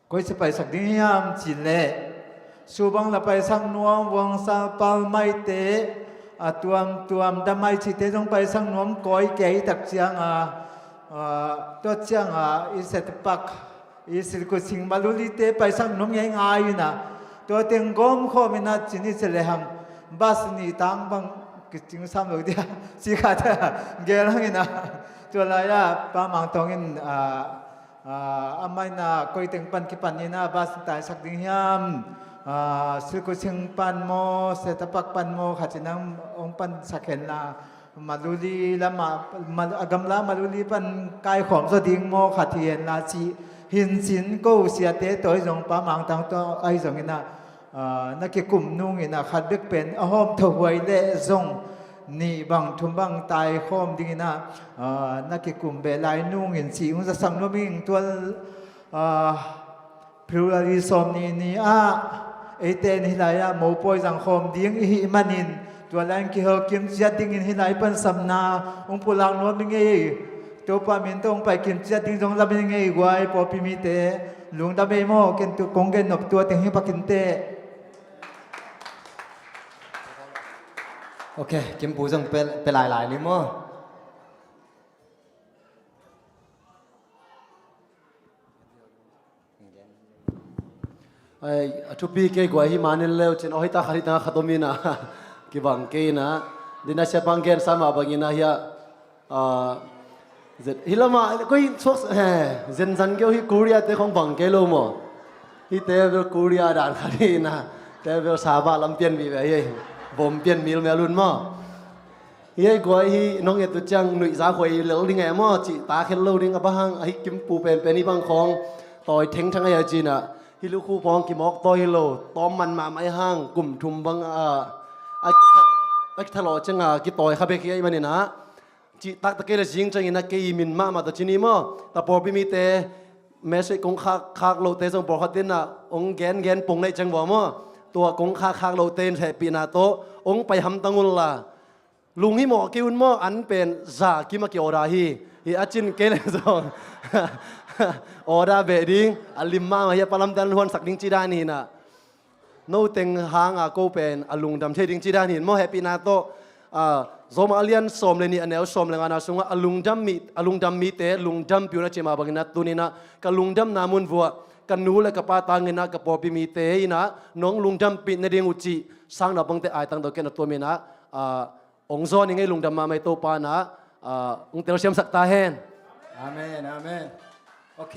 koi ci paisak ding hiam cih leh, Subang la paisak nuam, Vuangsal, Palmaite, a tuamtuam Damai cihte zong paisak nuam koi kei tak ciang a, ah, tua ciang a i Setapak, i Silkuching, Malulite paisak nuam ngeingai in ah, tua teng gawm khawm in ah cin i ci lehang bas nih tang bang kicing sam lo dia ci kha ta gel hang in ah, tua lai ah Pa Mang Tawng in, ah, ah, amah in ah koi teng pan kipan in ah bas taisak ding hiam, ah, Silkuching pan maw, Setapak pan maw, khat in ah hong pansak hen la, Maluli lamah, Mal-, a gamla Maluli pan kaikhawm zaw ding maw, khat hi hen la cih Hincin ko siate tawh ahi zong, Pa Mang Tang tawh ahi zongin ah, ah, na kikum nungin ah, khat bek pen a hawm thahuai leh zong nih bang thum bang tai khawm dingin ah, ah, na kikum beh lai nungin ci hong zasak nuam ing. Tua, ah, February sawm nih ni ah eite in hih lai-ah mopawi zang khawm ding i hih manin, tua lai-in kihel kim ciat dingin hih lai pan sapna hong pulak nuam ing ei. Topa min tawh hong pai kim ciat ding zong lamen ing ei guai, pawlpi mite. Lungdam ei maw, ken tu kong gen nop tua teng hi pak inteh. Ok, Kimpu zong pe, pe lailai ni maw. Ai, a thupi kei guai hi manin leu cin, aw, hita khat, hita khat om ina. Kibang kei ina. Dina siapa hong gensa mah bangin ah hiah, ah, zet, hi lama, koi suak, he, zenzen keu hi Korea te khong bang kei lo maw. Hihte bel Korea dan khat hi ina. Te bel saba lam pian mi ve hi. Bom pian mil mel un maw. Hi ei guai hi, nong et uh ciang nuihza huai lel ding e maw, cih ta khen lo ding a, bang hang a hi Kimpu penpen hi bang khawng tawi thengthang a hi a cin ah, hi lukhu pawng kimawk tawi hi lo, tawm man mahmah hi hang, kum thum bang a, a, a kithalawh ciang a kitawi kha bek hi a, i manin ah, cih taktak kei le zing ciangin ah kei min mahmah tawh ci ni maw, ta pawlpi mite, message kong khak, khak lohte zong pawlkhat in ah, hong gen gen pong neih ciang vua maw, tua kong khak, khak lohte in hehpihna tawh hong pai hamtang un la. Lung hi mawh kei un maw, an pen za kim a ki-order hi. Hi a cin kei le zong order beh ding, a lim mahmah hi a, palamte an huansak ding ci dan hi na. No teng hang a ko pen a lungdam thei ding ci dan hi maw, hehpihna tawh. Ah, Rom a lian sawm le nih a neu sawm le ngana sungah a lungdam mi, a lungdam mite lungdam pih un a ci mah bangin ah tuni-in ah ka lungdamna mun vuah ka nu le ka pa tangin ah ka pawlpi mite in ah nong lungdam pih nading uh cih sang naupangte aitang tawh ken a tuamin ah, ah, hong zawn ing ei, lungdam mahmah ei, Topa in ah, ah, hong telsiamsak ta hen. Amen, amen. Ok.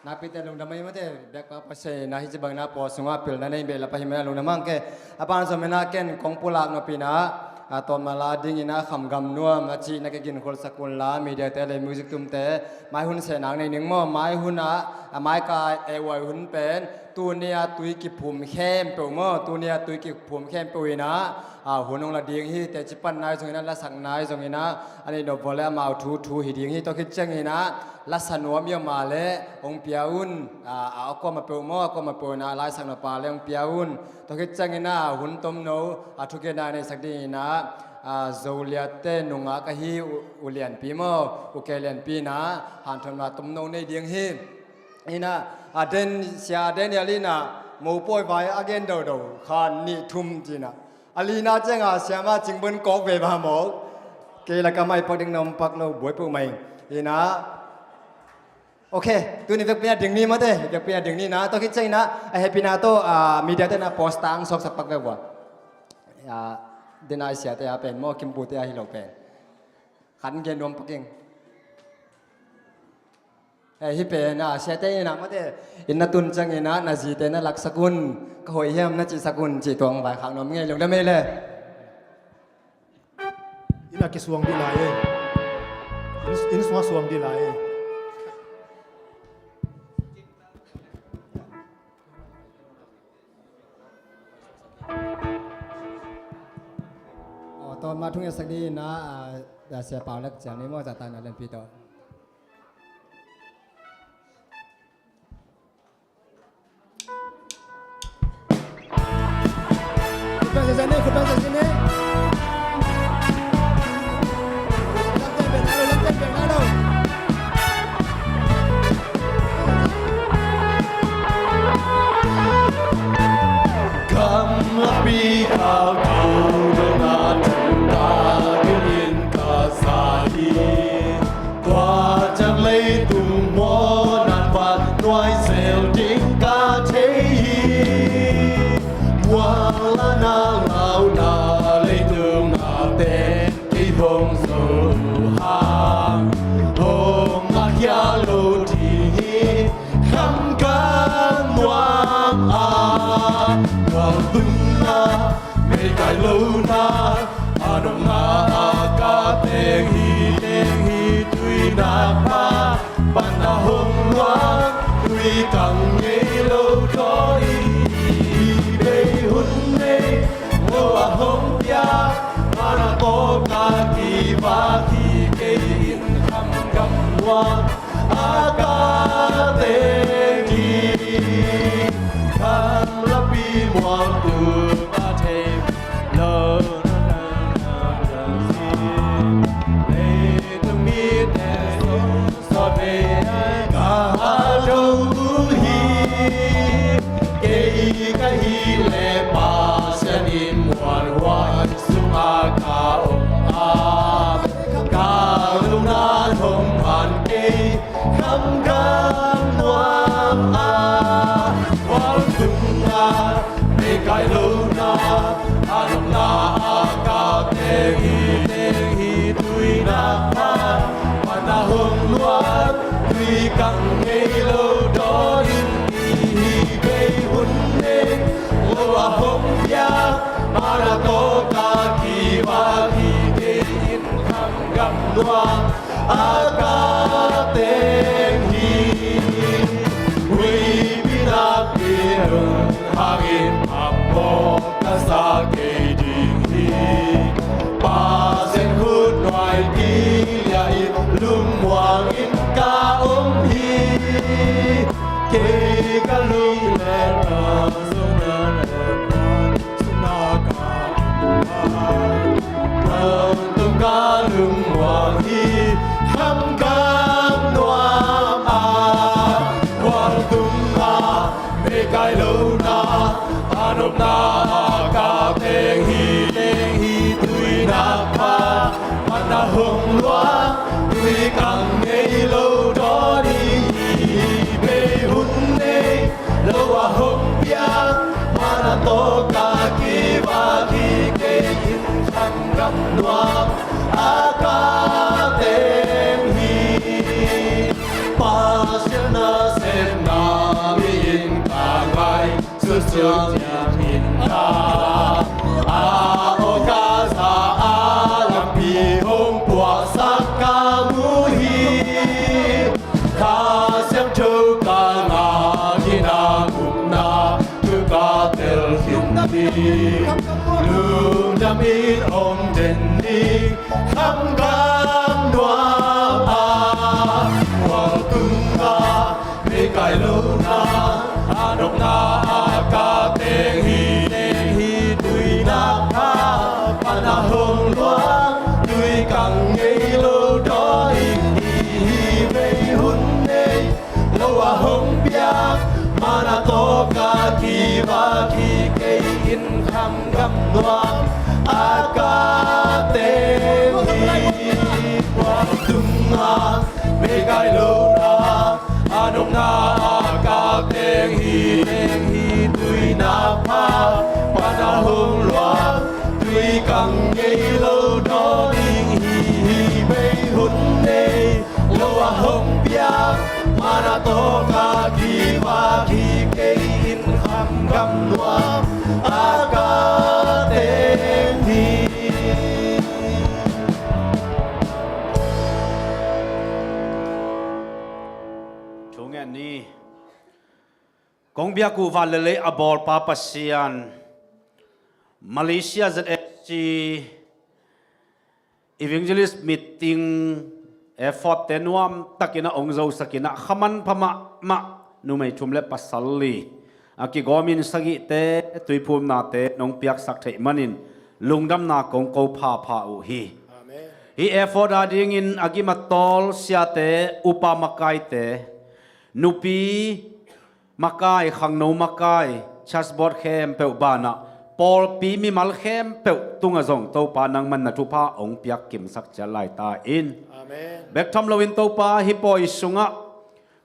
Nakpite lungdam ei mate, biakpa Pasian in ah hih ci bangin ah pawi sungah pilna nei beh la pa hi mah in ah lungdam hang ke. A pan zom in ah ken kong pulak nop in ah, ah, tawmna la dingin ah Khamgam Nuam a cih na kiginkhol sak un la, media te le music tumte, mai hun sehna nei ning maw, mai hun ah, ah, mai ka eh uai hun pen, tuni a tui kiphum khempeuh maw, tuni a tui kiphum khempeuh in ah, ah, hun hong la ding hi, teci pan nai zongin ah, lasak nai zongin ah, a neih nop vua le amau thu thu hi ding hi. Tua khit ciangin ah, lasa nuam i om a le hong pia un, ah, ah, a kuamah peuh maw, a kuamah peuh in ah, laisak nop a le hong pia un. Tua khit ciangin ah, hun tomno, ah, thugenna neihsak dingin ah, ah, Zoliatte nungak ahi U, U Lianpi maw, U Kei Lianpi in ah, hanthotna tomno nei ding hi. In ah, a den, Sia Daniel in ah, mopawi vai a gen dodo, khan nih thum ci-in ah. A lina ciang a siama cingbun kawk ve ba mawk. Kei lak a mai pak ding na om pak lo, buai peuhmah ing. In ah. Ok, tuni vekpi in ah ding ni mate, vekpi in ah ding ni na. Tua khit ciangin ah, a hehpihna tawh, ah, media te in ah poster hong suaksak pak ve vua. Ah, den a i siate a pen maw, Kimpu te a hi lo pen. Khat gen nuam pak ing. Eh, hih pen, ah, siate in ah mate, inn na tun ciangin ah, na zite na laksak un, ka hoih hiam na cihsak un, cih tua hong vaikhak nuam ing ei, lungdam ei le. Inn ah kisuang dih lai ei. Inn, inn sungah suang dih lai ei. Aw, tawm mah thungetsak dih in ah, ah, Sia Pau lak ciang ni maw, zahtakna lianpi tawh. Khut beng sese ni, khut beng sese ni. Lamten beng nai lo, lamten beng nai lo. Gamlapi a ko dong a tung ta gilin ka sa hi. Tua ciang leitung mawnan vannuai zel ding ka thei hi. Mual a na launa leitung a ten kei hong zo hang, hong a khia lo ding hi. Kham ka nuam a, nuam tungna, mei kai lona, a nong na a ka teng hi, teng hi, tui nak pha, pan na hong luang. Kang ngei lo dawn i, i bei hun nei lo a hong piak mana tawka kivak hi kei in kham gam nuam a ka teng hi. Kham lapi muang tu a thei lo. Leitung mite sawt vei ka do uh hi. Kei ka hih leh Pasian in muanhuai sungah ka om a, ka lungna hong phan kei. Kham gam nuam a, khual tung a, mei kai lohna, a nopna a ka teng hi, teng hi, tui nak pha, pan a hong luat, tui kang ngei lo dawn in, i hi bei hun nei lo a hong piak mana tawka kivak hi kei in kham gam nuam a ka teng hi. Huipi nakpi nung hangin a mawk ka sa kei ding hi. Pasian khut nuai kiliah in lungmuang in ka om hi. Kei ka lung le ka sungna le ka sungna ka Nang tung ka lungmuang hi. Kham gam nuam a, khual tung a, mei kai lohna, a nopna a ka teng hi, teng hi, tui nak pha, pan a hong luat, tui kang ngei lo dawn i, i bei hun nei lo a hong piak mana tawka kivak hi kei in kham gam nuam a ka teng hi. Pasian nasepna mi in ka ngai, susia ciang in ka a, aw ka za a, lampi hong puahsak ka mu hi. Kha Siangtho ka ngak in a, gupna thu ka tel khin ding, lungdam in om den ding, kham gam nuam a, khual tung a, mei kai lohna, a nopna a ka teng hi, teng hi, tui nak pha, pan a hong luat, tui kang ngei lo dawn in, i hi bei hun nei lo a hong piak mana tawka kivak hi kei in kham gam nuam a ka teng hi. Khual tung a, mei kai lohna, a nopna a ka teng hi, teng hi, tui nak pha, pan a hong luat, tui kang ngei lo dawn in, i hi bei hun nei lo a hong piak mana tawka kivak hi kei in kham gam nuam a ka teng hi. Thu ngen ni. Kong biak uh van le lei a bawlpa Pasian, Malaysia Z F C Evangelist Meeting effort te nuam takin a ong zosak in a, kha manpha mahmah numei thum le pasal li a kigawmin sagihte tuiphumnate nong piaksak theih manin lungdamna kong ko phapha uh hi. Amen. Hih effort a dingin a gim a tawl siate, upa makaite, nupi makai, khangno makai, church board khempeuh banah pawlpi mimal khempeuh tungah zong Topa nangman na thupha hong piak kimsak ciat lai ta in. Amen. Bek tham loin Topa, hih pawi sungah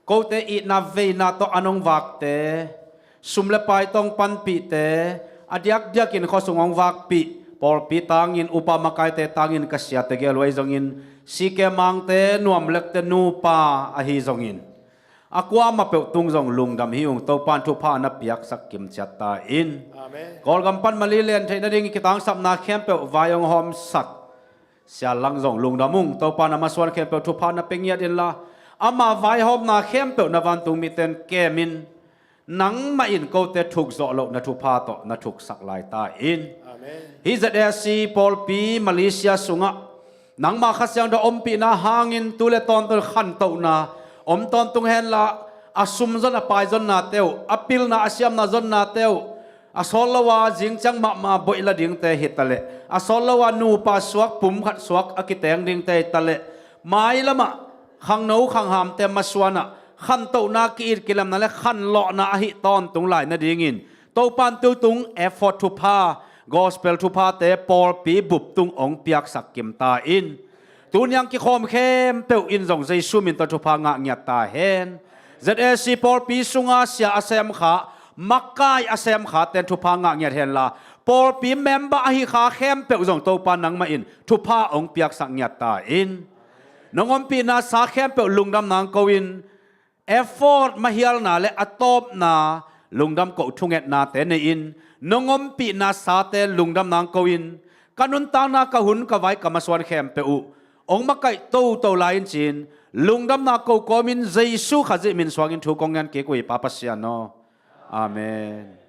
kote itna veina tawh an hong vakte, sum le pai tawh hong panpihte, a diakdiakin khuasung hong vakpih pawlpi tangin, upa makaite tangin ka siate gel uh ahi zongin, C K Mangte nuamlekte nupa ahi zongin, a kuamah peuh tung zong lungdam hi ung. Topa'n thupha na piaksak kimciat ta in. Amen. Kawlgam pan Mali len theih nading kitangsapna khempeuh vai hong hawmsak Sia Lang zong lungdam ung. Topa'n a masuan khempeuh thupha na pia ngiat inla, ama vaihawmna khempeuh na vantung miten kemin, nangmah in kote thukzawh loh na thupha tawh na thuksak lai ta in. Amen. Hih Z A C pawlpi Malaysia sungah nangmah Kha Siangtho ompihna hangin tu le tawntung khantohna om tawntung henla, a sum zon a pai zonnate uh, a pilna a siamna zonnate uh, a sawt lo a zing ciang mahmah boih la dingte hi taleh, a sawt lo a nupa suak, pum khat suak a kiteng dingte hi taleh, mailamah khangno khanghamte masuanah khantohna, ki-it kilemna le khanlawhna ahi tawntung lai nadingin Topan tutung effort thupha, gospel thuphate pawlpi bup tung hong piaksak kim ta in. Tuniang kikhawm khempeuh in zong Jesu min tawh thupha ngah ngiat ta hen. Z A C pawlpi sunga sia a semkha, makai a semkha ten thupha ngah ngiat henla, pawlpi member ahi kha khempeuh zong Topa nangmah in thupha hong piaksak ngiat ta in. Nong ompihna sa khempeuh lungdam nang ko in, effort mahialna le a tawpna lungdam koh thungetnate nei in, nong ompihna sate lungdam nang ko in, ka nuntakna, ka hun, ka vai, ka masuan khempeuh uh hong makaih toto lai in ci-in, lungdamna ko kawmin Jesu Khazih min suangin thu kong ngen kik uh hi, Pa Pasian aw. Amen.